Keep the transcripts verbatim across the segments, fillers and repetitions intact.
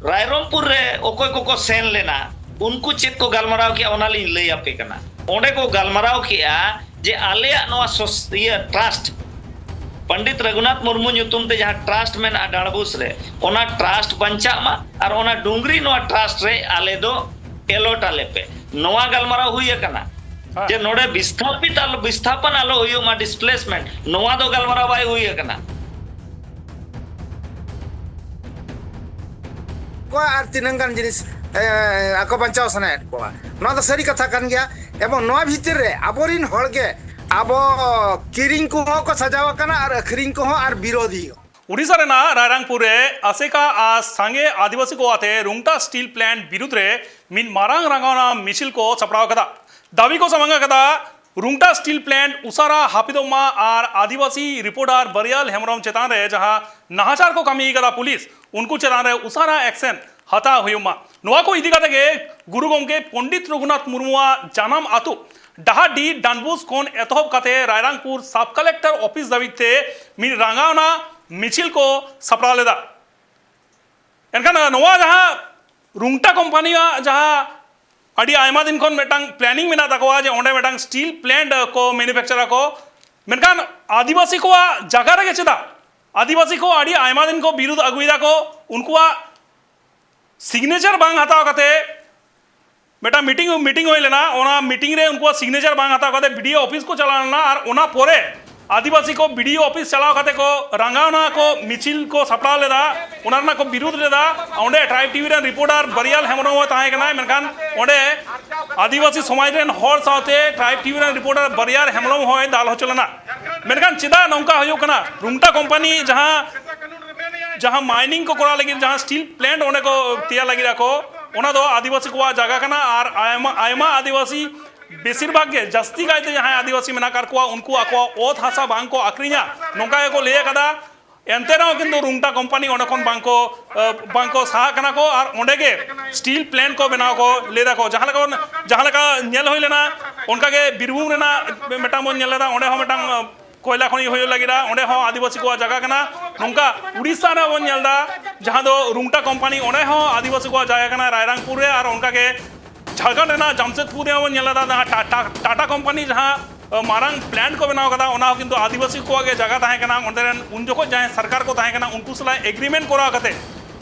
ᱨᱟᱭᱨᱚᱝᱯᱩᱨ ᱨᱮ ᱚᱠᱚᱭ ᱠᱚᱠᱚ ᱥᱮᱱ ᱞᱮᱱᱟ, ᱩᱱᱠᱩ ᱪᱮᱫ ᱠᱚ ᱜᱟᱞᱢᱟᱨᱟᱣ ᱠᱮᱜᱼᱟ, ᱚᱱᱟ ᱞᱤᱧ ᱞᱟᱹᱭ ᱟᱯᱮ ᱠᱟᱱᱟ᱾ ᱚᱸᱰᱮ ᱠᱚ ᱜᱟᱞᱢᱟᱨᱟᱣ ᱠᱮᱜᱼᱟ ᱡᱮ ᱟᱞᱮᱭᱟᱜ ᱱᱚᱣᱟ ᱥᱚᱥ-, ᱤᱭᱟᱹ, ᱴᱨᱟᱥᱴ, ᱯᱚᱱᱰᱤᱛ ᱨᱚᱜᱷᱩᱱᱟᱛᱷ ᱢᱩᱨᱢᱩ ᱧᱩᱛᱩᱢ ᱛᱮ ᱡᱟᱦᱟᱸ ᱴᱨᱟᱥᱴ ᱢᱮᱱᱟᱜᱼᱟ ᱰᱟᱸᱰᱵᱩᱥ ᱨᱮ, ᱚᱱᱟ ᱴᱨᱟᱥᱴ ᱵᱟᱧᱪᱟᱜ ᱢᱟ ᱟᱨ ᱚᱱᱟ ᱰᱩᱝᱜᱽᱨᱤ ᱱᱚᱣᱟ ᱴᱨᱟᱥᱴ ᱨᱮ ᱟᱞᱮ ᱫᱚ ᱮᱞᱚᱴ ᱟᱞᱮ ᱯᱮ, ᱱᱚᱣᱟ ᱜᱟᱞᱢᱟᱨᱟᱣ ᱦᱩᱭ ᱟᱠᱟᱱᱟ᱾ ᱦᱮᱸ᱾ ᱡᱮ ᱱᱚᱰᱮ ᱵᱤᱥᱛᱷᱟᱯᱤᱛ ᱟᱞᱚ, ᱵᱤᱥᱛᱷᱟᱯᱚᱱ ᱟᱞᱚ ᱦᱩᱭᱩᱜ ᱢᱟ, ᱰᱤᱥᱯᱞᱮᱥᱢᱮᱱᱴ, ᱱᱚᱣᱟ ᱫᱚ ᱜᱟᱞᱢᱟᱨᱟᱣ ᱵᱟᱭ ᱦᱩᱭ ᱟᱠᱟᱱᱟ᱾ ᱠᱚᱣᱟ ᱟᱨ ᱛᱤᱱᱟᱹᱝ ᱜᱟᱱ ᱡᱤᱱᱤᱥ, ᱮ, ᱟᱠᱚ ᱵᱟᱧᱪᱟᱣ ᱥᱟᱱᱟᱭᱮᱫ ᱠᱚᱣᱟ᱾ ᱱᱚᱣᱟ ᱫᱚ ᱥᱟᱹᱨᱤ ᱠᱟᱛᱷᱟ ᱠᱟᱱ ᱜᱮᱭᱟ᱾ ᱮᱵᱚᱝ ᱱᱚᱣᱟ ᱵᱷᱤᱛᱤᱨ ᱨᱮ ᱟᱵᱚᱨᱤᱱ ᱦᱚᱲ ᱜᱮ ᱟᱵᱚ ᱠᱤᱨᱤᱧ ᱠᱚᱦᱚᱸ ᱠᱚ ᱥᱟᱡᱟᱣ ᱟᱠᱟᱱᱟ ᱟᱨ ᱟᱹᱠᱷᱨᱤᱧ ᱠᱚᱦᱚᱸ ᱟᱨ ᱵᱤᱨᱳᱫᱷᱤ ᱦᱚᱸ᱾ ᱩᱰᱤᱥᱟ ᱨᱮᱱᱟᱜ ᱨᱟᱭᱨᱟᱝᱯᱩᱨ ᱨᱮ ᱟᱥᱮᱠᱟ ᱟᱨ ᱥᱟᱸᱜᱮ ᱟᱹᱫᱤᱵᱟᱹᱥᱤ ᱠᱚ ᱟᱛᱮ ᱨᱩᱝᱴᱟ ᱥᱴᱤᱞ ᱯᱞᱟᱱᱴ ᱵᱤᱨᱩᱫᱽ ᱨᱮ ᱢᱤᱫ ᱢᱟᱨᱟᱝ ᱨᱟᱸᱜᱟᱣᱱᱟ ᱢᱤᱪᱷᱤᱞ ᱠᱚ ᱥᱟᱯᱲᱟᱣ ᱟᱠᱟᱫᱟ᱾ ᱫᱟᱹᱵᱤ ᱠᱚ ᱥᱟᱢᱟᱝ ᱟᱠᱟᱫᱟ, ᱨᱩᱝᱴᱟ ᱥᱴᱤᱞ ᱯᱞᱟᱱᱴ ᱩᱥᱟᱨᱟ ᱦᱟᱹᱯᱤᱫᱚᱜ ᱢᱟ ᱟᱨ ᱟᱹᱫᱤᱵᱟᱹᱥᱤ ᱨᱤᱯᱳᱨᱴᱟᱨ ᱵᱟᱨᱤᱭᱟᱞ ᱦᱮᱢᱵᱨᱚᱢ ᱪᱮᱛᱟᱱ ᱨᱮ ᱡᱟᱦᱟᱸ ᱱᱟᱦᱟᱪᱟᱨ ᱠᱚ ᱠᱟᱹᱢᱤ ᱟᱠᱟᱫᱟ ᱯᱩᱞᱤᱥ, ᱩᱱᱠᱩ ᱪᱮᱛᱟᱱ ᱨᱮ ᱩᱥᱟᱨᱟ ᱮᱠᱥᱮᱱ ᱦᱟᱛᱟᱣ ᱦᱩᱭᱩᱜ ᱢᱟ᱾ ᱱᱚᱣᱟ ᱠᱚ ᱤᱫᱤ ᱠᱟᱛᱮ ᱜᱮ ᱜᱩᱨᱩ ᱜᱚᱢᱠᱮ ᱯᱚᱱᱰᱤᱛ ᱨᱚᱜᱷᱩᱱᱟᱛᱷ ᱢᱩᱨᱢᱩᱣᱟᱜ ᱡᱟᱱᱟᱢ ᱟᱹᱛᱩ ᱰᱟᱦᱟᱨᱰᱤ ᱰᱟᱱᱵᱩᱥ ᱠᱷᱚᱱ ᱮᱛᱚᱦᱚᱵ ᱠᱟᱛᱮ ᱨᱟᱭᱨᱟᱝᱯᱩᱨ ᱥᱟᱵ ᱠᱟᱞᱮᱠᱴᱚᱨ ᱚᱯᱷᱤᱥ ᱫᱷᱟᱹᱵᱤᱡ ᱛᱮ ᱢᱤᱫ ᱨᱟᱸᱜᱟᱣᱱᱟ ᱢᱤᱪᱷᱤᱞ ᱠᱚ ᱥᱟᱯᱲᱟᱣ ᱞᱮᱫᱟ᱾ ᱮᱱᱠᱷᱟᱱ ᱱᱚᱣᱟ ᱡᱟᱦᱟᱸ ᱨᱩᱝᱴᱟ ᱠᱳᱢᱯᱟᱱᱤᱭᱟᱜ ᱡᱟᱦᱟᱸ ᱟᱹᱰᱤ ᱟᱭᱢᱟ ᱫᱤᱱ ᱠᱷᱚᱱ ᱢᱤᱫᱴᱟᱝ ᱯᱞᱮᱱᱤᱝ ᱢᱮᱱᱟᱜ ᱛᱟᱠᱚᱣᱟ ᱡᱮ ᱚᱸᱰᱮ ᱢᱤᱫᱴᱟᱝ ᱥᱴᱤᱞ ᱯᱞᱮᱱᱴ ᱠᱚ ᱢᱮᱱᱩᱯᱷᱮᱠᱪᱟᱨ ᱟᱠᱚ, ᱢᱮᱱᱠᱷᱟᱱ ᱟᱹᱫᱤᱵᱟᱹᱥᱤ ᱠᱚᱣᱟᱜ ᱡᱟᱭᱜᱟ ᱨᱮᱜᱮ ᱪᱮᱫᱟᱜ? ᱟᱹᱫᱤᱵᱟᱹᱥᱤ ᱠᱚ ᱟᱹᱰᱤ ᱟᱭᱢᱟ ᱫᱤᱱ ᱠᱚ ᱵᱤᱨᱩᱫᱷ ᱟᱹᱜᱩᱭᱮᱫᱟ ᱠᱚ, ᱩᱱᱠᱩᱣᱟᱜ ᱥᱤᱜᱽᱱᱮᱪᱟᱨ ᱵᱟᱝ ᱦᱟᱛᱟᱣ ᱠᱟᱛᱮ ᱢᱤᱫᱴᱟᱝ ᱢᱤᱴᱤᱝ, ᱢᱤᱴᱤᱝ ᱦᱩᱭ ᱞᱮᱱᱟ, ᱚᱱᱟ ᱢᱤᱴᱤᱝ ᱨᱮ ᱩᱱᱠᱩᱣᱟᱜ ᱥᱤᱜᱽᱱᱮᱪᱟᱨ ᱵᱟᱝ ᱦᱟᱛᱟᱣ ᱠᱟᱛᱮ ᱵᱤᱰᱤᱳ ᱚᱯᱷᱤᱥ ᱠᱚ ᱪᱟᱞᱟᱣ ᱞᱮᱱᱟ ᱟᱨ ᱚᱱᱟ ᱯᱚᱨᱮ ᱟᱹᱫᱤᱵᱟᱹᱥᱤ ᱠᱚ ᱵᱤᱰᱤᱳ ᱚᱯᱷᱤᱥ ᱪᱟᱞᱟᱣ ᱠᱟᱛᱮ ᱠᱚ ᱨᱟᱸᱜᱟᱣᱱᱟ ᱠᱚ, ᱢᱤᱪᱷᱤᱞ ᱠᱚ ᱥᱟᱯᱲᱟᱣ ᱞᱮᱫᱟ, ᱚᱱᱟ ᱨᱮᱱᱟᱜ ᱠᱚ ᱵᱤᱨᱩᱫᱷ ᱞᱮᱫᱟ᱾ ᱚᱸᱰᱮ ᱴᱨᱟᱭᱤᱵᱽ ᱴᱤᱵᱷᱤ ᱨᱮᱱ ᱨᱤᱯᱳᱨᱴᱟᱨ ᱵᱟᱨᱤᱭᱟᱞ ᱦᱮᱢᱵᱨᱚᱢ ᱦᱚᱸ ᱛᱟᱦᱮᱸ ᱠᱟᱱᱟᱭ, ᱢᱮᱱᱠᱷᱟᱱ ᱚᱸᱰᱮ ᱟᱹᱫᱤᱵᱟᱹᱥᱤ ᱥᱚᱢᱟᱡᱽ ᱨᱮᱱ ᱦᱚᱲ ᱥᱟᱶᱛᱮ ᱴᱨᱟᱭᱤᱵᱽ ᱴᱤᱵᱷᱤ ᱨᱮᱱ ᱨᱤᱯᱳᱨᱴᱟᱨ ᱵᱟᱨᱤᱭᱟᱞ ᱦᱮᱢᱵᱨᱚᱢ ᱦᱚᱸᱭ ᱫᱟᱞ ᱦᱚᱪᱚ ᱞᱮᱱᱟ᱾ ᱢᱮᱱᱠᱷᱟᱱ ᱪᱮᱫᱟᱜ ᱱᱚᱝᱠᱟ ᱦᱩᱭᱩᱜ ᱠᱟᱱᱟ? ᱨᱩᱝᱴᱟ ᱠᱳᱢᱯᱟᱱᱤ ᱡᱟᱦᱟᱸ, ᱡᱟᱦᱟᱸ ᱢᱟᱭᱱᱤᱝ ᱠᱚ ᱠᱚᱨᱟᱣ ᱞᱟᱹᱜᱤᱫ ᱡᱟᱦᱟᱸ ᱥᱴᱤᱞ ᱯᱞᱮᱱᱴ ᱚᱸᱰᱮ ᱠᱚ ᱛᱮᱭᱟᱨ ᱞᱟᱹᱜᱤᱫ ᱟᱠᱚ, ᱚᱱᱟ ᱫᱚ ᱟᱹᱫᱤᱵᱟᱹᱥᱤ ᱠᱚᱣᱟᱜ ᱡᱟᱭᱜᱟ ᱠᱟᱱᱟ ᱟᱨ ᱟᱭᱢᱟ, ᱟᱭᱢᱟ ᱟᱹᱫᱤᱵᱟᱹᱥᱤ, ᱵᱮᱥᱤᱨ ᱵᱷᱟᱜᱽ ᱜᱮ, ᱡᱟᱹᱥᱛᱤ ᱠᱟᱭᱛᱮ ᱡᱟᱦᱟᱸᱭ ᱟᱹᱫᱤᱵᱟᱹᱥᱤ ᱢᱮᱱᱟᱜ ᱟᱠᱟᱫ ᱠᱚᱣᱟ, ᱩᱱᱠᱩ ᱟᱠᱚᱣᱟᱜ ᱚᱛ ᱦᱟᱥᱟ ᱵᱟᱝ ᱠᱚ ᱟᱹᱠᱷᱨᱤᱧᱟ, ᱱᱚᱝᱠᱟ ᱜᱮᱠᱚ ᱞᱟᱹᱭ ᱟᱠᱟᱫᱟ᱾ ᱮᱱᱛᱮ ᱨᱮᱦᱚᱸ ᱠᱤᱱᱛᱩ ᱨᱩᱝᱴᱟ ᱠᱳᱢᱯᱟᱱᱤ ᱚᱸᱰᱮ ᱠᱷᱚᱱ ᱵᱟᱝ ᱠᱚ, ᱮ, ᱵᱟᱝ ᱠᱚ ᱥᱟᱦᱟᱜ ᱠᱟᱱᱟ ᱠᱚ ᱟᱨ ᱚᱸᱰᱮ ᱜᱮ ᱥᱴᱤᱞ ᱯᱞᱮᱱᱴ ᱠᱚ ᱵᱮᱱᱟᱣ ᱠᱚ ᱞᱟᱹᱭ ᱫᱟᱠᱚ᱾ ᱡᱟᱦᱟᱸ ᱞᱮᱠᱟ, ᱡᱟᱦᱟᱸ ᱞᱮᱠᱟ ᱧᱮᱞ ᱦᱩᱭ ᱞᱮᱱᱟ, ᱚᱱᱠᱟ ᱜᱮ ᱵᱤᱨᱵᱷᱩᱢ ᱨᱮᱱᱟᱜ ᱢᱤᱫᱴᱟᱝ ᱵᱚᱱ ᱧᱮᱞ ᱞᱮᱫᱟ, ᱚᱸᱰᱮ ᱦᱚᱸ ᱢᱤᱫᱴᱟᱝ, ᱮ, ᱠᱚᱭᱞᱟ ᱠᱷᱚᱱᱤ ᱦᱩᱭᱩᱜ ᱞᱟᱹᱜᱤᱫᱟ, ᱚᱸᱰᱮ ᱦᱚᱸ ᱟᱹᱫᱤᱵᱟᱹᱥᱤ ᱠᱚᱣᱟᱜ ᱡᱟᱭᱜᱟ ᱠᱟᱱᱟ᱾ ᱱᱚᱝᱠᱟ ᱩᱲᱤᱥᱥᱟ ᱨᱮ ᱵᱚᱱ ᱧᱮᱞ ᱮᱫᱟ, ᱡᱟᱦᱟᱸ ᱫᱚ ᱨᱩᱝᱴᱟ ᱠᱳᱢᱯᱟᱱᱤ, ᱚᱸᱰᱮ ᱦᱚᱸ ᱟᱹᱫᱤᱵᱟᱹᱥᱤ ᱠᱚᱣᱟᱜ ᱡᱟᱭᱜᱟ ᱠᱟᱱᱟ ᱨᱟᱭᱨᱟᱝᱯᱩᱨ ᱨᱮ, ᱟᱨ ᱚᱱᱠᱟ ᱜᱮ ᱡᱷᱟᱲᱠᱷᱚᱸᱰ ᱨᱮᱱᱟᱜ ᱡᱟᱢᱥᱮᱫᱽᱯᱩᱨ ᱨᱮᱦᱚᱸ ᱵᱚᱱ ᱧᱮᱞ ᱮᱫᱟ, ᱡᱟᱦᱟᱸ ᱴᱟ-, ᱴᱟ-, ᱴᱟᱴᱟ ᱠᱳᱢᱯᱟᱱᱤ ᱡᱟᱦᱟᱸ, ᱟᱹ, ᱢᱟᱨᱟᱝ ᱯᱞᱮᱱᱴ ᱠᱚ ᱵᱮᱱᱟᱣ ᱠᱟᱫᱟ, ᱚᱱᱟ ᱦᱚᱸ ᱠᱤᱱᱛᱩ ᱟᱹᱫᱤᱵᱟᱹᱥᱤ ᱠᱚᱣᱟᱜ ᱜᱮ ᱡᱟᱭᱜᱟ ᱛᱟᱦᱮᱸ ᱠᱟᱱᱟ᱾ ᱚᱸᱰᱮ ᱨᱮᱱ ᱩᱱ ᱡᱚᱠᱷᱚᱱ ᱡᱟᱦᱟᱸᱭ ᱥᱚᱨᱠᱟᱨ ᱠᱚ ᱛᱟᱦᱮᱸ ᱠᱟᱱᱟ, ᱩᱱᱠᱩ ᱥᱟᱞᱟᱜ ᱮᱜᱽᱨᱤᱢᱮᱱᱴ ᱠᱚᱨᱟᱣ ᱠᱟᱛᱮ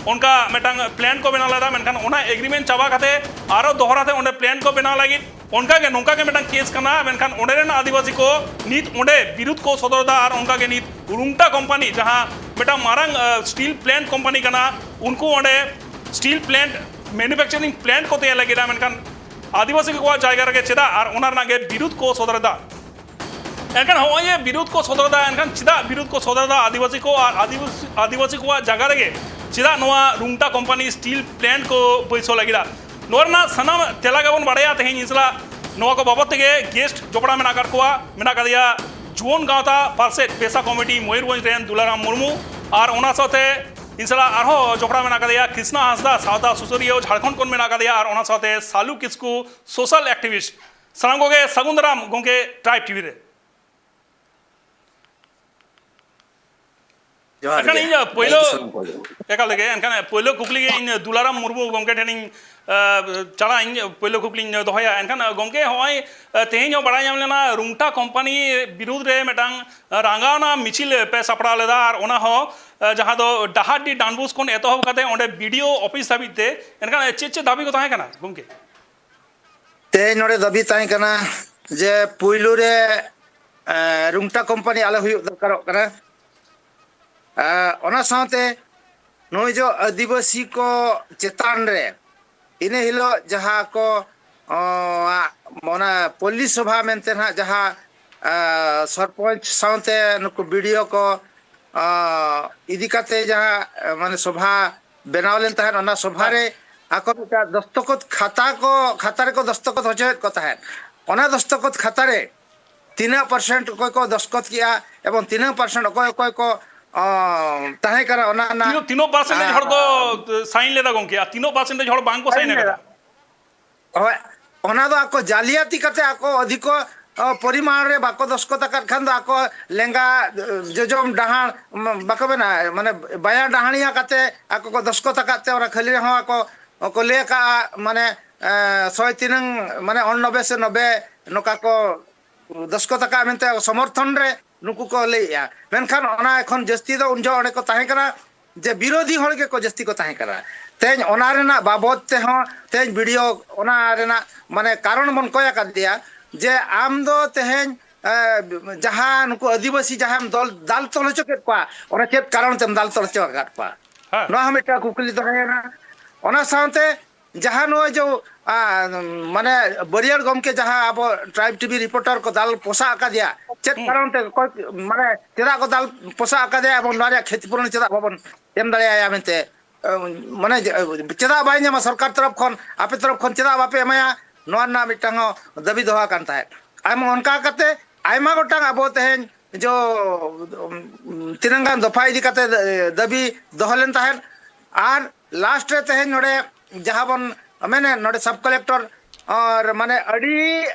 ᱚᱱᱠᱟ ᱢᱤᱫᱴᱟᱝ ᱯᱞᱮᱱᱴ ᱠᱚ ᱵᱮᱱᱟᱣ ᱞᱮᱫᱟ, ᱢᱮᱱᱠᱷᱟᱱ ᱚᱱᱟ ᱮᱜᱽᱨᱤᱢᱮᱱᱴ ᱪᱟᱵᱟ ᱠᱟᱛᱮ ᱟᱨᱚ ᱫᱚᱦᱲᱟ ᱛᱮ ᱚᱸᱰᱮ ᱯᱞᱮᱱᱴ ᱠᱚ ᱵᱮᱱᱟᱣ ᱞᱟᱹᱜᱤᱫ ᱚᱱᱠᱟ ᱜᱮ, ᱱᱚᱝᱠᱟ ᱜᱮ ᱢᱤᱫᱴᱟᱝ ᱠᱮᱥ ᱠᱟᱱᱟ᱾ ᱢᱮᱱᱠᱷᱟᱱ ᱚᱸᱰᱮ ᱨᱮᱱ ᱟᱹᱫᱤᱵᱟᱹᱥᱤ ᱠᱚ ᱱᱤᱛ ᱚᱸᱰᱮ ᱵᱤᱨᱩᱫᱷ ᱠᱚ ᱥᱚᱫᱚᱨ ᱮᱫᱟ, ᱟᱨ ᱚᱱᱠᱟ ᱜᱮ ᱱᱤᱛ ᱨᱩᱝᱴᱟ ᱠᱳᱢᱯᱟᱱᱤ, ᱡᱟᱦᱟᱸ ᱢᱤᱫᱴᱟᱝ ᱢᱟᱨᱟᱝ, ᱟᱹ, ᱥᱴᱤᱞ ᱯᱞᱮᱱᱴ ᱠᱳᱢᱯᱟᱱᱤ ᱠᱟᱱᱟ, ᱩᱱᱠᱩ ᱚᱸᱰᱮ ᱥᱴᱤᱞ ᱯᱞᱮᱱᱴ ᱢᱮᱱᱩᱯᱷᱮᱠᱪᱟᱨᱤᱝ ᱯᱞᱮᱱᱴ ᱠᱚ ᱛᱮᱭᱟᱨ ᱞᱟᱹᱜᱤᱫᱟ, ᱢᱮᱱᱠᱷᱟᱱ ᱟᱹᱫᱤᱵᱟᱹᱥᱤ ᱠᱚᱣᱟᱜ ᱡᱟᱭᱜᱟ ᱨᱮᱜᱮ ᱪᱮᱫᱟᱜ, ᱟᱨ ᱚᱱᱟ ᱨᱮᱱᱟᱜ ᱜᱮ ᱵᱤᱨᱩᱫᱷ ᱠᱚ ᱥᱚᱫᱚᱨ ᱮᱫᱟ᱾ ᱮᱱᱠᱷᱟᱱ ᱦᱚᱸᱜᱼᱚᱭ ᱡᱮ ᱵᱤᱨᱩᱫᱷ ᱠᱚ ᱥᱚᱫᱚᱨ ᱮᱫᱟ, ᱮᱱᱠᱷᱟᱱ ᱪᱮᱫᱟᱜ ᱵᱤᱨᱩᱫᱷ ᱠᱚ ᱥᱚᱫᱚᱨ ᱮᱫᱟ? ᱟᱹᱫᱤᱵᱟᱹᱥᱤ ᱠᱚ ᱟᱨ ᱟᱹᱫᱤᱵᱟᱹᱥᱤ, ᱟᱹᱫᱤᱵᱟᱹᱥᱤ ᱠᱚᱣᱟᱜ ᱡᱟᱭᱜᱟ ᱨᱮᱜᱮ ᱪᱮᱫᱟᱜ ᱱᱚᱣᱟ ᱨᱩᱝᱴᱟ ᱠᱳᱢᱯᱟᱱᱤ ᱥᱴᱤᱞ ᱯᱞᱮᱱᱴ ᱠᱚ ᱵᱟᱹᱭᱥᱟᱹᱣ ᱞᱟᱹᱜᱤᱫᱟ? ᱱᱚᱣᱟ ᱨᱮᱱᱟᱜ ᱥᱟᱱᱟᱢ ᱛᱮᱞᱟ ᱜᱮᱵᱚᱱ ᱵᱟᱲᱟᱭᱟ᱾ ᱛᱮᱦᱮᱧ ᱤᱧ ᱥᱟᱞᱟᱜ ᱱᱚᱣᱟ ᱠᱚ ᱵᱟᱵᱚᱫ ᱛᱮᱜᱮ ᱜᱮᱥᱴ ᱡᱚᱯᱲᱟᱣ ᱢᱮᱱᱟᱜ ᱟᱠᱟᱫ ᱠᱚᱣᱟ, ᱢᱮᱱᱟᱜ ᱟᱠᱟᱫᱮᱭᱟ ᱡᱩᱣᱟᱹᱱ ᱜᱟᱶᱛᱟ ᱯᱟᱨᱥᱮᱛ ᱯᱮᱥᱟ ᱠᱚᱢᱤᱴᱤ ᱢᱚᱭᱩᱨᱵᱷᱚᱸᱡᱽ ᱨᱮᱱ ᱫᱩᱞᱟᱨᱟᱢ ᱢᱩᱨᱢᱩ, ᱟᱨ ᱚᱱᱟ ᱥᱟᱶᱛᱮ ᱤᱧ ᱥᱟᱞᱟᱜ ᱟᱨᱦᱚᱸ ᱡᱚᱯᱲᱟᱣ ᱢᱮᱱᱟᱜ ᱟᱠᱟᱫᱮᱭᱟ ᱠᱨᱤᱥᱱᱟ ᱦᱟᱸᱥᱫᱟ, ᱥᱟᱶᱛᱟ ᱥᱩᱥᱟᱹᱨᱤᱭᱟᱹ ᱡᱷᱟᱲᱠᱷᱚᱸᱰ ᱠᱷᱚᱱ ᱢᱮᱱᱟᱜ ᱟᱠᱟᱫᱮᱭᱟ, ᱟᱨ ᱚᱱᱟ ᱥᱟᱶᱛᱮ ᱥᱟᱞᱩ ᱠᱤᱥᱠᱩ, ᱥᱳᱥᱟᱞ ᱮᱠᱴᱤᱵᱷᱤᱥᱴ᱾ ᱥᱟᱱᱟᱢ ᱠᱚᱜᱮ ᱥᱟᱹᱜᱩᱱ ᱫᱟᱨᱟᱢ ᱜᱚᱢᱠᱮ ᱴᱨᱟᱭᱤᱵᱽ ᱴᱤᱵᱷᱤ ᱨᱮ᱾ ᱡᱚᱦᱟᱨ ᱮᱱᱠᱷᱟᱱ ᱜᱮ᱾ ᱤᱧ ᱯᱳᱭᱞᱳ, ᱡᱚᱦᱟᱨ ᱜᱮ ᱥᱟᱹᱜᱩᱱ ᱠᱚ᱾ ᱮᱠᱟᱞ ᱜᱮ, ᱮᱱᱠᱷᱟᱱ ᱯᱳᱭᱞᱳ ᱠᱩᱠᱞᱤ ᱜᱮ ᱤᱧ ᱫᱩᱞᱟᱨᱟᱢ ᱢᱩᱨᱢᱩ ᱜᱚᱢᱠᱮ ᱴᱷᱮᱱᱤᱧ, ᱟᱸ, ᱪᱟᱞᱟᱜ ᱟᱹᱧ, ᱯᱳᱭᱞᱳ ᱠᱩᱠᱞᱤᱧ ᱫᱚᱦᱚᱭᱟ᱾ ᱮᱱᱠᱷᱟᱱ ᱜᱚᱢᱠᱮ, ᱦᱚᱸᱜᱼᱚᱭ, ᱟᱸ, ᱛᱮᱦᱮᱧ ᱦᱚᱸ ᱵᱟᱲᱟᱭ ᱧᱟᱢ ᱞᱮᱱᱟ ᱨᱩᱝᱴᱟ ᱠᱳᱢᱯᱟᱱᱤ ᱵᱤᱨᱩᱫᱽ ᱨᱮ ᱢᱤᱫᱴᱟᱝ, ᱟᱸ, ᱨᱟᱸᱜᱟᱣᱱᱟ ᱢᱤᱪᱷᱤᱞ ᱯᱮ ᱥᱟᱯᱲᱟᱣ ᱞᱮᱫᱟ, ᱟᱨ ᱚᱱᱟ ᱦᱚᱸ, ᱟᱸ, ᱡᱟᱦᱟᱸ ᱫᱚ ᱰᱟᱦᱟᱨᱰᱤ ᱰᱟᱱᱵᱩᱥ ᱠᱷᱚᱱ ᱮᱛᱚᱦᱚᱵ ᱠᱟᱛᱮ ᱚᱸᱰᱮ ᱵᱤ ᱰᱤ ᱳ ᱚᱯᱷᱤᱥ ᱫᱷᱟᱹᱵᱤᱡ ᱛᱮ᱾ ᱮᱱᱠᱷᱟᱱ ᱪᱮᱫ ᱪᱮᱫ ᱫᱟᱹᱵᱤ ᱠᱚ ᱛᱟᱦᱮᱸ ᱠᱟᱱᱟ ᱜᱚᱢᱠᱮ? ᱛᱮᱦᱮᱧ ᱱᱚᱰᱮ ᱫᱟᱹᱵᱤ ᱛᱟᱦᱮᱸ ᱠᱟᱱᱟ ᱡᱮ ᱯᱩᱭᱞᱩ ᱨᱮ, ᱮ, ᱨᱩᱝᱴᱟ ᱠᱳᱢᱯᱟᱱᱤ ᱟᱞᱚ ᱦᱩᱭᱩᱜ ᱫᱚᱨᱠᱟᱨᱚᱜ ᱠᱟᱱᱟ᱾ ᱮ, ᱚᱱᱟ ᱥᱟᱶᱛᱮ ᱱᱩᱭ ᱡᱚ ᱟᱹᱫᱤᱵᱟᱹᱥᱤ ᱠᱚ ᱪᱮᱛᱟᱱ ᱨᱮ ᱤᱱᱟᱹ ᱦᱤᱞᱳᱜ ᱡᱟᱦᱟᱸ ᱠᱚ, ᱚ, ᱚᱱᱟ ᱯᱚᱞᱞᱤ ᱥᱚᱵᱷᱟ ᱢᱮᱱᱛᱮ ᱱᱟᱦᱟᱜ ᱡᱟᱦᱟᱸ, ᱮ, ᱥᱚᱨᱯᱚᱧᱪ ᱥᱟᱶᱛᱮ ᱱᱩᱠᱩ ᱵᱤ ᱰᱤ ᱳ ᱠᱚ, ᱚ, ᱤᱫᱤ ᱠᱟᱛᱮ ᱡᱟᱦᱟᱸ, ᱮ, ᱢᱟᱱᱮ ᱥᱚᱵᱷᱟ ᱵᱮᱱᱟᱣ ᱞᱮᱱ ᱛᱟᱦᱮᱸᱫ, ᱚᱱᱟ ᱥᱚᱵᱷᱟ ᱨᱮ ᱟᱠᱚ ᱢᱤᱫᱴᱟᱝ ᱫᱚᱥᱛᱚᱠᱚᱛ ᱠᱷᱟᱛᱟ ᱠᱚ, ᱠᱷᱟᱛᱟ ᱨᱮᱠᱚ ᱫᱚᱥᱛᱚᱠᱚᱛ ᱦᱚᱪᱚᱭᱮᱫ ᱠᱚ ᱛᱟᱦᱮᱸᱫ᱾ ᱚᱱᱟ ᱫᱚᱥᱛᱚᱠᱚᱛ ᱠᱷᱟᱛᱟ ᱨᱮ ᱛᱤᱱᱟᱹᱜ ᱯᱟᱨᱥᱮᱱᱴ ᱚᱠᱚᱭ ᱠᱚ ᱫᱚᱥᱛᱚᱠᱚᱛ ᱠᱮᱜᱼᱟ ᱮᱵᱚᱝ ᱛᱤᱱᱟᱹᱜ ᱯᱟᱨᱥᱮᱱᱴ ᱚᱠᱚᱭ ᱚᱠᱚᱭ ᱠᱚ, ᱚ, ᱛᱟᱦᱮᱸ ᱠᱟᱱᱟ, ᱚᱱᱟ ᱨᱮᱱᱟᱜ, ᱛᱤᱱᱟᱹᱜ, ᱛᱤᱱᱟᱹᱜ ᱯᱟᱨᱥᱮᱱᱴᱮᱡᱽ ᱦᱚᱲ ᱠᱚ ᱟ, ᱥᱟᱭᱤᱱ ᱞᱮᱫᱟ ᱜᱚᱢᱠᱮ, ᱟᱨ ᱛᱤᱱᱟᱹᱜ ᱯᱟᱨᱥᱮᱱᱴᱮᱡᱽ ᱦᱚᱲ ᱵᱟᱝ ᱠᱚ ᱥᱟᱭᱤᱱ ᱥᱟᱭᱤᱱ ᱞᱮᱫᱟ? ᱞᱮᱫᱟ? ᱦᱳᱭ, ᱚᱱᱟ ᱫᱚ ᱟᱠᱚ ᱡᱟᱞᱤᱭᱟᱛᱤ ᱠᱟᱛᱮ ᱟᱠᱚ ᱚᱫᱷᱤᱠᱚ, ᱚ, ᱯᱚᱨᱤᱢᱟᱬ ᱨᱮ ᱵᱟᱠᱚ ᱫᱚᱥᱠᱚᱛ ᱟᱠᱟᱫ ᱠᱷᱟᱱ ᱫᱚ ᱟᱠᱚ ᱞᱮᱸᱜᱟ, ᱮ, ᱡᱚᱡᱚᱢ ᱰᱟᱦᱟᱨ, ᱢ-, ᱵᱟᱠᱚ ᱢᱮᱱᱟ, ᱢᱟᱱᱮ ᱵᱟᱭᱟ ᱰᱟᱦᱟᱬᱤᱭᱟ ᱠᱟᱛᱮ ᱟᱠᱚ ᱠᱚ ᱫᱚᱥᱠᱚᱛ ᱟᱠᱟᱫ ᱛᱮ ᱚᱱᱟ ᱠᱷᱟᱹᱞᱤ ᱨᱮᱦᱚᱸ ᱟᱠᱚ ᱠᱚ ᱞᱟᱹᱭ ᱟᱠᱟᱫᱼᱟ, ᱢᱟᱱᱮ, ᱮ, ᱥᱚᱭ ᱛᱤᱱᱟᱹᱝ, ᱢᱟᱱᱮ ᱚᱱᱱᱚᱵᱵᱳᱭ ᱥᱮ ᱱᱚᱵᱵᱳᱭ ᱱᱚᱝᱠᱟ ᱠᱚ ᱫᱚᱥᱠᱚᱛ ᱟᱠᱟᱫ ᱢᱮᱱᱛᱮ ᱥᱚᱢᱚᱨᱛᱷᱚᱱ ᱨᱮ ᱱᱩᱠᱩ ᱠᱚ ᱞᱟᱹᱭᱮᱫᱼᱟ᱾ ᱢᱮᱱᱠᱷᱟᱱ ᱚᱱᱟ ᱠᱷᱚᱱ ᱡᱟᱹᱥᱛᱤ ᱫᱚ ᱩᱱ ᱡᱚᱦᱚᱜ ᱚᱸᱰᱮ ᱠᱚ ᱛᱟᱦᱮᱸ ᱠᱟᱱᱟ ᱡᱮ ᱵᱤᱨᱳᱫᱷᱤ ᱦᱚᱲ ᱜᱮᱠᱚ ᱡᱟᱹᱥᱛᱤ ᱠᱚ ᱛᱟᱦᱮᱸ ᱠᱟᱱᱟ᱾ ᱛᱮᱦᱮᱧ ᱚᱱᱟ ᱨᱮᱱᱟᱜ ᱵᱟᱵᱚᱫ ᱛᱮᱦᱚᱸ ᱛᱮᱦᱮᱧ ᱵᱤᱰᱤᱳ ᱚᱱᱟ ᱨᱮᱱᱟᱜ ᱢᱟᱱᱮ ᱠᱟᱨᱚᱱ ᱵᱚᱱ ᱠᱚᱭ ᱟᱠᱟᱫᱮᱭᱟ ᱡᱮ ᱟᱢ ᱫᱚ ᱛᱮᱦᱮᱧ, ᱮ, ᱡᱟᱦᱟᱸ ᱱᱩᱠᱩ ᱟᱹᱫᱤᱵᱟᱹᱥᱤ ᱡᱟᱦᱟᱸᱭᱮᱢ ᱫᱚᱞ, ᱫᱟᱞ ᱛᱚᱞ ᱦᱚᱪᱚ ᱠᱮᱫ ᱠᱚᱣᱟ, ᱚᱱᱟ ᱪᱮᱫ ᱠᱟᱨᱚᱱ ᱛᱮᱢ ᱫᱟᱞ ᱛᱚᱞ ᱦᱚᱪᱚ ᱟᱠᱟᱫ ᱠᱚᱣᱟ? ᱦᱮᱸ᱾ ᱱᱚᱣᱟ ᱦᱚᱸ ᱢᱤᱫᱴᱟᱝ ᱠᱩᱠᱞᱤ ᱫᱚᱦᱚᱭᱮᱱᱟ᱾ ᱚᱱᱟ ᱥᱟᱶᱛᱮ ᱡᱟᱦᱟᱸ ᱱᱚᱜᱼᱚᱭ ᱡᱮ, ᱟ, ᱢᱟᱱᱮ ᱵᱟᱹᱨᱭᱟᱹᱲ ᱜᱚᱢᱠᱮ ᱡᱟᱦᱟᱸ ᱟᱵᱚ ᱴᱨᱟᱭᱤᱵᱽ ᱴᱤᱵᱷᱤ ᱨᱤᱯᱳᱨᱴᱟᱨ ᱠᱚ ᱫᱟᱞ ᱯᱚᱥᱟᱜ ᱟᱠᱟᱫᱮᱭᱟ, ᱪᱮᱫ ᱦᱩᱸ᱾ ᱠᱟᱨᱚᱱ ᱛᱮ, ᱚᱠᱚᱭ, ᱢᱟᱱᱮ ᱪᱮᱫᱟᱜ ᱠᱚ ᱫᱟᱞ ᱯᱚᱥᱟᱜ ᱟᱠᱟᱫᱮᱭᱟ ᱮᱵᱚᱝ ᱱᱚᱣᱟ ᱨᱮᱭᱟᱜ ᱠᱷᱮᱛᱤᱯᱩᱨᱚᱱ ᱪᱮᱫᱟᱜ ᱵᱟᱵᱚᱱ ᱮᱢ ᱫᱟᱲᱮᱭᱟᱭᱟ ᱢᱮᱱᱛᱮ, ᱮ, ᱢᱟᱱᱮ ᱪᱮᱫᱟᱜ ᱵᱟᱭ ᱧᱟᱢᱟ ᱥᱚᱨᱠᱟᱨ ᱛᱚᱨᱚᱯ ᱠᱷᱚᱱ, ᱟᱯᱮ ᱛᱚᱨᱚᱯ ᱠᱷᱚᱱ ᱪᱮᱫᱟᱜ ᱵᱟᱯᱮ ᱮᱢᱟᱭᱟ, ᱱᱚᱣᱟ ᱨᱮᱱᱟᱜ ᱢᱤᱫᱴᱟᱝ ᱦᱚᱸ ᱫᱟᱹᱵᱤ ᱫᱚᱦᱚ ᱟᱠᱟᱱ ᱛᱟᱦᱮᱸᱫ᱾ ᱟᱭᱢᱟ ᱚᱱᱠᱟ ᱠᱟᱛᱮ ᱟᱭᱢᱟ ᱜᱚᱴᱟᱝ ᱟᱵᱚ ᱛᱮᱦᱮᱧ ᱡᱚ, ᱩᱢ, ᱛᱤᱱᱟᱹᱝ ᱜᱟᱱ ᱫᱚᱯᱷᱟ ᱤᱫᱤ ᱠᱟᱛᱮ, ᱮ, ᱫᱟᱹᱵᱤ ᱫᱚᱦᱚ ᱞᱮᱱ ᱛᱟᱦᱮᱸᱫ᱾ ᱟᱨ ᱞᱟᱥᱴ ᱨᱮ ᱛᱮᱦᱮᱧ ᱱᱚᱰᱮ ᱡᱟᱦᱟᱸ ᱵᱚᱱ ᱢᱮᱱᱮᱫ, ᱱᱚᱰᱮ ᱥᱟᱵ ᱠᱟᱞᱮᱠᱴᱚᱨ, ᱟᱨ ᱢᱟᱱᱮ ᱟᱹᱰᱤ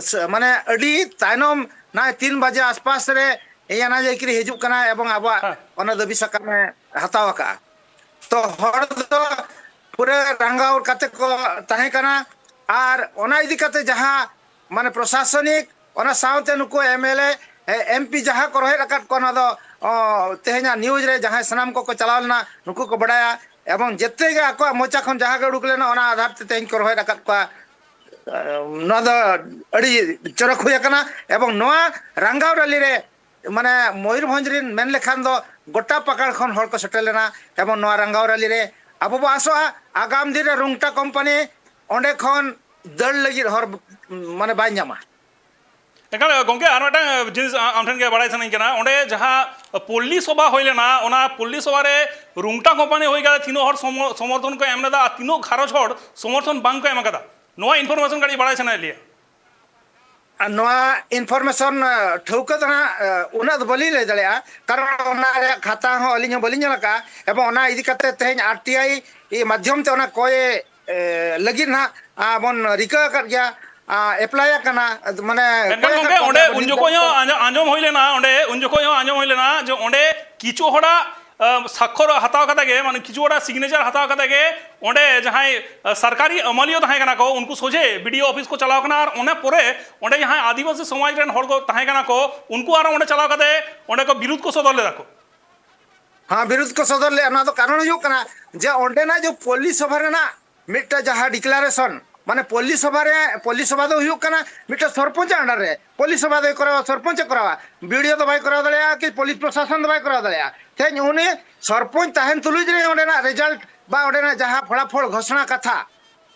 ᱥᱮ, ᱢᱟᱱᱮ ᱟᱹᱰᱤ ᱛᱟᱭᱱᱚᱢ, ᱱᱚᱜᱼᱚᱭ ᱛᱤᱱ ᱵᱟᱡᱮ ᱟᱥᱯᱟᱥ ᱨᱮ ᱮᱭᱟᱱᱟ ᱡᱟᱭᱠᱤᱨᱤ ᱦᱤᱡᱩᱜ ᱠᱟᱱᱟ ᱮᱵᱚᱝ ᱟᱵᱚᱣᱟᱜ ᱦᱮᱸ᱾ ᱚᱱᱟ ᱫᱟᱹᱵᱤ ᱥᱟᱠᱟᱢ ᱮ ᱦᱟᱛᱟᱣ ᱟᱠᱟᱫᱼᱟ᱾ ᱛᱚ ᱦᱚᱲ ᱫᱚ ᱯᱩᱨᱟᱹ ᱨᱟᱸᱜᱟᱣ ᱠᱟᱛᱮ ᱠᱚ ᱛᱟᱦᱮᱸ ᱠᱟᱱᱟ᱾ ᱟᱨ ᱚᱱᱟ ᱤᱫᱤ ᱠᱟᱛᱮ ᱡᱟᱦᱟᱸ ᱢᱟᱱᱮ ᱯᱨᱚᱥᱟᱥᱚᱱᱤᱠ, ᱚᱱᱟ ᱥᱟᱶᱛᱮ ᱱᱩᱠᱩ M L A, M P ᱡᱟᱦᱟᱸ ᱠᱚ ᱨᱚᱦᱮᱫ ᱟᱠᱟᱫ ᱠᱚᱣᱟ, ᱚᱱᱟ ᱫᱚ, ᱚ, ᱛᱮᱦᱮᱧᱟᱜ ᱱᱤᱭᱩᱡᱽ ᱨᱮ ᱡᱟᱦᱟᱸᱭ ᱥᱟᱱᱟᱢ ᱠᱚᱠᱚ ᱪᱟᱞᱟᱣ ᱞᱮᱱᱟ, ᱱᱩᱠᱩ ᱠᱚ ᱵᱟᱰᱟᱭᱟ᱾ ᱮᱵᱚᱝ ᱡᱮᱛᱮ ᱜᱮ ᱟᱠᱚᱣᱟᱜ ᱢᱚᱪᱟ ᱠᱷᱚᱱ ᱡᱟᱦᱟᱸ ᱜᱮ ᱩᱰᱩᱠ ᱞᱮᱱᱟ, ᱚᱱᱟ ᱟᱫᱷᱟᱨ ᱛᱮ ᱛᱮᱦᱮᱧ ᱠᱚ ᱨᱚᱦᱮᱫ ᱟᱠᱟᱫ ᱠᱚᱣᱟ᱾ ᱱᱚᱣᱟ ᱫᱚ ᱟᱹᱰᱤ ᱪᱚᱨᱚᱠ ᱦᱩᱭ ᱟᱠᱟᱱᱟ᱾ ᱮᱵᱚᱝ ᱱᱚᱣᱟ ᱨᱟᱸᱜᱟᱣ ᱨᱟᱞᱤ ᱨᱮ, ᱢᱟᱱᱮ, ᱢᱚᱭᱩᱨᱵᱷᱚᱸᱡᱽ ᱨᱮᱱ ᱢᱮᱱ ᱞᱮᱠᱷᱟᱱ ᱫᱚ ᱜᱚᱴᱟ ᱯᱟᱠᱟᱲ ᱠᱷᱚᱱ ᱦᱚᱲ ᱠᱚ ᱥᱮᱴᱮᱨ ᱞᱮᱱᱟ᱾ ᱮᱵᱚᱝ ᱱᱚᱣᱟ ᱨᱟᱸᱜᱟᱣ ᱨᱟᱞᱤ ᱨᱮ ᱟᱵᱚ ᱵᱚ ᱟᱥᱚᱜᱼᱟ, ᱟᱜᱟᱢ ᱫᱤᱱ ᱨᱮ ᱨᱩᱝᱴᱟ ᱠᱳᱢᱯᱟᱱᱤ ᱚᱸᱰᱮ ᱠᱷᱚᱱ ᱫᱟᱹᱲ ᱞᱟᱹᱜᱤᱫ ᱦᱚᱨ, ᱢᱟᱱᱮ, ᱵᱟᱭ ᱧᱟᱢᱟ᱾ ᱮᱱᱠᱷᱟᱱ ᱜᱚᱢᱠᱮ, ᱟᱨ ᱢᱤᱫᱴᱟᱝ ᱡᱤᱱᱤᱥ ᱟ-, ᱟᱢ ᱴᱷᱮᱱ ᱜᱮ ᱵᱟᱲᱟᱭ ᱥᱟᱱᱟᱧ ᱠᱟᱱᱟ, ᱚᱸᱰᱮ ᱡᱟᱦᱟᱸ ᱯᱚᱞᱞᱤ ᱥᱚᱵᱷᱟ ᱦᱩᱭ ᱞᱮᱱᱟ, ᱚᱱᱟ ᱯᱚᱞᱞᱤ ᱥᱚᱵᱷᱟ ᱨᱮ ᱨᱩᱝᱴᱟ ᱠᱳᱢᱯᱟᱱᱤ ᱦᱩᱭ ᱠᱟᱛᱮ ᱛᱤᱱᱟᱹᱜ ᱦᱚᱲ ᱥᱚᱢᱚ-, ᱥᱚᱢᱚᱨᱛᱷᱚᱱ ᱠᱚ ᱮᱢ ᱞᱮᱫᱟ ᱟᱨ ᱛᱤᱱᱟᱹᱜ ᱜᱷᱟᱨᱚᱸᱡᱽ ᱦᱚᱲ ᱥᱚᱢᱚᱨᱛᱷᱚᱱ ᱵᱟᱝ ᱠᱚ ᱮᱢ ᱟᱠᱟᱫᱟ? ᱱᱚᱣᱟ ᱤᱱᱯᱷᱚᱨᱢᱮᱥᱚᱱ ᱠᱟᱹᱴᱤᱡ ᱵᱟᱲᱟᱭ ᱥᱟᱱᱟᱭᱮᱫ ᱞᱮᱭᱟ᱾ ᱟᱨ ᱱᱚᱣᱟ ᱤᱱᱯᱷᱚᱨᱢᱮᱥᱚᱱ, ᱮ, ᱴᱷᱟᱹᱣᱠᱟᱹ ᱫᱚ ᱦᱟᱸᱜ, ᱮ, ᱩᱱᱟᱹᱜ ᱫᱚ ᱵᱟᱹᱞᱤᱧ ᱞᱟᱹᱭ ᱫᱟᱲᱮᱭᱟᱜᱼᱟ, ᱠᱟᱨᱚᱱ ᱚᱱᱟ ᱨᱮᱭᱟᱜ ᱠᱷᱟᱛᱟ ᱦᱚᱸ ᱟᱹᱞᱤᱧ ᱦᱚᱸ ᱵᱟᱹᱞᱤᱧ ᱧᱮᱞ ᱟᱠᱟᱫᱼᱟ᱾ ᱮᱵᱚᱝ ᱚᱱᱟ ᱤᱫᱤ ᱠᱟᱛᱮ ᱛᱮᱦᱮᱧ ᱟᱨ ᱴᱤ ᱟᱭ ᱢᱟᱫᱽᱫᱷᱚᱢ ᱛᱮ ᱚᱱᱟ ᱠᱚᱭ, ᱮ, ᱞᱟᱹᱜᱤᱫ ᱦᱟᱸᱜ, ᱟ, ᱵᱚᱱ ᱨᱤᱠᱟᱹ ᱟᱠᱟᱫ ᱜᱮᱭᱟ᱾ ᱮᱯᱞᱟᱭ ᱟᱠᱟᱱᱟ, ᱢᱟᱱᱮ ᱢᱮᱱᱠᱷᱟᱱ ᱠᱚᱭᱮᱠ ᱜᱚᱝᱠᱮ, ᱦᱚᱲ ᱚᱸᱰᱮ ᱠᱚ ᱩᱱ ᱡᱚᱠᱷᱚᱡ ᱦᱚᱸ ᱟᱸᱡᱚᱢ, ᱟᱸᱡᱚᱢ ᱦᱩᱭ ᱞᱮᱱᱟ, ᱚᱸᱰᱮ ᱩᱱ ᱡᱚᱠᱷᱚᱡ ᱦᱚᱸ ᱟᱸᱡᱚᱢ ᱦᱩᱭ ᱞᱮᱱᱟ ᱡᱮ ᱚᱸᱰᱮ ᱠᱤᱪᱷᱩ ᱦᱚᱲᱟᱜ, ᱟᱸ, ᱥᱟᱠᱠᱷᱚᱨ ᱦᱟᱛᱟᱣ ᱠᱟᱛᱮ ᱜᱮ, ᱢᱟᱱᱮ ᱠᱤᱪᱷᱩ ᱦᱚᱲᱟᱜ ᱥᱤᱜᱽᱱᱮᱪᱟᱨ ᱦᱟᱛᱟᱣ ᱠᱟᱛᱮ ᱜᱮ ᱚᱸᱰᱮ ᱡᱟᱦᱟᱸᱭ, ᱟᱸ, ᱥᱚᱨᱠᱟᱨᱤ ᱟᱹᱢᱟᱹᱞᱤᱭᱟᱹ ᱛᱟᱦᱮᱸ ᱠᱟᱱᱟ ᱠᱚ, ᱩᱱᱠᱩ ᱥᱚᱡᱷᱮ ᱵᱤ ᱰᱤ ᱳ ᱚᱯᱷᱤᱥ ᱠᱚ ᱪᱟᱞᱟᱣ ᱠᱟᱱᱟ᱾ ᱟᱨ ᱚᱱᱟ ᱯᱚᱨᱮ ᱚᱸᱰᱮ ᱡᱟᱦᱟᱸᱭ ᱟᱹᱫᱤᱵᱟᱹᱥᱤ ᱥᱚᱢᱟᱡᱽ ᱨᱮᱱ ᱦᱚᱲ ᱠᱚ ᱛᱟᱦᱮᱸ ᱠᱟᱱᱟ ᱠᱚ, ᱩᱱᱠᱩ ᱟᱨᱚ ᱚᱸᱰᱮ ᱪᱟᱞᱟᱣ ᱠᱟᱛᱮ ᱚᱸᱰᱮ ᱠᱚ ᱵᱤᱨᱩᱫᱷ ᱠᱚ ᱥᱚᱫᱚᱨ ᱞᱮᱫᱟ ᱠᱚ᱾ ᱦᱮᱸ, ᱵᱤᱨᱩᱫᱷ ᱠᱚ ᱥᱚᱫᱚᱨ ᱞᱮᱫᱟ᱾ ᱚᱱᱟ ᱫᱚ ᱠᱟᱨᱚᱱ ᱦᱩᱭᱩᱜ ᱠᱟᱱᱟ ᱡᱮ ᱚᱸᱰᱮᱱᱟᱜ ᱡᱮ ᱯᱚᱞᱞᱤ ᱥᱚᱵᱷᱟ ᱨᱮᱱᱟᱜ ᱢᱤᱫᱴᱟᱝ ᱡᱟᱦᱟᱸ ᱰᱤᱠᱞᱟᱨᱮᱥᱚᱱ, ᱢᱟᱱᱮ ᱯᱚᱞᱞᱤ ᱥᱚᱵᱷᱟ ᱨᱮ, ᱯᱚᱞᱞᱤ ᱥᱚᱵᱷᱟ ᱫᱚ ᱦᱩᱭᱩᱜ ᱠᱟᱱᱟ ᱢᱤᱫᱴᱟᱝ ᱥᱚᱨᱯᱚᱧᱪ under ᱨᱮ᱾ ᱯᱚᱞᱞᱤ ᱥᱚᱵᱷᱟ ᱫᱚᱭ ᱠᱚᱨᱟᱣᱟ, ᱥᱚᱨᱯᱚᱧᱪ ᱮ ᱠᱚᱨᱟᱣᱟ, ᱵᱤ ᱰᱤ ᱳ ᱫᱚ ᱵᱟᱭ ᱠᱚᱨᱟᱣ ᱫᱟᱲᱮᱭᱟᱜᱼᱟ, ᱠᱤ ᱯᱚᱞᱞᱤ ᱯᱨᱚᱥᱟᱥᱚᱱ ᱫᱚ ᱵᱟᱭ ᱠᱚᱨᱟᱣ ᱫᱟᱲᱮᱭᱟᱜᱼᱟ᱾ ᱛᱮᱦᱮᱧ ᱩᱱᱤ ᱥᱚᱨᱯᱚᱧᱪ ᱛᱟᱦᱮᱱ ᱛᱩᱞᱩᱡ ᱨᱮ ᱚᱸᱰᱮᱱᱟᱜ ᱨᱮᱡᱟᱞᱴ ᱵᱟ ᱚᱸᱰᱮᱱᱟᱜ ᱡᱟᱦᱟᱸ ᱯᱷᱚᱞᱟᱯᱷᱚᱞ ᱜᱷᱳᱥᱚᱱᱟ ᱠᱟᱛᱷᱟ,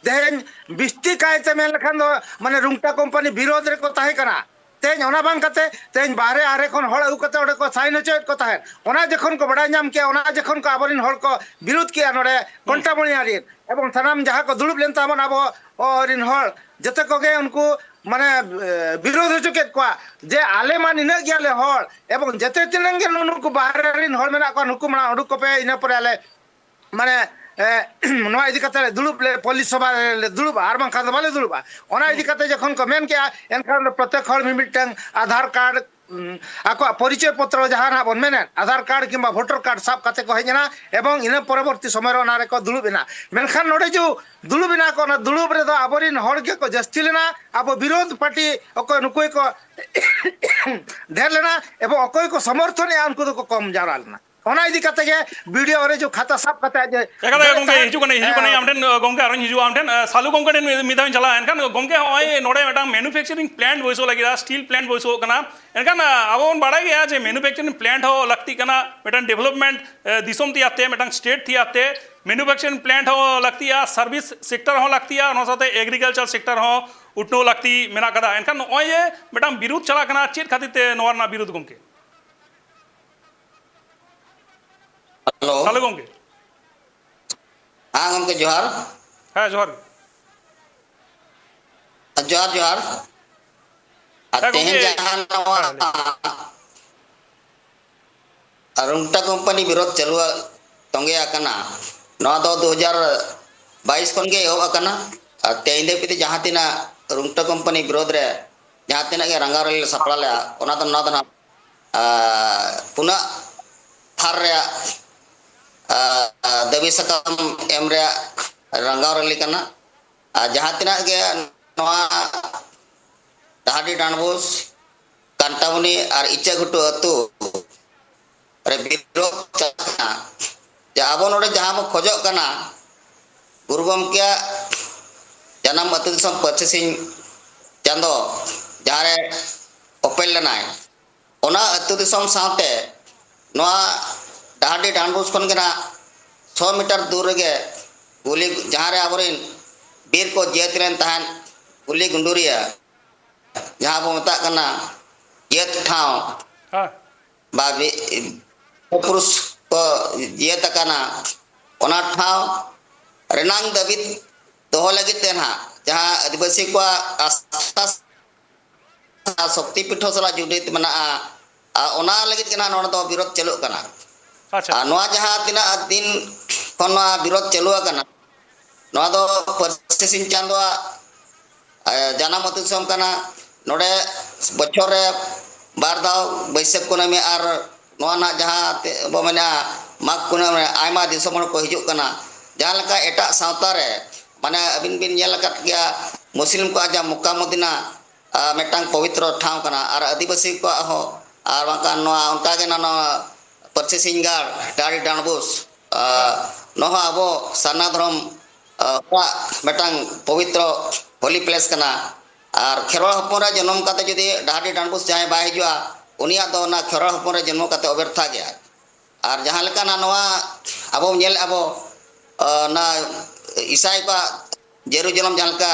ᱛᱮᱦᱮᱧ ᱵᱤᱥᱛᱤ ᱠᱟᱭᱛᱮ ᱢᱮᱱ ᱞᱮᱠᱷᱟᱱ ᱫᱚ ᱢᱟᱱᱮ ᱨᱩᱝᱴᱟ ᱠᱳᱢᱯᱟᱱᱤ ᱵᱤᱨᱳᱫᱷ ᱨᱮᱠᱚ ᱛᱟᱦᱮᱸ ᱠᱟᱱᱟ᱾ ᱛᱮᱦᱮᱧ ᱚᱱᱟ ᱵᱟᱝ ᱠᱟᱛᱮ ᱛᱮᱦᱮᱧ ᱵᱟᱦᱨᱮ ᱟᱦᱨᱮ ᱠᱷᱚᱱ ᱦᱚᱲ ᱟᱹᱜᱩ ᱠᱟᱛᱮ ᱚᱸᱰᱮ ᱠᱚ ᱥᱟᱭᱤᱱ ᱦᱚᱪᱚᱭᱮᱫ ᱠᱚ ᱛᱟᱦᱮᱸᱫ᱾ ᱚᱱᱟ ᱡᱚᱠᱷᱚᱱ ᱠᱚ ᱵᱟᱲᱟᱭ ᱧᱟᱢ ᱠᱮᱜᱼᱟ, ᱚᱱᱟ ᱡᱚᱠᱷᱚᱱ ᱠᱚ ᱟᱵᱚᱨᱮᱱ ᱦᱚᱲ ᱠᱚ ᱵᱤᱨᱳᱫᱷ ᱠᱮᱜᱼᱟ ᱱᱚᱰᱮ ᱦᱩᱸ᱾ ᱠᱚᱱᱴᱟᱢᱚᱬᱤᱭᱟ ᱨᱮᱱ, ᱮᱵᱚᱝ ᱥᱟᱱᱟᱢ ᱡᱟᱦᱟᱸ ᱠᱚ ᱫᱩᱲᱩᱵ ᱞᱮᱱ ᱛᱟᱵᱚᱱ ᱟᱵᱚ, ᱚ, ᱨᱮᱱ ᱦᱚᱲ ᱡᱚᱛᱚ ᱠᱚᱜᱮ ᱩᱱᱠᱩ ᱢᱟᱱᱮ, ᱮ, ᱵᱤᱨᱳᱫᱷ ᱦᱚᱪᱚ ᱠᱮᱫ ᱠᱚᱣᱟ ᱡᱮ ᱟᱞᱮ ᱢᱟ ᱱᱤᱱᱟᱹᱜ ᱜᱮᱭᱟᱞᱮ ᱦᱚᱲ, ᱮᱵᱚᱝ ᱡᱮᱛᱮ ᱛᱤᱱᱟᱹᱜ ᱜᱮ ᱱᱩᱠᱩ ᱵᱟᱦᱨᱮ ᱨᱮᱱ ᱦᱚᱲ ᱢᱮᱱᱟᱜ ᱠᱚᱣᱟ, ᱱᱩᱠᱩ ᱢᱟᱲᱟᱝ ᱩᱰᱩᱠ ᱠᱚᱯᱮ, ᱤᱱᱟᱹ ᱯᱚᱨᱮ ᱟᱞᱮ ᱢᱟᱱᱮ, ᱮ, ᱱᱚᱣᱟ ᱤᱫᱤ ᱠᱟᱛᱮ ᱞᱮ ᱫᱩᱲᱩᱵ ᱞᱮ, ᱯᱚᱞᱞᱤ ᱥᱚᱵᱷᱟ ᱨᱮ ᱞᱮ ᱫᱩᱲᱩᱵᱼᱟ, ᱟᱨ ᱵᱟᱝᱠᱷᱟᱱ ᱫᱚ ᱵᱟᱞᱮ ᱫᱩᱲᱩᱵᱼᱟ᱾ ᱚᱱᱟ ᱤᱫᱤ ᱦᱩᱸ᱾ ᱠᱟᱛᱮ ᱡᱚᱠᱷᱚᱱ ᱠᱚ ᱢᱮᱱ ᱠᱮᱜᱼᱟ, ᱮᱱᱠᱷᱟᱱ ᱫᱚ ᱯᱨᱚᱛᱮᱠ ᱦᱚᱲ ᱢᱤᱢᱤᱫᱴᱟᱝ ᱟᱫᱷᱟᱨ ᱠᱟᱨᱰ, ᱩᱢ, ᱟᱠᱚᱣᱟᱜ ᱯᱚᱨᱤᱪᱚᱭ ᱯᱚᱛᱨᱚ ᱡᱟᱦᱟᱸ ᱱᱟᱜ ᱵᱚᱱ ᱢᱮᱱᱮᱫ, ᱟᱫᱷᱟᱨ ᱠᱟᱨᱰ ᱠᱤᱝᱵᱟ ᱵᱷᱳᱴᱟᱨ ᱠᱟᱨᱰ ᱥᱟᱵ ᱠᱟᱛᱮ ᱠᱚ ᱦᱮᱡ ᱮᱱᱟ ᱮᱵᱚᱝ ᱤᱱᱟᱹ ᱯᱚᱨᱚᱵᱚᱨᱛᱤ ᱥᱚᱢᱚᱭ ᱨᱮ ᱚᱱᱟ ᱨᱮᱠᱚ ᱫᱩᱲᱩᱵ ᱮᱱᱟ᱾ ᱢᱮᱱᱠᱷᱟᱱ ᱱᱚᱰᱮ ᱡᱮ ᱫᱩᱲᱩᱵ ᱮᱱᱟ ᱠᱚ, ᱚᱱᱟ ᱫᱩᱲᱩᱵ ᱨᱮᱫᱚ ᱟᱵᱚᱨᱮᱱ ᱦᱚᱲ ᱜᱮᱠᱚ ᱡᱟᱹᱥᱛᱤ ᱞᱮᱱᱟ, ᱟᱵᱚ ᱵᱤᱨᱳᱫᱷ ᱯᱟᱨᱴᱤ ᱚᱠᱚᱭ ᱱᱩᱠᱩ ᱜᱮᱠᱚ ᱰᱷᱮᱨ ᱞᱮᱱᱟ ᱮᱵᱚᱝ ᱚᱠᱚᱭ ᱠᱚ ᱥᱚᱢᱚᱨᱛᱷᱚᱱᱮᱜᱼᱟ ᱩᱱᱠᱩ ᱫᱚᱠᱚ ᱠᱚᱢ ᱡᱟᱣᱨᱟ ᱞᱮᱱᱟ᱾ ᱚᱱᱟ ᱤᱫᱤ ᱠᱟᱛᱮ ᱜᱮ ᱵᱤ ᱰᱤ ᱳ ᱨᱮ ᱡᱚ ᱠᱷᱟᱛᱟ ᱥᱟᱵ ᱠᱟᱛᱮ ᱟᱡ ᱮ ᱮᱠᱟᱞ ᱜᱮ ᱫᱟᱲᱮᱭᱟᱜ ᱜᱚᱝᱠᱮ, ᱛᱟᱦᱮᱸᱫ᱾ ᱦᱤᱡᱩᱜ ᱠᱟᱹᱱᱟᱹᱧ, ᱦᱤᱡᱩᱜ ᱠᱟᱹᱱᱟᱹᱧ ᱮ, ᱟᱢ ᱴᱷᱮᱱ, ᱜᱚᱝᱠᱮ, ᱟᱨᱚᱧ ᱦᱤᱡᱩᱜᱼᱟ ᱟᱢ ᱴᱷᱮᱱ᱾ ᱮ, ᱥᱟᱞᱩ ᱜᱚᱝᱠᱮ ᱴᱷᱮᱱ ᱢᱤᱫ, ᱢᱤᱫ ᱫᱷᱟᱣ ᱤᱧ ᱪᱟᱞᱟᱜᱼᱟ᱾ ᱮᱱᱠᱷᱟᱱ ᱜᱚᱝᱠᱮ, ᱦᱚᱸᱜᱼᱚᱭ ᱱᱚᱰᱮ ᱢᱤᱫᱴᱟᱝ manufacturing plant ᱵᱟᱹᱭᱥᱟᱹᱣ ᱞᱟᱹᱜᱤᱫ, steel plant ᱵᱟᱹᱭᱥᱟᱹᱣ ᱠᱟᱱᱟ᱾ ᱮᱱᱠᱷᱟᱱ, ᱟ, ᱟᱵᱚ ᱵᱚᱱ ᱵᱟᱲᱟᱭ ᱜᱮᱭᱟ ᱡᱮ manufacturing plant ᱦᱚᱸ ᱞᱟᱹᱠᱛᱤᱜ ᱠᱟᱱᱟ ᱢᱤᱫᱴᱟᱝ development, ᱮ, ᱫᱤᱥᱚᱢ ᱛᱮᱭᱟᱨ ᱛᱮ, ᱢᱤᱫᱴᱟᱝ state ᱛᱮᱭᱟᱨ ᱛᱮ᱾ Manufacturing plant ᱦᱚᱸ ᱞᱟᱹᱠᱛᱤᱜᱼᱟ, service sector ᱦᱚᱸ ᱞᱟᱹᱠᱛᱤᱜᱼᱟ, ᱚᱱᱟ ᱥᱟᱶᱛᱮ agriculture sector ᱦᱚᱸ ᱩᱛᱱᱟᱹᱣ ᱞᱟᱹᱠᱛᱤ ᱢᱮᱱᱟᱜ ᱠᱟᱫᱟ᱾ ᱮᱱᱠᱷᱟᱱ ᱱᱚᱜᱼᱚᱭ ᱡᱮ ᱢᱤᱫᱴᱟᱝ ᱵᱤᱨᱩᱫᱷ ᱪᱟᱞᱟᱜ ᱠᱟᱱᱟ, ᱪᱮᱫ ᱠᱷᱟᱹᱛᱤᱨ ᱛᱮ ᱱᱚᱣᱟ ᱨᱮᱱᱟᱜ ᱵᱤᱨᱩᱫᱷ, ᱜᱚᱝᱠᱮ? ᱦᱮᱞᱳ᱾ ᱥᱟᱞᱩ ᱜᱚᱝᱠᱮ᱾ ᱦᱮᱸ ᱜᱚᱝᱠᱮ, ᱡᱚᱦᱟᱨ᱾ ᱦᱮᱸ, ᱡᱚᱦᱟᱨ ᱜᱮ᱾ ᱡᱚᱦᱟᱨ, ᱡᱚᱦᱟᱨ᱾ ᱟᱨ ᱦᱮᱸ ᱛᱮᱦᱮᱧ ᱜᱚᱝᱠᱮ᱾ ᱡᱟᱦᱟᱸ ᱱᱚᱣᱟ ᱦᱮᱸ, ᱞᱟᱹᱭ ᱢᱮ᱾ ᱨᱩᱝᱴᱟ ᱠᱳᱢᱯᱟᱱᱤ ᱵᱤᱨᱳᱫᱷ ᱪᱟᱹᱞᱩ ᱛᱚᱸᱜᱮ ᱟᱠᱟᱱᱟ, ᱱᱚᱣᱟ ᱫᱚ ᱫᱩ ᱦᱟᱡᱟᱨ ᱵᱟᱭᱤᱥ ᱠᱷᱚᱱ ᱜᱮ ᱮᱦᱚᱵ ᱟᱠᱟᱱᱟ᱾ ᱟᱨ ᱛᱮᱦᱮᱧ ᱫᱷᱟᱹᱵᱤᱡ ᱛᱮ ᱡᱟᱦᱟᱸ ᱛᱤᱱᱟᱹᱜ ᱨᱩᱝᱴᱟᱹ ᱠᱳᱢᱯᱟᱱᱤ ᱵᱤᱨᱳᱫᱷ ᱨᱮ ᱡᱟᱦᱟᱸ ᱛᱤᱱᱟᱹᱜ ᱜᱮ ᱨᱟᱸᱜᱟᱣ ᱨᱮᱞᱤ ᱞᱮ ᱥᱟᱯᱲᱟᱣ ᱞᱮᱫᱼᱟ, ᱚᱱᱟ ᱫᱚ, ᱱᱚᱣᱟ ᱫᱚ ᱱᱟᱦᱟᱜ, ᱟᱨ, ᱯᱩᱱᱟᱜ ᱛᱷᱟᱨ ᱨᱮᱭᱟᱜ, ᱟᱨ, ᱫᱟᱹᱵᱤ ᱥᱟᱠᱟᱢ ᱮᱢ ᱨᱮᱭᱟᱜ ᱨᱟᱸᱜᱟᱣ ᱨᱮᱞᱤ ᱠᱟᱱᱟ᱾ ᱟᱨ ᱡᱟᱦᱟᱸ ᱛᱤᱱᱟᱹᱜ ᱜᱮ ᱱᱚᱣᱟ ᱰᱟᱦᱟᱨᱰᱤ ᱰᱟᱸᱰᱵᱳᱥ, ᱠᱟᱱᱴᱟᱢᱩᱱᱤ ᱟᱨ ᱤᱪᱟᱹ ᱜᱷᱩᱴᱩ ᱟᱹᱛᱩ ᱨᱮ ᱵᱤᱨᱳᱫᱷ ᱪᱟᱞᱟᱜ ᱠᱟᱱᱟ, ᱡᱮ ᱟᱵᱚ ᱱᱚᱰᱮ ᱡᱟᱦᱟᱸ ᱵᱚ ᱠᱷᱚᱡᱚᱜ ᱠᱟᱱᱟ, ᱜᱩᱨᱩ ᱜᱚᱢᱠᱮᱭᱟᱜ ᱡᱟᱱᱟᱢ ᱟᱹᱛᱩ ᱫᱤᱥᱚᱢ ᱯᱟᱹᱨᱥᱤ ᱥᱤᱧ ᱪᱟᱸᱫᱚ, ᱡᱟᱦᱟᱸ ᱨᱮ ᱚᱯᱮᱞ ᱞᱮᱱᱟᱭ, ᱚᱱᱟ ᱟᱹᱛᱩ ᱫᱤᱥᱚᱢ ᱥᱟᱶᱛᱮ ᱱᱚᱣᱟ ᱰᱟᱦᱟᱨᱰᱤ ᱰᱟᱸᱰᱵᱳᱥ ᱠᱷᱚᱱ ᱜᱮ ᱱᱟᱜ ᱥᱚ ᱢᱤᱴᱟᱨ ᱫᱩᱨ ᱨᱮᱜᱮ ᱜᱩᱞᱤ, ᱡᱟᱦᱟᱸ ᱨᱮ ᱟᱵᱚᱨᱮᱱ ᱵᱤᱨ ᱠᱚ ᱡᱤᱭᱟᱹᱛ ᱞᱮᱱ ᱛᱟᱦᱮᱸᱫ, ᱜᱩᱞᱤ ᱜᱩᱸᱰᱩᱨᱤᱭᱟᱹ, ᱡᱟᱦᱟᱸ ᱵᱚ ᱢᱮᱛᱟᱜ ᱠᱟᱱᱟ ᱡᱟᱹᱛ ᱴᱷᱟᱶ, ᱦᱮᱸ᱾ ᱵᱟ ᱵᱤ-, ᱯᱩᱨᱩᱥ ᱠᱚ ᱡᱟᱹᱛ ᱟᱠᱟᱱᱟ, ᱚᱱᱟ ᱴᱷᱟᱶ ᱨᱮᱱᱟᱝ ᱫᱟᱹᱵᱤ ᱫᱚᱦᱚ ᱞᱟᱹᱜᱤᱫ ᱛᱮ ᱱᱟᱦᱟᱜ ᱡᱟᱦᱟᱸ ᱟᱹᱫᱤᱵᱟᱹᱥᱤ ᱠᱚᱣᱟᱜ ᱟᱥᱛᱷᱟ ᱥᱚᱠᱛᱤ ᱯᱤᱴᱷᱚ ᱥᱟᱞᱟᱜ ᱡᱩᱰᱤᱛ ᱢᱮᱱᱟᱜᱼᱟ, ᱟᱨ ᱚᱱᱟ ᱞᱟᱹᱜᱤᱫ ᱜᱮ ᱱᱟᱦᱟᱜ ᱱᱚᱰᱮ ᱫᱚ ᱵᱤᱨᱳᱫᱷ ᱪᱟᱹᱞᱩᱜ ᱠᱟᱱᱟ᱾ ᱟᱪᱪᱷᱟ᱾ ᱟᱨ ᱱᱚᱣᱟ ᱡᱟᱦᱟᱸ ᱛᱤᱱᱟᱹᱜ ᱫᱤᱱ ᱠᱷᱚᱱ ᱱᱚᱣᱟ ᱵᱤᱨᱳᱫᱷ ᱪᱟᱹᱞᱩ ᱟᱠᱟᱱᱟ, ᱱᱚᱣᱟ ᱫᱚ ᱯᱟᱹᱨᱥᱤ ᱥᱤᱧ ᱪᱟᱸᱫᱳᱣᱟᱜ, ᱮ, ᱡᱟᱱᱟᱢ ᱟᱹᱛᱩ ᱫᱤᱥᱚᱢ ᱠᱟᱱᱟ᱾ ᱱᱚᱰᱮ ᱵᱚᱪᱷᱚᱨ ᱨᱮ ᱵᱟᱨ ᱫᱷᱟᱣ ᱵᱟᱹᱭᱥᱟᱹᱠᱷ ᱠᱩᱱᱟᱹᱢᱤ ᱟᱨ ᱱᱚᱣᱟ ᱨᱮᱱᱟᱜ ᱡᱟᱦᱟᱸ ᱛᱮ-, ᱵᱚ ᱢᱮᱱᱟ ᱢᱟᱜᱽ ᱠᱩᱱᱟᱹᱢᱤ ᱨᱮ ᱟᱭᱢᱟ ᱫᱤᱥᱚᱢ ᱦᱚᱲ ᱠᱚ ᱦᱤᱡᱩᱜ ᱠᱟᱱᱟ᱾ ᱡᱟᱦᱟᱸ ᱞᱮᱠᱟ ᱮᱴᱟᱜ ᱥᱟᱶᱛᱟ ᱨᱮ, ᱢᱟᱱᱮ, ᱟᱹᱵᱤᱱ ᱵᱤᱱ ᱧᱮᱞ ᱟᱠᱟᱫ ᱜᱮᱭᱟ, ᱢᱩᱥᱞᱤᱢ ᱠᱚᱣᱟᱜ ᱡᱟᱦᱟᱸ ᱢᱚᱠᱠᱟ ᱢᱚᱫᱤᱱᱟ, ᱟ, ᱢᱤᱫᱴᱟᱝ ᱯᱚᱵᱤᱛᱨᱚ ᱴᱷᱟᱶ ᱠᱟᱱᱟ, ᱟᱨ ᱟᱹᱫᱤᱵᱟᱹᱥᱤ ᱠᱚᱣᱟᱜ ᱦᱚᱸ, ᱟᱨ ᱵᱟᱝᱠᱷᱟᱱ ᱱᱚᱣᱟ ᱚᱱᱠᱟᱜᱮ ᱱᱚᱣᱟ ᱯᱟᱹᱨᱥᱤ ᱥᱤᱧ ᱜᱟᱲ, ᱰᱟᱦᱟᱨᱰᱤ ᱰᱟᱸᱰᱵᱳᱥ, ᱟ, ᱱᱚᱣᱟ ᱦᱚᱸ ᱟᱵᱚ ᱥᱟᱨᱱᱟ ᱫᱷᱚᱨᱚᱢ, ᱟ, ᱠᱚᱣᱟᱜ ᱢᱤᱫᱴᱟᱝ ᱯᱚᱵᱤᱛᱨᱚ ᱦᱳᱞᱤ ᱯᱞᱮᱥ ᱠᱟᱱᱟ᱾ ᱟᱨ ᱠᱷᱮᱨᱣᱟᱲ ᱦᱚᱯᱚᱱ ᱨᱮ ᱡᱚᱱᱚᱢ ᱠᱟᱛᱮ ᱡᱩᱫᱤ ᱰᱟᱦᱟᱨᱰᱤ ᱰᱟᱸᱰᱵᱳᱥ ᱡᱟᱦᱟᱸᱭ ᱵᱟᱭ ᱦᱤᱡᱩᱜᱼᱟ, ᱩᱱᱤᱭᱟᱜ ᱫᱚ ᱚᱱᱟ ᱠᱷᱮᱨᱣᱟᱲ ᱦᱚᱯᱚᱱ ᱨᱮ ᱡᱚᱱᱢᱚ ᱠᱟᱛᱮ ᱚᱵᱮᱨᱛᱷᱟ ᱜᱮᱭᱟ᱾ ᱟᱨ ᱡᱟᱦᱟᱸ ᱞᱮᱠᱟᱱᱟᱜ ᱱᱚᱣᱟ ᱟᱵᱚ ᱧᱮᱞᱮᱫᱼᱟ ᱵᱚ, ᱟ, ᱚᱱᱟ ᱤᱥᱟᱭ ᱠᱚᱣᱟᱜ ᱡᱮᱨᱩᱡᱟᱞᱮᱢ ᱡᱟᱦᱟᱸ ᱞᱮᱠᱟ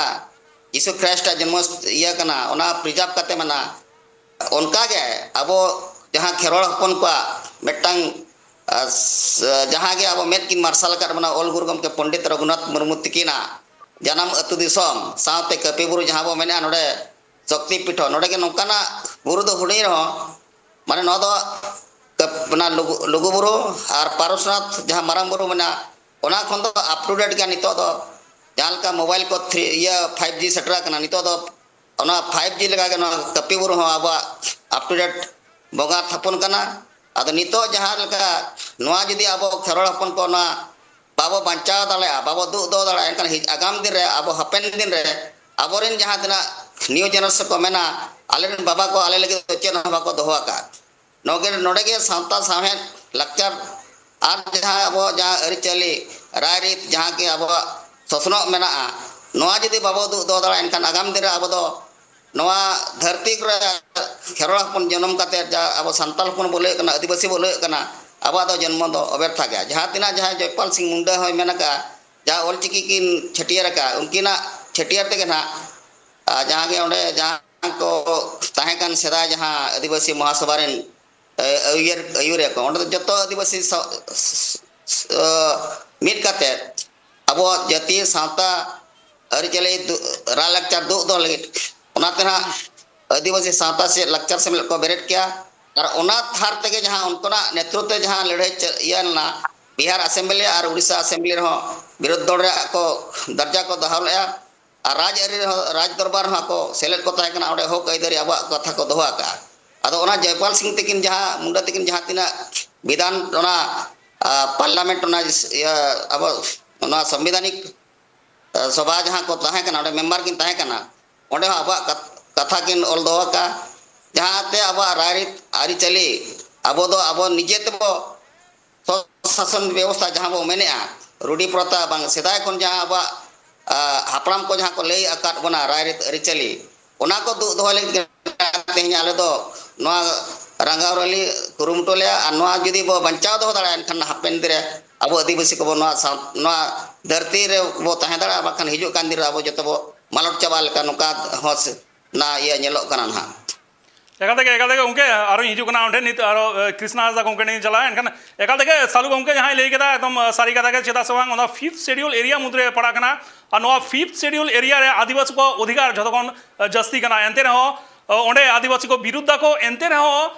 ᱡᱤᱥᱩ ᱠᱷᱨᱤᱥᱴ ᱟᱜ ᱡᱚᱱᱢᱚ ᱤᱭᱟᱹ ᱠᱟᱱᱟ, ᱚᱱᱟ ᱯᱨᱤᱡᱟᱨᱵᱷ ᱠᱟᱛᱮ ᱢᱮᱱᱟᱜᱼᱟ᱾ ᱚᱱᱠᱟᱜᱮ ᱟᱵᱚ ᱡᱟᱦᱟᱸ ᱠᱷᱮᱨᱣᱟᱲ ᱦᱚᱯᱚᱱ ᱠᱚᱣᱟᱜ ᱢᱤᱫᱴᱟᱝ, ᱟ, ᱥ-, ᱡᱟᱦᱟᱸ ᱜᱮ ᱟᱵᱚ ᱢᱮᱫ ᱠᱤᱱ ᱢᱟᱨᱥᱟᱞ ᱟᱠᱟᱫ ᱵᱚᱱᱟ ᱚᱞ ᱜᱩᱨᱩ ᱜᱚᱢᱠᱮ ᱯᱚᱱᱰᱤᱛ ᱨᱚᱜᱷᱩᱱᱟᱛᱷ ᱢᱩᱨᱢᱩ ᱛᱤᱠᱤᱱᱟᱜ ᱡᱟᱱᱟᱢ ᱟᱹᱛᱩ ᱫᱤᱥᱚᱢ ᱥᱟᱶᱛᱮ ᱠᱟᱹᱯᱤ ᱵᱩᱨᱩ ᱡᱟᱦᱟᱸ ᱵᱚ ᱢᱮᱱᱮᱫᱼᱟ ᱱᱚᱰᱮ ᱥᱚᱠᱛᱤ ᱯᱤᱴᱷᱚ, ᱱᱚᱰᱮ ᱜᱮ ᱱᱚᱝᱠᱟᱱᱟᱜ ᱵᱩᱨᱩ ᱫᱚ ᱦᱩᱰᱤᱧ ᱨᱮᱦᱚᱸ, ᱢᱟᱱᱮ, ᱱᱚᱣᱟ ᱫᱚ ᱠᱟᱹᱯ-, ᱚᱱᱟ ᱞᱩᱜᱩ-, ᱞᱩᱜᱩ ᱵᱩᱨᱩ ᱟᱨ ᱯᱟᱨᱚᱥᱱᱟᱛᱷ ᱡᱟᱦᱟᱸ ᱢᱟᱨᱟᱝ ᱵᱩᱨᱩ ᱢᱮᱱᱟᱜᱼᱟ, ᱚᱱᱟ ᱠᱷᱚᱱ ᱫᱚ up to date ᱜᱮᱭᱟ ᱱᱤᱛᱚᱜ ᱫᱚ᱾ ᱡᱟᱦᱟᱸ ᱞᱮᱠᱟ ᱢᱳᱵᱟᱭᱤᱞ ᱠᱚ ᱛᱷᱨᱤ ᱤᱭᱟᱹ ᱯᱷᱟᱭᱤᱵᱽ ᱡᱤ ᱥᱮᱴᱮᱨ ᱟᱠᱟᱱᱟ, ᱱᱤᱛᱚᱜ ᱫᱚ ᱚᱱᱟ ᱯᱷᱟᱭᱤᱵᱽ ᱡᱤ ᱞᱮᱠᱟᱜᱮ ᱱᱚᱣᱟ ᱠᱟᱹᱯᱤ ᱵᱩᱨᱩ ᱦᱚᱸ ᱟᱵᱚᱣᱟᱜ ᱟᱯ ᱴᱩ ᱰᱮᱴ ᱵᱚᱸᱜᱟ ᱛᱷᱟᱯᱚᱱ ᱠᱟᱱᱟ᱾ ᱟᱫᱚ ᱱᱤᱛᱚᱜ ᱡᱟᱦᱟᱸ ᱞᱮᱠᱟ ᱱᱚᱣᱟ ᱡᱩᱫᱤ ᱟᱵᱚ ᱠᱷᱮᱨᱣᱟᱲ ᱦᱚᱯᱚᱱ ᱠᱚ ᱱᱚᱣᱟ ᱵᱟᱵᱚ ᱵᱟᱧᱪᱟᱣ ᱫᱟᱲᱮᱭᱟᱜᱼᱟ, ᱵᱟᱵᱚ ᱫᱩᱜ ᱫᱚᱦᱚ ᱫᱟᱲᱮᱭᱟᱜᱼᱟ, ᱮᱱᱠᱷᱟᱱ ᱦᱤᱡ-, ᱟᱜᱟᱢ ᱫᱤᱱ ᱨᱮ ᱟᱵᱚ ᱦᱟᱯᱮᱱ ᱫᱤᱱ ᱨᱮ ᱟᱵᱚᱨᱮᱱ ᱡᱟᱦᱟᱸ ᱛᱤᱱᱟᱹᱜ ᱱᱤᱭᱩ ᱡᱮᱱᱟᱨᱮᱥᱚᱱ ᱠᱚ ᱢᱮᱱᱟᱜᱼᱟ, ᱟᱞᱮᱨᱮᱱ ᱵᱟᱵᱟ ᱠᱚ ᱟᱞᱮ ᱞᱟᱹᱜᱤᱫ ᱫᱚ ᱪᱮᱫ ᱦᱚᱸ ᱵᱟᱠᱚ ᱫᱚᱦᱚ ᱟᱠᱟᱫ᱾ ᱱᱚᱰᱮ, ᱱᱚᱰᱮ ᱜᱮ ᱥᱟᱶᱛᱟ ᱥᱟᱶᱦᱮᱫ ᱞᱟᱠᱪᱟᱨ ᱟᱨ ᱡᱟᱦᱟᱸ ᱟᱵᱚ ᱡᱟᱦᱟᱸ ᱟᱹᱨᱤᱪᱟᱹᱞᱤ ᱨᱟᱭᱨᱤᱛ ᱡᱟᱦᱟᱸ ᱜᱮ ᱟᱵᱚᱣᱟᱜ ᱥᱚᱥᱱᱚᱜ ᱢᱮᱱᱟᱜᱼᱟ, ᱱᱚᱣᱟ ᱡᱩᱫᱤ ᱵᱟᱵᱚ ᱩᱫᱩᱜ ᱫᱚᱦᱚ ᱫᱟᱲᱮᱭᱟᱜᱼᱟ, ᱮᱱᱠᱷᱟᱱ ᱟᱜᱟᱢ ᱫᱤᱱ ᱨᱮ ᱟᱵᱚ ᱫᱚ ᱱᱚᱣᱟ ᱫᱷᱟᱹᱨᱛᱤ ᱠᱚᱨᱮ ᱠᱷᱮᱨᱣᱟᱲ ᱦᱚᱯᱚᱱ ᱡᱚᱱᱚᱢ ᱠᱟᱛᱮ ᱡᱟ ᱟᱵᱚ ᱥᱟᱱᱛᱟᱲ ᱦᱚᱯᱚᱱ ᱵᱚ ᱞᱟᱹᱭᱟᱹᱜ ᱠᱟᱱᱟ, ᱟᱹᱫᱤᱵᱟᱹᱥᱤ ᱵᱚ ᱞᱟᱹᱭᱟᱹᱜ ᱠᱟᱱᱟ, ᱟᱵᱚᱣᱟᱜ ᱫᱚ ᱡᱚᱱᱢᱚ ᱫᱚ ᱚᱵᱮᱨᱛᱷᱟ ᱜᱮᱭᱟ᱾ ᱡᱟᱦᱟᱸ ᱛᱤᱱᱟᱹᱜ ᱡᱟᱦᱟᱸᱭ ᱡᱚᱭᱯᱟᱞ ᱥᱤᱝ ᱢᱩᱱᱰᱟ ᱦᱚᱸᱭ ᱢᱮᱱ ᱟᱠᱟᱫᱼᱟ, ᱡᱟᱦᱟᱸ ᱚᱞᱪᱤᱠᱤ ᱠᱤᱱ ᱪᱷᱟᱹᱴᱭᱟᱹᱨ ᱟᱠᱟᱫᱼᱟ, ᱩᱱᱠᱤᱱᱟᱜ ᱪᱷᱟᱹᱴᱭᱟᱹᱨ ᱛᱮᱜᱮ ᱱᱟᱦᱟᱜ, ᱟᱨ ᱡᱟᱦᱟᱸ ᱜᱮ ᱚᱸᱰᱮ ᱡᱟᱦᱟᱸ ᱠᱚ ᱛᱟᱦᱮᱸ ᱠᱟᱱ ᱥᱮᱫᱟᱭ ᱡᱟᱦᱟᱸ ᱟᱹᱫᱤᱵᱟᱹᱥᱤ ᱢᱚᱦᱟᱥᱚᱵᱷᱟ ᱨᱮᱱ, ᱮ, ᱟᱹᱭᱩᱨ-, ᱟᱹᱭᱩᱨᱤᱭᱟᱹ ᱠᱚ, ᱚᱸᱰᱮ ᱫᱚ ᱡᱚᱛᱚ ᱟᱹᱫᱤᱵᱟᱹᱥᱤ ᱥᱟᱶ-, ᱥ-, ᱥ-, ᱮ, ᱢᱤᱫ ᱠᱟᱛᱮ ᱟᱵᱚᱣᱟᱜ ᱡᱟᱹᱛᱤ ᱥᱟᱶᱛᱟ ᱟᱹᱨᱤᱪᱟᱹᱞᱤ ᱫᱩ-, ᱨᱟᱭᱞᱟᱠᱪᱟᱨ ᱫᱩᱜ ᱫᱚᱦᱚ ᱞᱟᱹᱜᱤᱫ ᱚᱱᱟᱛᱮ ᱱᱟᱦᱟᱜ ᱟᱹᱫᱤᱵᱟᱹᱥᱤ ᱥᱟᱶᱛᱟ ᱥᱮ ᱞᱟᱠᱪᱟᱨ ᱥᱮᱢᱞᱮᱫ ᱠᱚ ᱵᱮᱨᱮᱫ ᱠᱮᱜᱼᱟ᱾ ᱟᱨ ᱚᱱᱟ ᱛᱷᱟᱨ ᱛᱮᱜᱮ ᱡᱟᱦᱟᱸ ᱩᱱᱠᱩᱱᱟᱜ ᱱᱮᱛᱨᱚᱛᱛᱚ ᱛᱮ ᱡᱟᱦᱟᱸ ᱞᱟᱹᱲᱦᱟᱹᱭ ᱪᱟ-, ᱤᱭᱟᱹ ᱞᱮᱱᱟ, ᱵᱤᱦᱟᱨ ᱟᱥᱮᱢᱵᱞᱤ ᱟᱨ ᱩᱲᱤᱥᱥᱟ ᱟᱥᱮᱢᱵᱞᱤ ᱨᱮᱦᱚᱸ ᱵᱤᱨᱳᱫᱷ ᱫᱚᱞ ᱨᱮᱭᱟᱜ ᱠᱚ ᱫᱟᱨᱡᱟ ᱠᱚ ᱫᱚᱦᱚ ᱞᱮᱜᱼᱟ᱾ ᱟᱨ ᱨᱟᱡᱽ ᱟᱹᱨᱤ ᱨᱮᱦᱚᱸ, ᱨᱟᱡᱽ ᱫᱚᱨᱵᱟᱨ ᱨᱮᱦᱚᱸ ᱟᱠᱚ ᱥᱮᱞᱮᱫ ᱠᱚ ᱛᱟᱦᱮᱸ ᱠᱟᱱᱟ, ᱚᱸᱰᱮ ᱦᱚᱠ ᱟᱹᱭᱫᱟᱹᱨᱤ ᱟᱵᱚᱣᱟᱜ ᱠᱟᱛᱷᱟ ᱠᱚ ᱫᱚᱦᱚ ᱟᱠᱟᱫᱼᱟ᱾ ᱟᱫᱚ ᱚᱱᱟ ᱡᱚᱭᱯᱟᱞ ᱥᱤᱝ ᱛᱟᱹᱠᱤᱱ ᱡᱟᱦᱟᱸ, ᱢᱩᱱᱰᱟ ᱛᱟᱹᱠᱤᱱ ᱡᱟᱦᱟᱸ ᱛᱤᱱᱟᱹᱜ ᱵᱤᱫᱷᱟᱱ, ᱚᱱᱟ, ᱟ, ᱯᱟᱨᱞᱟᱢᱮᱱᱴ, ᱚᱱᱟ ᱤᱥ-, ᱤᱭᱟᱹ, ᱟᱵᱚ ᱱᱚᱣᱟ ᱥᱚᱝᱵᱤᱫᱷᱟᱱᱤᱠ, ᱟ, ᱥᱚᱵᱷᱟ ᱡᱟᱦᱟᱸ ᱠᱚ ᱛᱟᱦᱮᱸ ᱠᱟᱱᱟ, ᱚᱸᱰᱮ ᱢᱮᱢᱵᱟᱨ ᱠᱤᱱ ᱛᱟᱦᱮᱸ ᱠᱟᱱᱟ, ᱚᱸᱰᱮ ᱦᱚᱸ ᱟᱵᱚᱣᱟᱜ ᱠᱟᱛ-, ᱠᱟᱛᱷᱟ ᱠᱤᱱ ᱚᱞ ᱫᱚᱦᱚ ᱟᱠᱟᱫᱼᱟ, ᱡᱟᱦᱟᱸᱛᱮ ᱟᱵᱚᱣᱟᱜ ᱨᱟᱭᱨᱤᱛ ᱟᱹᱨᱤᱪᱟᱹᱞᱤ ᱟᱵᱚ ᱫᱚ ᱟᱵᱚ ᱱᱤᱡᱮ ᱛᱮᱵᱚ ᱥᱚᱥᱟᱥᱚᱱ ᱵᱮᱵᱚᱥᱛᱷᱟ ᱡᱟᱦᱟᱸ ᱵᱚ ᱢᱮᱱᱮᱜᱼᱟ, ᱨᱩᱰᱤ ᱯᱨᱚᱛᱷᱟ ᱵᱟᱝ ᱥᱮᱫᱟᱭ ᱠᱷᱚᱱ ᱡᱟᱦᱟᱸ ᱟᱵᱚᱣᱟᱜ, ᱟ, ᱦᱟᱯᱲᱟᱢ ᱠᱚ ᱡᱟᱦᱟᱸ ᱠᱚ ᱞᱟᱹᱭ ᱟᱠᱟᱫ ᱵᱚᱱᱟ ᱨᱟᱭᱨᱤᱛ ᱟᱹᱨᱤᱪᱟᱹᱞᱤ, ᱚᱱᱟ ᱠᱚ ᱫᱩᱜ ᱫᱚᱦᱚ ᱞᱟᱹᱜᱤᱫ ᱛᱮᱦᱮᱧ ᱟᱞᱮ ᱫᱚ ᱱᱚᱣᱟ ᱨᱟᱸᱜᱟᱣ ᱨᱮᱞᱤ ᱠᱩᱨᱩᱢᱩᱴᱩ ᱞᱮᱜᱼᱟ᱾ ᱟᱨ ᱱᱚᱣᱟ ᱡᱩᱫᱤ ᱵᱚ ᱵᱟᱧᱪᱟᱣ ᱫᱚᱦᱚ ᱫᱟᱲᱮᱭᱟᱜᱼᱟ, ᱮᱱᱠᱷᱟᱱ ᱦᱟᱯᱮᱱ ᱫᱤᱱ ᱨᱮ ᱟᱵᱚ ᱟᱹᱫᱤᱵᱟᱹᱥᱤ ᱠᱚᱵᱚ ᱱᱚᱣᱟ ᱥᱟᱶ-, ᱱᱚᱣᱟ ᱫᱷᱟᱹᱨᱛᱤ ᱨᱮ ᱵᱚ ᱛᱟᱦᱮᱸ ᱫᱟᱲᱮᱭᱟᱜᱼᱟ, ᱵᱟᱠᱷᱟᱱ ᱦᱤᱡᱩᱜ ᱠᱟᱱ ᱫᱤᱱ ᱨᱮ ᱟᱵᱚ ᱡᱚᱛᱚ ᱵᱚ ᱢᱟᱞᱚᱴ ᱪᱟᱵᱟ ᱞᱮᱠᱟ ᱱᱚᱝᱠᱟ ᱦᱚᱸ ᱥᱮ-, ᱱᱟ ᱤᱭᱟᱹ ᱧᱮᱞᱚᱜ ᱠᱟᱱᱟ ᱱᱟᱦᱟᱜ᱾ ᱮᱠᱟᱞ ᱛᱮᱜᱮ, ᱮᱠᱟᱞ ᱛᱮᱜᱮ ᱜᱚᱢᱠᱮ, ᱟᱨᱚᱧ ᱦᱤᱡᱩᱜ ᱠᱟᱱᱟ ᱟᱢ ᱴᱷᱮᱱ᱾ ᱱᱤᱛ ᱟᱨᱚ, ᱮ, ᱠᱨᱤᱥᱱᱟ ᱦᱟᱸᱥᱫᱟ ᱜᱚᱢᱠᱮ ᱴᱷᱮᱱ ᱤᱧ ᱪᱟᱞᱟᱜᱼᱟ᱾ ᱮᱱᱠᱷᱟᱱ ᱮᱠᱟᱞ ᱛᱮᱜᱮ ᱥᱟᱞᱩ ᱜᱚᱢᱠᱮ ᱡᱟᱦᱟᱸᱭ ᱞᱟᱹᱭ ᱠᱮᱫᱟ, ᱮᱠᱫᱚᱢ, ᱮ, ᱥᱟᱹᱨᱤ ᱠᱟᱛᱷᱟ ᱜᱮ, ᱪᱮᱫᱟᱜ ᱥᱮ ᱵᱟᱝ ᱚᱱᱟ ᱯᱷᱤᱯᱛᱷ ᱥᱮᱰᱤᱭᱩᱞ ᱮᱨᱤᱭᱟ ᱢᱩᱫᱽᱨᱮ ᱯᱟᱲᱟᱜ ᱠᱟᱱᱟ᱾ ᱟᱨ ᱱᱚᱣᱟ ᱯᱷᱤᱯᱛᱷ ᱥᱮᱰᱤᱭᱩᱞ ᱮᱨᱤᱭᱟ ᱨᱮ ᱟᱹᱫᱤᱵᱟᱹᱥᱤ ᱠᱚᱣᱟᱜ ᱚᱫᱷᱤᱠᱟᱨ ᱡᱷᱚᱛᱚ ᱠᱷᱚᱱ, ᱮ, ᱡᱟᱹᱥᱛᱤ ᱠᱟᱱᱟ᱾ ᱮᱱᱛᱮ ᱨᱮᱦᱚᱸ, ᱮ, ᱚᱸᱰᱮ ᱟᱹᱫᱤᱵᱟᱹᱥᱤ ᱠᱚ ᱵᱤᱨᱩᱫᱷ ᱫᱟᱠᱚ, ᱮᱱᱛᱮ ᱨᱮᱦᱚᱸ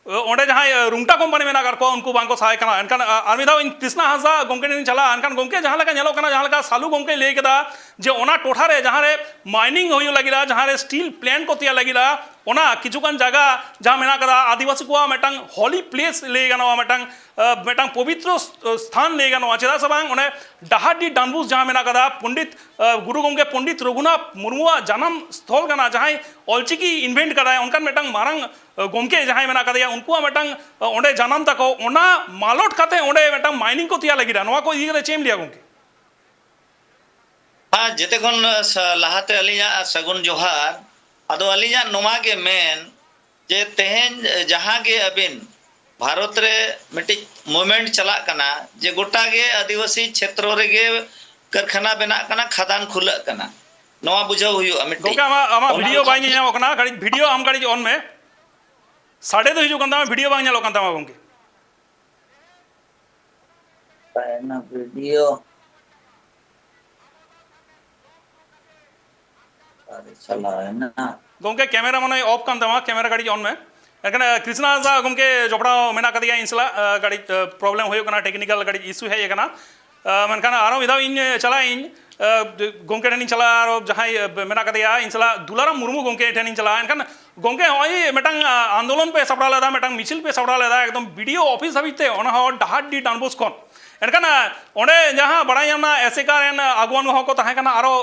ᱚᱸᱰᱮ ᱡᱟᱦᱟᱸᱭ ᱨᱩᱝᱴᱟ ᱠᱳᱢᱯᱟᱱᱤ ᱢᱮᱱᱟᱜ ᱟᱠᱟᱫ ᱠᱚᱣᱟ, ᱩᱱᱠᱩ ᱵᱟᱝᱠᱚ ᱥᱟᱦᱟᱭ ᱠᱟᱱᱟ᱾ ᱮᱱᱠᱷᱟᱱ ᱟᱨ ᱢᱤᱫ ᱫᱷᱟᱣ ᱤᱧ ᱠᱨᱤᱥᱱᱟ ᱦᱟᱸᱥᱫᱟ ᱜᱚᱢᱠᱮ ᱴᱷᱮᱱ ᱤᱧ ᱪᱟᱞᱟᱜᱼᱟ᱾ ᱮᱱᱠᱷᱟᱱ ᱜᱚᱢᱠᱮ, ᱡᱟᱦᱟᱸ ᱞᱮᱠᱟ ᱧᱮᱞᱚᱜ ᱠᱟᱱᱟ, ᱡᱟᱦᱟᱸ ᱞᱮᱠᱟ ᱥᱟᱞᱩ ᱜᱚᱢᱠᱮ ᱞᱟᱹᱭ ᱠᱮᱫᱟ ᱡᱮ ᱚᱱᱟ ᱴᱚᱴᱷᱟ ᱨᱮ ᱡᱟᱦᱟᱸ ᱨᱮ ᱢᱟᱭᱱᱤᱝ ᱦᱩᱭᱩᱜ ᱞᱟᱹᱜᱤᱫᱟ, ᱡᱟᱦᱟᱸ ᱨᱮ ᱥᱴᱤᱞ ᱯᱞᱮᱱᱴ ᱠᱚ ᱛᱮᱭᱟᱨ ᱞᱟᱹᱜᱤᱫᱟ, ᱚᱱᱟ ᱠᱤᱪᱷᱩᱜᱟᱱ ᱡᱟᱭᱜᱟ ᱡᱟᱦᱟᱸ ᱢᱮᱱᱟᱜ ᱟᱠᱟᱫᱟ, ᱟᱹᱫᱤᱵᱟᱹᱥᱤ ᱠᱚᱣᱟᱜ ᱢᱤᱫᱴᱟᱝ ᱦᱚᱞᱤ ᱯᱞᱮᱥ ᱞᱟᱹᱭ ᱜᱟᱱᱚᱜᱼᱟ, ᱢᱤᱫᱴᱟᱝ, ᱢᱤᱫᱴᱟᱝ ᱯᱚᱵᱤᱛᱨᱚ ᱥᱛᱷᱟᱱ ᱞᱟᱹᱭ ᱜᱟᱱᱚᱜᱼᱟ᱾ ᱪᱮᱫᱟᱜ ᱥᱮ ᱵᱟᱝ, ᱚᱸᱰᱮ ᱰᱟᱦᱟᱨᱰᱤ ᱰᱟᱱᱵᱩᱥ ᱡᱟᱦᱟᱸ ᱢᱮᱱᱟᱜ ᱟᱠᱟᱫᱟ, ᱯᱚᱱᱰᱤᱛ ᱜᱩᱨᱩ ᱜᱚᱢᱠᱮ ᱯᱚᱱᱰᱤᱛ ᱨᱚᱜᱷᱩᱱᱟᱛᱷ ᱢᱩᱨᱢᱩᱣᱟᱜ ᱡᱟᱱᱟᱢ ᱥᱛᱷᱚᱞ ᱠᱟᱱᱟ, ᱡᱟᱦᱟᱸᱭ ᱚᱞᱪᱤᱠᱤ ᱤᱱᱵᱷᱮᱱᱴ ᱠᱟᱫᱟᱭ, ᱚᱱᱠᱟᱱ ᱢᱤᱫᱴᱟᱝ ᱢᱟᱨᱟᱝ ᱜᱚᱢᱠᱮ ᱡᱟᱦᱟᱸᱭ ᱢᱮᱱᱟᱜ ᱟᱠᱟᱫᱮᱭᱟ, ᱩᱱᱠᱩᱣᱟᱜ ᱢᱤᱫᱴᱟᱝ ᱚᱸᱰᱮ ᱡᱟᱱᱟᱢ ᱛᱟᱠᱚ, ᱚᱱᱟ ᱢᱟᱞᱚᱴ ᱠᱟᱛᱮ ᱚᱸᱰᱮ ᱢᱤᱫᱴᱟᱝ ᱢᱟᱭᱱᱤᱝ ᱠᱚ ᱛᱮᱭᱟᱨ ᱞᱟᱹᱜᱤᱫᱟ᱾ ᱱᱚᱣᱟ ᱠᱚ ᱤᱫᱤ ᱠᱟᱛᱮ ᱪᱮᱫ ᱮᱢ ᱞᱟᱹᱭᱟ ᱜᱚᱢᱠᱮ? ᱦᱮᱸ, ᱡᱮᱛᱮ ᱠᱷᱚᱱ ᱞᱟᱦᱟᱛᱮ ᱟᱹᱞᱤᱧᱟᱜ ᱥᱟᱹᱜᱩᱱ ᱡᱚᱦᱟᱨ᱾ ᱟᱫᱚ ᱟᱹᱞᱤᱧᱟᱜ ᱱᱚᱣᱟ ᱜᱮ ᱢᱮᱱ ᱡᱮ ᱛᱮᱦᱮᱧ ᱡᱟᱦᱟᱸ ᱜᱮ ᱟᱹᱵᱤᱱ ᱵᱷᱟᱨᱚᱛ ᱨᱮ ᱢᱤᱫᱴᱤᱡ ᱢᱩᱵᱷᱢᱮᱱᱴ ᱪᱟᱞᱟᱜ ᱠᱟᱱᱟ ᱡᱮ ᱜᱚᱴᱟ ᱜᱮ ᱟᱹᱫᱤᱵᱟᱹᱥᱤ ᱪᱷᱮᱛᱨᱚ ᱨᱮᱜᱮ ᱠᱟᱹᱨᱠᱷᱟᱱᱟ ᱵᱮᱱᱟᱜ ᱠᱟᱱᱟ, ᱠᱷᱟᱫᱟᱱ ᱠᱷᱩᱞᱟᱹᱜ ᱠᱟᱱᱟ, ᱱᱚᱣᱟ ᱵᱩᱡᱷᱟᱹᱣ ᱦᱩᱭᱩᱜᱼᱟ ᱢᱤᱫᱴᱤᱡ᱾ ᱜᱚᱢᱠᱮ, ᱟᱢᱟᱜ, ᱟᱢᱟᱜ ᱵᱷᱤᱰᱤᱭᱳ ᱵᱟᱭ ᱧᱮᱧᱟᱢᱚᱜ ᱠᱟᱱᱟ, ᱠᱟᱹᱴᱤᱡ ᱵᱷᱤᱰᱤᱭᱳ ᱟᱢ ᱠᱟᱹᱴᱤᱡ ᱚᱱ ᱢᱮ, ᱥᱟᱰᱮ ᱫᱚ ᱦᱤᱡᱩᱜ ᱠᱟᱱ ᱛᱟᱢᱟ, ᱵᱷᱤᱰᱤᱭᱳ ᱵᱟᱝ ᱧᱮᱞᱚᱜ ᱠᱟᱱ ᱛᱟᱢᱟ ᱜᱚᱢᱠᱮ᱾ ᱚᱠᱟᱭᱮᱱᱟ ᱵᱷᱤᱰᱤᱭᱳ? ᱚᱠᱟᱨᱮ ᱪᱟᱞᱟᱣᱮᱱᱟ? ᱜᱚᱢᱠᱮ, ᱠᱮᱢᱮᱨᱟ ᱢᱚᱱᱮ ᱚᱯᱷ ᱠᱟᱱ ᱛᱟᱢᱟ, ᱠᱮᱢᱮᱨᱟ ᱠᱟᱹᱴᱤᱡ ᱚᱱ ᱢᱮ᱾ ᱮᱱᱠᱷᱟᱱ ᱠᱨᱤᱥᱱᱟ ᱦᱟᱸᱥᱫᱟ ᱜᱚᱢᱠᱮ ᱡᱚᱯᱲᱟᱣ ᱢᱮᱱᱟᱜ ᱟᱠᱟᱫᱮᱭᱟ ᱤᱧ ᱥᱟᱞᱟᱜ᱾ ᱠᱟᱹᱴᱤᱡ ᱯᱨᱚᱵᱞᱮᱢ ᱦᱩᱭᱩᱜ ᱠᱟᱱᱟ, ᱴᱮᱠᱱᱤᱠᱮᱞ ᱠᱟᱹᱴᱤᱡ ᱤᱥᱩ ᱦᱮᱡ ᱟᱠᱟᱱᱟ᱾ ᱢᱮᱱᱠᱷᱟᱱ ᱟᱨᱚ ᱢᱤᱫ ᱫᱷᱟᱣ ᱤᱧ ᱪᱟᱞᱟᱜ ᱤᱧ ᱜᱚᱢᱠᱮ ᱴᱷᱮᱱᱤᱧ ᱪᱟᱞᱟᱜᱼᱟ, ᱟᱨᱚ ᱡᱟᱦᱟᱸᱭ ᱢᱮᱱᱟᱜ ᱟᱠᱟᱫᱮᱭᱟ ᱤᱧ ᱥᱟᱞᱟᱜ, ᱫᱩᱞᱟᱨᱟᱢ ᱢᱩᱨᱢᱩ ᱜᱚᱢᱠᱮ ᱴᱷᱮᱱᱤᱧ ᱪᱟᱞᱟᱜᱼᱟ᱾ ᱮᱱᱠᱷᱟᱱ ᱜᱚᱢᱠᱮ, ᱱᱚᱜᱼᱚᱭ ᱢᱤᱫᱴᱟᱝ ᱟᱱᱫᱳᱞᱚᱱ ᱯᱮ ᱥᱟᱯᱲᱟᱣ ᱞᱮᱫᱟ, ᱢᱤᱫᱴᱟᱝ ᱢᱤᱪᱷᱤᱞ ᱯᱮ ᱥᱟᱯᱲᱟᱣ ᱞᱮᱫᱟ, ᱮᱠᱫᱚᱢ ᱵᱤᱰᱤᱳ ᱚᱯᱷᱤᱥ ᱦᱟᱹᱵᱤᱡ ᱛᱮ, ᱚᱱᱟ ᱦᱚᱸ ᱰᱟᱦᱟᱨᱰᱤ ᱰᱟᱱᱵᱚᱥ ᱠᱷᱚᱱ᱾ ᱮᱱᱠᱷᱟᱱ ᱚᱸᱰᱮ ᱡᱟᱦᱟᱸ ᱵᱟᱲᱟᱭ ᱧᱟᱢ ᱮᱱᱟ, ᱮᱥᱮᱠᱟ ᱨᱮᱱ ᱟᱜᱩᱣᱟᱱ ᱠᱚᱦᱚᱸ ᱠᱚ ᱛᱟᱦᱮᱸ ᱠᱟᱱᱟ, ᱟᱨᱚ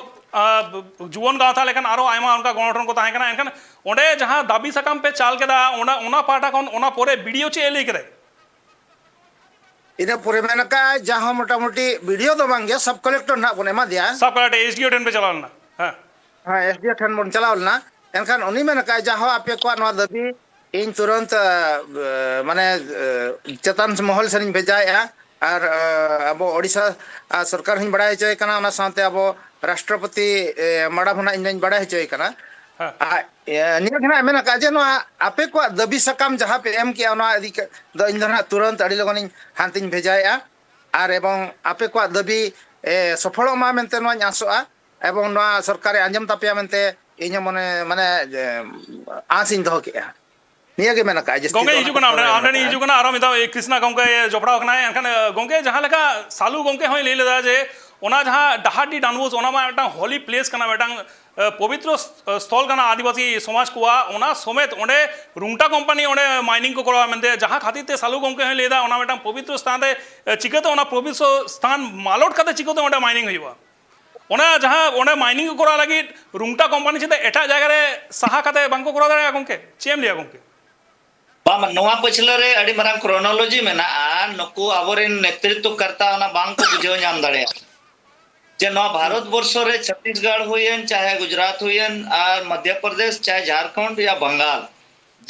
ᱡᱩᱣᱟᱹᱱ ᱜᱟᱶᱛᱟ ᱞᱮᱠᱟᱱ ᱟᱨᱚ ᱟᱭᱢᱟ ᱚᱱᱠᱟ ᱜᱚᱱᱚᱴᱷᱚᱱ ᱠᱚ ᱛᱟᱦᱮᱸ ᱠᱟᱱᱟ᱾ ᱮᱱᱠᱷᱟᱱ ᱚᱸᱰᱮ ᱡᱟᱦᱟᱸ ᱫᱟᱹᱵᱤ ᱥᱟᱠᱟᱢ ᱯᱮ ᱪᱟᱞ ᱠᱮᱫᱟ, ᱚᱱᱟ, ᱚᱱᱟ ᱯᱟᱦᱴᱟ ᱠᱷᱚᱱ ᱚᱱᱟ ᱯᱚᱨᱮ ᱵᱤᱰᱤᱳ ᱪᱮᱫ ᱮ ᱞᱟᱹᱭ ᱠᱮᱫᱟᱭ? ᱤᱱᱟᱹ ᱯᱚᱨᱮ ᱢᱮᱱ ᱟᱠᱟᱫᱼᱟ, ᱡᱟᱦᱟᱸ ᱢᱚᱴᱟᱢᱩᱴᱤ ᱵᱤᱰᱤᱳ ᱫᱚ ᱵᱟᱝ ᱜᱮ, ᱥᱟᱵ ᱠᱚᱞᱮᱠᱴᱚᱨ ᱱᱟᱦᱟᱜ ᱵᱚᱱ ᱮᱢᱟ ᱫᱮᱭᱟ᱾ ᱥᱟᱵ ᱠᱚᱞᱮᱠᱴᱚᱨ, ᱮᱥᱰᱤᱳ ᱴᱷᱮᱱ ᱯᱮ ᱪᱟᱞᱟᱣ ᱞᱮᱱᱟ? ᱦᱮᱸ᱾ ᱦᱮᱸ, ᱮᱥᱰᱤᱳ ᱴᱷᱮᱱ ᱵᱚᱱ ᱪᱟᱞᱟᱣ ᱞᱮᱱᱟ᱾ ᱮᱱᱠᱷᱟᱱ ᱩᱱᱤ ᱢᱮᱱ ᱟᱠᱟᱫᱼᱟ, ᱡᱟᱦᱟᱸ ᱟᱯᱮ ᱠᱚᱣᱟᱜ ᱱᱚᱣᱟ ᱫᱟᱹᱵᱤ ᱤᱧ ᱛᱩᱨᱟᱹᱱᱛ, ᱮ, ᱢᱟᱱᱮ, ᱮ, ᱪᱮᱛᱟᱱ ᱢᱚᱦᱚᱞ ᱥᱮᱫ ᱤᱧ ᱵᱷᱮᱡᱟᱭᱮᱫᱼᱟ᱾ ᱟᱨ, ᱮ, ᱟᱵᱚ ᱳᱰᱤᱥᱟ, ᱟ, ᱥᱚᱨᱠᱟᱨ ᱦᱚᱸᱧ ᱵᱟᱲᱟᱭ ᱦᱚᱪᱚᱭᱮ ᱠᱟᱱᱟ, ᱚᱱᱟ ᱥᱟᱶᱛᱮ ᱟᱵᱚ ᱨᱟᱥᱴᱨᱚᱯᱚᱛᱤ, ᱮ, ᱢᱟᱰᱟᱢ ᱦᱚᱸ ᱱᱟᱜ ᱤᱧ ᱫᱚᱧ ᱵᱟᱲᱟᱭ ᱦᱚᱪᱚᱭᱮ ᱠᱟᱱᱟ᱾ ᱦᱮᱸ᱾ ᱟᱨ, ᱮ, ᱱᱤᱭᱟᱹ ᱜᱮ ᱱᱟᱜ ᱢᱮᱱ ᱟᱠᱟᱫᱼᱟ ᱡᱮ ᱱᱚᱣᱟ ᱟᱯᱮ ᱠᱚᱣᱟᱜ ᱫᱟᱹᱵᱤ ᱥᱟᱠᱟᱢ ᱡᱟᱦᱟᱸ ᱯᱮ ᱮᱢ ᱠᱮᱜᱼᱟ, ᱚᱱᱟ ᱤᱫᱤ ᱠᱟ-, ᱫᱚ ᱤᱧ ᱫᱚ ᱱᱟᱜ ᱛᱩᱨᱟᱹᱱᱛ ᱟᱹᱰᱤ ᱞᱚᱜᱚᱱᱤᱧ ᱦᱟᱱᱛᱮᱧ ᱵᱷᱮᱡᱟᱭᱮᱫᱼᱟ᱾ ᱟᱨ ᱮᱵᱚᱝ ᱟᱯᱮ ᱠᱚᱣᱟᱜ ᱫᱟᱹᱵᱤ, ᱮ, ᱥᱚᱯᱷᱚᱞᱚᱜ ᱢᱟ ᱢᱮᱱᱛᱮ ᱱᱚᱣᱟᱧ ᱟᱸᱥᱚᱜᱼᱟ᱾ ᱮᱵᱚᱝ ᱱᱚᱣᱟ ᱥᱚᱨᱠᱟᱨᱮ ᱟᱸᱡᱚᱢ ᱛᱟᱯᱮᱭᱟ ᱢᱮᱱᱛᱮ ᱤᱧ ᱦᱚᱸ ᱢᱚᱱᱮ, ᱢᱟᱱᱮ, ᱮ, ᱟᱸᱥ ᱤᱧ ᱫᱚᱦᱚ ᱠᱮᱜᱼᱟ᱾ ᱱᱤᱭᱟᱹ ᱜᱮ ᱢᱮᱱ ᱟᱠᱟᱫᱼᱟ, ᱡᱟᱹᱥᱛᱤ ᱜᱚᱝᱠᱮ ᱫᱚ ᱦᱤᱡᱩᱜ ᱠᱟᱱᱟ, ᱚᱸᱰᱮ ᱢᱮᱱ ᱟᱠᱟᱫᱼᱟ᱾ ᱤᱧ ᱦᱤᱡᱩᱜ ᱠᱟᱱᱟ, ᱟᱨᱚ ᱢᱤᱫ ᱫᱷᱟᱣ ᱠᱨᱤᱥᱱᱟ ᱜᱚᱝᱠᱮ ᱡᱚᱯᱲᱟᱣ ᱠᱟᱱᱟᱭ᱾ ᱮᱱᱠᱷᱟᱱ, ᱜᱚᱝᱠᱮ, ᱡᱟᱦᱟᱸ ᱞᱮᱠᱟ ᱥᱟᱞᱩ ᱜᱚᱝᱠᱮ ᱦᱚᱸᱭ ᱞᱟᱹᱭ ᱞᱮᱫᱟ ᱡᱮ ᱚᱱᱟ ᱡᱟᱦᱟᱸ ᱰᱟᱦᱟᱨᱰᱤ ᱰᱟᱱ ᱵᱩᱨᱡᱽ, ᱚᱱᱟ ᱢᱟ ᱢᱤᱫᱴᱟᱝ holy place ᱠᱟᱱᱟ, ᱢᱤᱫᱴᱟᱝ, ᱮ, ᱯᱚᱵᱤᱛᱨᱚ ᱥ-, ᱥᱛᱷᱚᱞ ᱠᱟᱱᱟ ᱟᱹᱫᱤᱵᱟᱹᱥᱤ ᱥᱚᱢᱟᱡᱽ ᱠᱚᱣᱟᱜ, ᱚᱱᱟ ᱥᱚᱢᱮᱛ ᱚᱸᱰᱮ ᱨᱩᱝᱴᱟ ᱠᱳᱢᱯᱟᱱᱤ ᱚᱸᱰᱮ mining ᱠᱚ ᱠᱚᱨᱟᱣᱟ ᱢᱮᱱᱛᱮ, ᱡᱟᱦᱟᱸ ᱠᱷᱟᱹᱛᱤᱨ ᱛᱮ ᱥᱟᱞᱩ ᱜᱚᱝᱠᱮ ᱦᱚᱸᱭ ᱞᱟᱹᱭ ᱮᱫᱟ, ᱚᱱᱟ ᱢᱤᱫᱴᱟᱝ ᱯᱚᱵᱤᱛᱨᱚ ᱥᱛᱷᱟᱱ ᱨᱮ, ᱮ, ᱪᱤᱠᱟᱹᱛᱮ ᱚᱱᱟ ᱯᱚᱵᱤᱛᱨᱚ ᱥᱛᱷᱟᱱ ᱢᱟᱞᱚᱴ ᱠᱟᱛᱮ ᱪᱤᱠᱟᱹᱛᱮ ᱚᱸᱰᱮ mining ᱦᱩᱭᱩᱜᱼᱟ? ᱚᱱᱟ ᱡᱟᱦᱟᱸ ᱚᱸᱰᱮ mining ᱠᱚ ᱠᱚᱨᱟᱣ ᱞᱟᱹᱜᱤᱫ ᱨᱩᱝᱴᱟ ᱠᱳᱢᱯᱟᱱᱤ ᱪᱮᱫᱟᱜ ᱮᱴᱟᱜ ᱡᱟᱭᱜᱟ ᱨᱮ ᱥᱟᱦᱟ ᱠᱟᱛᱮ ᱵᱟᱝ ᱠᱚ ᱠᱚᱨᱟᱣ ᱫᱟᱲᱮᱭᱟᱜᱼᱟ ᱜᱚᱝᱠᱮ? ᱪᱮᱫ ᱮᱢ ᱞᱟᱹᱭᱟ ᱜᱚᱝᱠᱮ? ᱵᱟᱝ, ᱱᱚᱣᱟ ᱯᱟᱹᱪᱷᱞᱟᱹ ᱨᱮ ᱟᱹᱰᱤ ᱢᱟᱨᱟᱝ chronology ᱢᱮᱱᱟᱜᱼᱟ᱾ ᱱᱩᱠᱩ ᱟᱵᱚᱨᱮᱱ ᱱᱮᱛᱨᱤᱛᱵ ᱠᱟᱨᱛᱟ ᱚᱱᱟ ᱵᱟᱝ ᱠᱚ ᱵᱩᱡᱷᱟᱹᱣ ᱧᱟᱢ ᱫᱟᱲᱮᱭᱟᱜᱼᱟ ᱡᱮ ᱱᱚᱣᱟ ᱵᱷᱟᱨᱚᱛ ᱵᱚᱨᱥᱚ ᱨᱮ ᱪᱷᱚᱛᱤᱥᱜᱚᱲ ᱦᱩᱭᱮᱱ, ᱪᱟᱦᱮ ᱜᱩᱡᱽᱨᱟᱴ ᱦᱩᱭᱮᱱ, ᱟᱨ ᱢᱚᱫᱷᱭᱚ ᱯᱨᱚᱫᱮᱥ, ᱪᱟᱦᱮ ᱡᱷᱟᱨᱠᱷᱚᱸᱰ ᱭᱟ ᱵᱟᱝᱜᱟᱞ,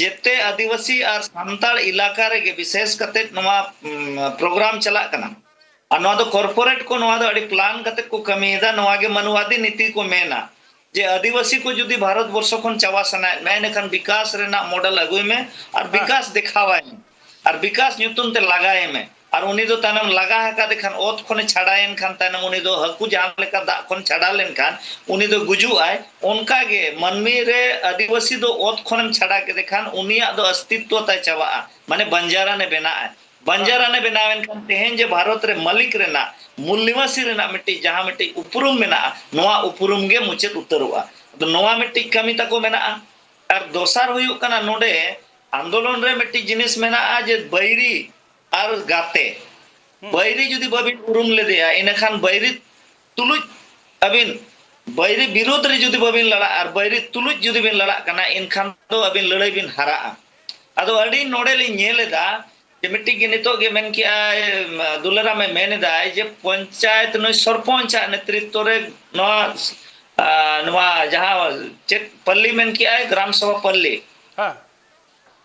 ᱡᱮᱛᱮ ᱟᱹᱫᱤᱵᱟᱹᱥᱤ ᱟᱨ ᱥᱟᱱᱛᱟᱲ ᱮᱞᱟᱠᱟ ᱨᱮᱜᱮ ᱵᱤᱥᱮᱥ ᱠᱟᱛᱮ ᱱᱚᱣᱟ, ᱩᱢ, program ᱪᱟᱞᱟᱜ ᱠᱟᱱᱟ᱾ ᱟᱨ ᱱᱚᱣᱟ ᱫᱚ corporate ᱠᱚ ᱱᱚᱣᱟ ᱫᱚ ᱟᱹᱰᱤ plan ᱠᱟᱛᱮ ᱠᱚ ᱠᱟᱹᱢᱤᱭᱮᱫᱟ᱾ ᱱᱚᱣᱟ ᱜᱮ ᱢᱟᱱᱣᱟᱫᱤ ᱱᱤᱛᱤ ᱠᱚ ᱢᱮᱱᱟ ᱡᱮ ᱟᱹᱫᱤᱵᱟᱹᱥᱤ ᱠᱚ ᱡᱩᱫᱤ ᱵᱷᱟᱨᱚᱛ ᱵᱚᱨᱥᱚ ᱠᱷᱚᱱ ᱪᱟᱵᱟ ᱥᱟᱱᱟᱭᱮᱫ ᱢᱮᱭᱟ, ᱤᱱᱟᱹᱠᱷᱟᱱ ᱵᱤᱠᱟᱥ ᱨᱮᱱᱟᱜ model ᱟᱹᱜᱩᱭ ᱢᱮ ᱟᱨ ᱦᱮᱸ᱾ ᱵᱤᱠᱟᱥ ᱫᱮᱠᱷᱟᱣᱟᱭ ᱢᱮ ᱟᱨ ᱵᱤᱠᱟᱥ ᱧᱩᱛᱩᱢ ᱛᱮ ᱞᱟᱜᱟᱭᱮ ᱢᱮ᱾ ᱟᱨ ᱩᱱᱤ ᱫᱚ ᱛᱟᱭᱱᱚᱢ ᱞᱟᱜᱟ ᱟᱠᱟᱫᱮ ᱠᱷᱟᱱ, ᱚᱛ ᱠᱷᱚᱱᱮ ᱪᱷᱟᱰᱟᱭᱮᱱ ᱠᱷᱟᱱ, ᱛᱟᱭᱱᱚᱢ ᱩᱱᱤ ᱫᱚ ᱦᱟᱹᱠᱩ ᱡᱟᱦᱟᱸ ᱞᱮᱠᱟ ᱫᱟᱜ ᱠᱷᱚᱱ ᱪᱷᱟᱰᱟ ᱞᱮᱱᱠᱷᱟᱱ ᱩᱱᱤ ᱫᱚ ᱜᱩᱡᱩᱜ ᱟᱭ, ᱚᱱᱠᱟ ᱜᱮ ᱢᱟᱹᱱᱢᱤ ᱨᱮ ᱟᱹᱫᱤᱵᱟᱹᱥᱤ ᱫᱚ ᱚᱛ ᱠᱷᱚᱱᱮᱢ ᱪᱷᱟᱰᱟ ᱠᱮᱫᱮ ᱠᱷᱟᱱ ᱩᱱᱤᱭᱟᱜ ᱫᱚ ᱚᱥᱛᱤᱛᱣᱚ ᱛᱟᱭ ᱪᱟᱵᱟᱜᱼᱟ, ᱢᱟᱱᱮ ᱵᱟᱧᱡᱟᱨᱟᱱᱮ ᱵᱮᱱᱟᱜᱼᱟ᱾ ᱵᱟᱧᱡᱟᱨᱟᱱᱮ ᱵᱮᱱᱟᱣ ᱮᱱ ᱠᱷᱟᱱ ᱛᱮᱦᱮᱧ ᱡᱮ ᱵᱷᱟᱨᱚᱛ ᱨᱮ ᱢᱟᱹᱞᱤᱠ ᱨᱮᱱᱟᱜ, ᱢᱩᱞ ᱱᱤᱵᱟᱥᱤ ᱨᱮᱱᱟᱜ ᱢᱤᱫᱴᱤᱡ ᱡᱟᱦᱟᱸ ᱢᱤᱫᱴᱤᱡ ᱩᱯᱨᱩᱢ ᱢᱮᱱᱟᱜᱼᱟ, ᱱᱚᱣᱟ ᱩᱯᱨᱩᱢ ᱜᱮ ᱢᱩᱪᱟᱹᱫ ᱩᱛᱟᱹᱨᱚᱜᱼᱟ᱾ ᱟᱫᱚ ᱱᱚᱣᱟ ᱢᱤᱫᱴᱤᱡ ᱠᱟᱹᱢᱤ ᱛᱟᱠᱚ ᱢᱮᱱᱟᱜᱼᱟ᱾ ᱟᱨ ᱫᱚᱥᱟᱨ ᱦᱩᱭᱩᱜ ᱠᱟᱱᱟ, ᱱᱚᱰᱮ ᱟᱱᱫᱳᱞᱚᱱ ᱨᱮ ᱢᱤᱫᱴᱤᱡ ᱡᱤᱱᱤᱥ ᱢᱮᱱᱟᱜᱼᱟ ᱡᱮ ᱵᱟᱹᱭᱨᱤ ᱟᱨ ᱜᱟᱛᱮ᱾ ᱦᱩᱸ᱾ ᱵᱟᱹᱭᱨᱤ ᱡᱩᱫᱤ ᱵᱟᱹᱵᱤᱱ ᱩᱨᱩᱢ ᱞᱮᱫᱮᱭᱟ, ᱤᱱᱟᱹᱠᱷᱟᱱ ᱵᱟᱹᱭᱨᱤ ᱛᱩᱞᱩᱡ ᱟᱹᱵᱤᱱ, ᱵᱟᱹᱭᱨᱤ ᱵᱤᱨᱩᱫᱽ ᱨᱮ ᱡᱩᱫᱤ ᱵᱟᱹᱵᱤᱱ ᱞᱟᱲᱟᱜᱼᱟ ᱟᱨ ᱵᱟᱹᱭᱨᱤ ᱛᱩᱞᱩᱡ ᱡᱩᱫᱤ ᱵᱤᱱ ᱞᱟᱲᱟᱜ ᱠᱟᱱᱟ, ᱮᱱᱠᱷᱟᱱ ᱫᱚ ᱟᱹᱵᱤᱱ ᱞᱟᱹᱲᱦᱟᱹᱭ ᱵᱤᱱ ᱦᱟᱨᱟᱜᱼᱟ᱾ ᱟᱫᱚ ᱟᱹᱰᱤ ᱱᱚᱰᱮ ᱞᱤᱧ ᱧᱮᱞ ᱮᱫᱟ ᱡᱮ ᱢᱤᱫᱴᱤᱡ ᱜᱮ ᱱᱤᱛᱚᱜ ᱜᱮ ᱢᱮᱱ ᱠᱮᱜᱼᱟᱭ, ᱫᱩᱞᱟᱨᱟᱢᱮ ᱢᱮᱱ ᱮᱫᱟᱭ ᱡᱮ ᱯᱚᱧᱪᱟᱭᱮᱛ ᱱᱩᱭ ᱥᱚᱨᱯᱚᱧᱪ ᱟᱜ ᱱᱮᱛᱨᱤᱛᱵ ᱨᱮ ᱱᱚᱣᱟ, ᱟ, ᱱᱚᱣᱟ ᱡᱟᱦᱟᱸ ᱪᱮᱫ ᱯᱟᱹᱞᱞᱤ ᱢᱮᱱ ᱠᱮᱜᱼᱟᱭ, ᱜᱨᱟᱢ ᱥᱚᱵᱷᱟ ᱯᱟᱹᱞᱞᱤ᱾ ᱦᱮᱸ᱾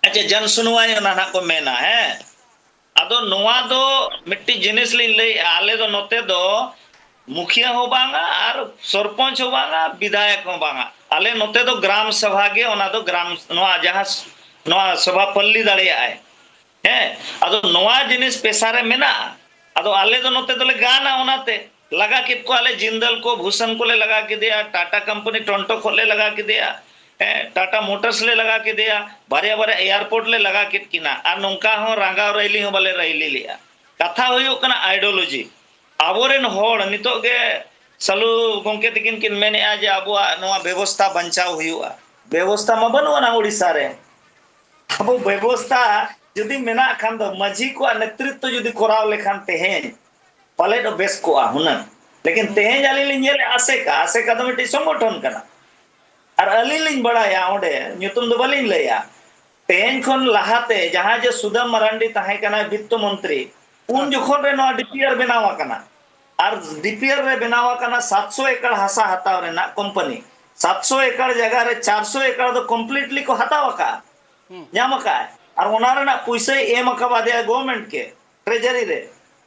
ᱟᱪᱪᱷᱟ, ᱡᱚᱱ ᱥᱩᱱᱣᱟᱭ ᱚᱱᱟ ᱱᱟᱦᱟᱜ ᱠᱚ ᱢᱮᱱᱟ, ᱦᱮᱸ᱾ ᱟᱫᱚ ᱱᱚᱣᱟ ᱫᱚ ᱢᱤᱫᱴᱤᱡ ᱡᱤᱱᱤᱥ ᱞᱤᱧ ᱞᱟᱹᱭᱮᱜᱼᱟ, ᱟᱞᱮ ᱫᱚ ᱱᱚᱛᱮ ᱫᱚ ᱢᱩᱠᱷᱤᱭᱟᱹ ᱦᱚᱸ ᱵᱟᱝᱟ ᱟᱨ ᱥᱚᱨᱯᱚᱧᱪ ᱦᱚᱸ ᱵᱟᱝᱟ, ᱵᱤᱫᱷᱟᱭᱚᱠ ᱦᱚᱸ ᱵᱟᱝᱟ᱾ ᱟᱞᱮ ᱱᱚᱛᱮ ᱫᱚ ᱜᱨᱟᱢ ᱥᱚᱵᱷᱟ ᱜᱮ, ᱚᱱᱟ ᱫᱚ ᱜᱨᱟᱢ, ᱱᱚᱣᱟ ᱡᱟᱦᱟᱸ ᱥ-, ᱱᱚᱣᱟ ᱥᱚᱵᱷᱟ ᱯᱟᱹᱞᱞᱤ ᱫᱟᱲᱮᱭᱟᱜᱼᱟᱭ᱾ ᱦᱮᱸ, ᱟᱫᱚ ᱱᱚᱣᱟ ᱡᱤᱱᱤᱥ ᱯᱮᱥᱟ ᱨᱮ ᱢᱮᱱᱟᱜᱼᱟ᱾ ᱟᱫᱚ ᱟᱞᱮ ᱫᱚ ᱱᱚᱛᱮ ᱫᱚᱞᱮ ᱜᱟᱱᱟ, ᱚᱱᱟᱛᱮ ᱞᱟᱜᱟ ᱠᱮᱫ ᱠᱚᱣᱟᱞᱮ, ᱡᱤᱱᱫᱟᱞ ᱠᱚ, ᱵᱷᱩᱥᱚᱱ ᱠᱚᱞᱮ ᱞᱟᱜᱟ ᱠᱮᱫᱮᱭᱟ, ᱴᱟᱴᱟ ᱠᱳᱢᱯᱟᱱᱤ ᱴᱚᱱᱴᱚ ᱠᱷᱚᱱ ᱞᱮ ᱞᱟᱜᱟ ᱠᱮᱫᱮᱭᱟ᱾ ᱦᱮᱸ, ᱴᱟᱴᱟ ᱢᱳᱴᱚᱨᱥ ᱞᱮ ᱞᱟᱜᱟ ᱠᱮᱫᱮᱭᱟ, ᱵᱟᱨᱭᱟ ᱵᱟᱨᱭᱟ ᱮᱭᱟᱨᱯᱳᱨᱴ ᱞᱮ ᱞᱟᱜᱟ ᱠᱮᱫ ᱠᱤᱱᱟ, ᱟᱨ ᱱᱚᱝᱠᱟ ᱦᱚᱸ ᱨᱟᱸᱜᱟᱣ ᱨᱮᱞᱤ ᱦᱚᱸ ᱵᱟᱞᱮ ᱨᱮᱞᱤ ᱞᱮᱜᱼᱟ᱾ ᱠᱟᱛᱷᱟ ᱦᱩᱭᱩᱜ ᱠᱟᱱᱟ ᱟᱭᱰᱤᱭᱳᱞᱚᱡᱤ᱾ ᱟᱵᱚᱨᱮᱱ ᱦᱚᱲ ᱱᱤᱛᱚᱜ ᱜᱮ ᱥᱟᱞᱩ ᱜᱚᱢᱠᱮ ᱛᱟᱹᱠᱤᱱ ᱠᱤᱱ ᱢᱮᱱᱮᱫᱼᱟ ᱡᱮ ᱟᱵᱚᱣᱟᱜ ᱱᱚᱣᱟ ᱵᱮᱵᱚᱥᱛᱷᱟ ᱵᱟᱧᱪᱟᱣ ᱦᱩᱭᱩᱜᱼᱟ᱾ ᱵᱮᱵᱚᱥᱛᱷᱟ ᱢᱟ ᱵᱟᱹᱱᱩᱜ ᱟᱱᱟ ᱳᱰᱤᱥᱟ ᱨᱮ᱾ ᱟᱵᱚ ᱵᱮᱵᱚᱥᱛᱷᱟ ᱡᱩᱫᱤ ᱢᱮᱱᱟᱜ ᱠᱷᱟᱱ ᱫᱚ, ᱢᱟᱹᱡᱷᱤ ᱠᱚᱣᱟᱜ ᱱᱮᱛᱨᱤᱛᱵ ᱡᱩᱫᱤ ᱠᱚᱨᱟᱣ ᱞᱮᱠᱷᱟᱱ ᱛᱮᱦᱮᱧ ᱯᱟᱞᱮᱫ ᱵᱮᱥ ᱠᱚᱜᱼᱟ ᱦᱩᱱᱟᱹᱝ᱾ ᱞᱮᱠᱤᱱ ᱛᱮᱦᱮᱧ ᱟᱹᱞᱤᱧ ᱞᱤᱧ ᱧᱮᱞᱮᱫᱼᱟ ᱟᱥᱮᱠᱟ, ᱟᱥᱮᱠᱟ ᱫᱚ ᱢᱤᱫᱴᱤᱡ ᱥᱚᱝᱜᱚᱴᱷᱚᱱ ᱠᱟᱱᱟ᱾ ᱟᱨ ᱟᱹᱞᱤᱧ ᱞᱤᱧ ᱵᱟᱲᱟᱭᱟ, ᱚᱸᱰᱮ ᱧᱩᱛᱩᱢ ᱫᱚ ᱵᱟᱹᱞᱤᱧ ᱞᱟᱹᱭᱟ, ᱛᱮᱦᱮᱧ ᱠᱷᱚᱱ ᱞᱟᱦᱟᱛᱮ ᱡᱟᱦᱟᱸ ᱡᱮ ᱥᱩᱫᱟᱹᱢ ᱢᱟᱨᱟᱱᱰᱤ ᱛᱟᱦᱮᱸ ᱠᱟᱱᱟᱭ ᱵᱤᱛᱛᱚ ᱢᱚᱱᱛᱨᱤ, ᱩᱱ ᱦᱮᱸ᱾ ᱡᱚᱠᱷᱚᱱ ᱨᱮ ᱱᱚᱣᱟ ᱰᱤᱯᱤᱟᱨ ᱵᱮᱱᱟᱣ ᱟᱠᱟᱱᱟ᱾ ᱟᱨ ᱰᱤᱯᱤᱟᱨ ᱨᱮ ᱵᱮᱱᱟᱣ ᱟᱠᱟᱱᱟ ᱥᱟᱛᱥᱚ ᱮᱠᱚᱨ ᱦᱟᱥᱟ ᱦᱟᱛᱟᱣ ᱨᱮᱱᱟᱜ ᱠᱳᱢᱯᱟᱱᱤ᱾ ᱥᱟᱛᱥᱚ ᱮᱠᱚᱨ ᱡᱟᱭᱜᱟ ᱨᱮ ᱪᱟᱨᱥᱚ ᱮᱠᱚᱨ ᱫᱚ ᱠᱚᱢᱯᱞᱤᱴᱞᱤ ᱠᱚ ᱦᱟᱛᱟᱣ ᱟᱠᱟᱫᱼᱟ, ᱦᱩᱸ᱾ ᱧᱟᱢ ᱟᱠᱟᱫᱼᱟ᱾ ᱟᱨ ᱚᱱᱟ ᱨᱮᱱᱟᱜ ᱯᱩᱭᱥᱟᱹᱭ ᱮᱢ ᱟᱠᱟᱫᱮᱭᱟ ᱜᱚᱵᱷᱚᱨᱱᱢᱮᱱᱴ ᱜᱮ, ᱴᱨᱮᱡᱟᱨᱤ ᱨᱮ᱾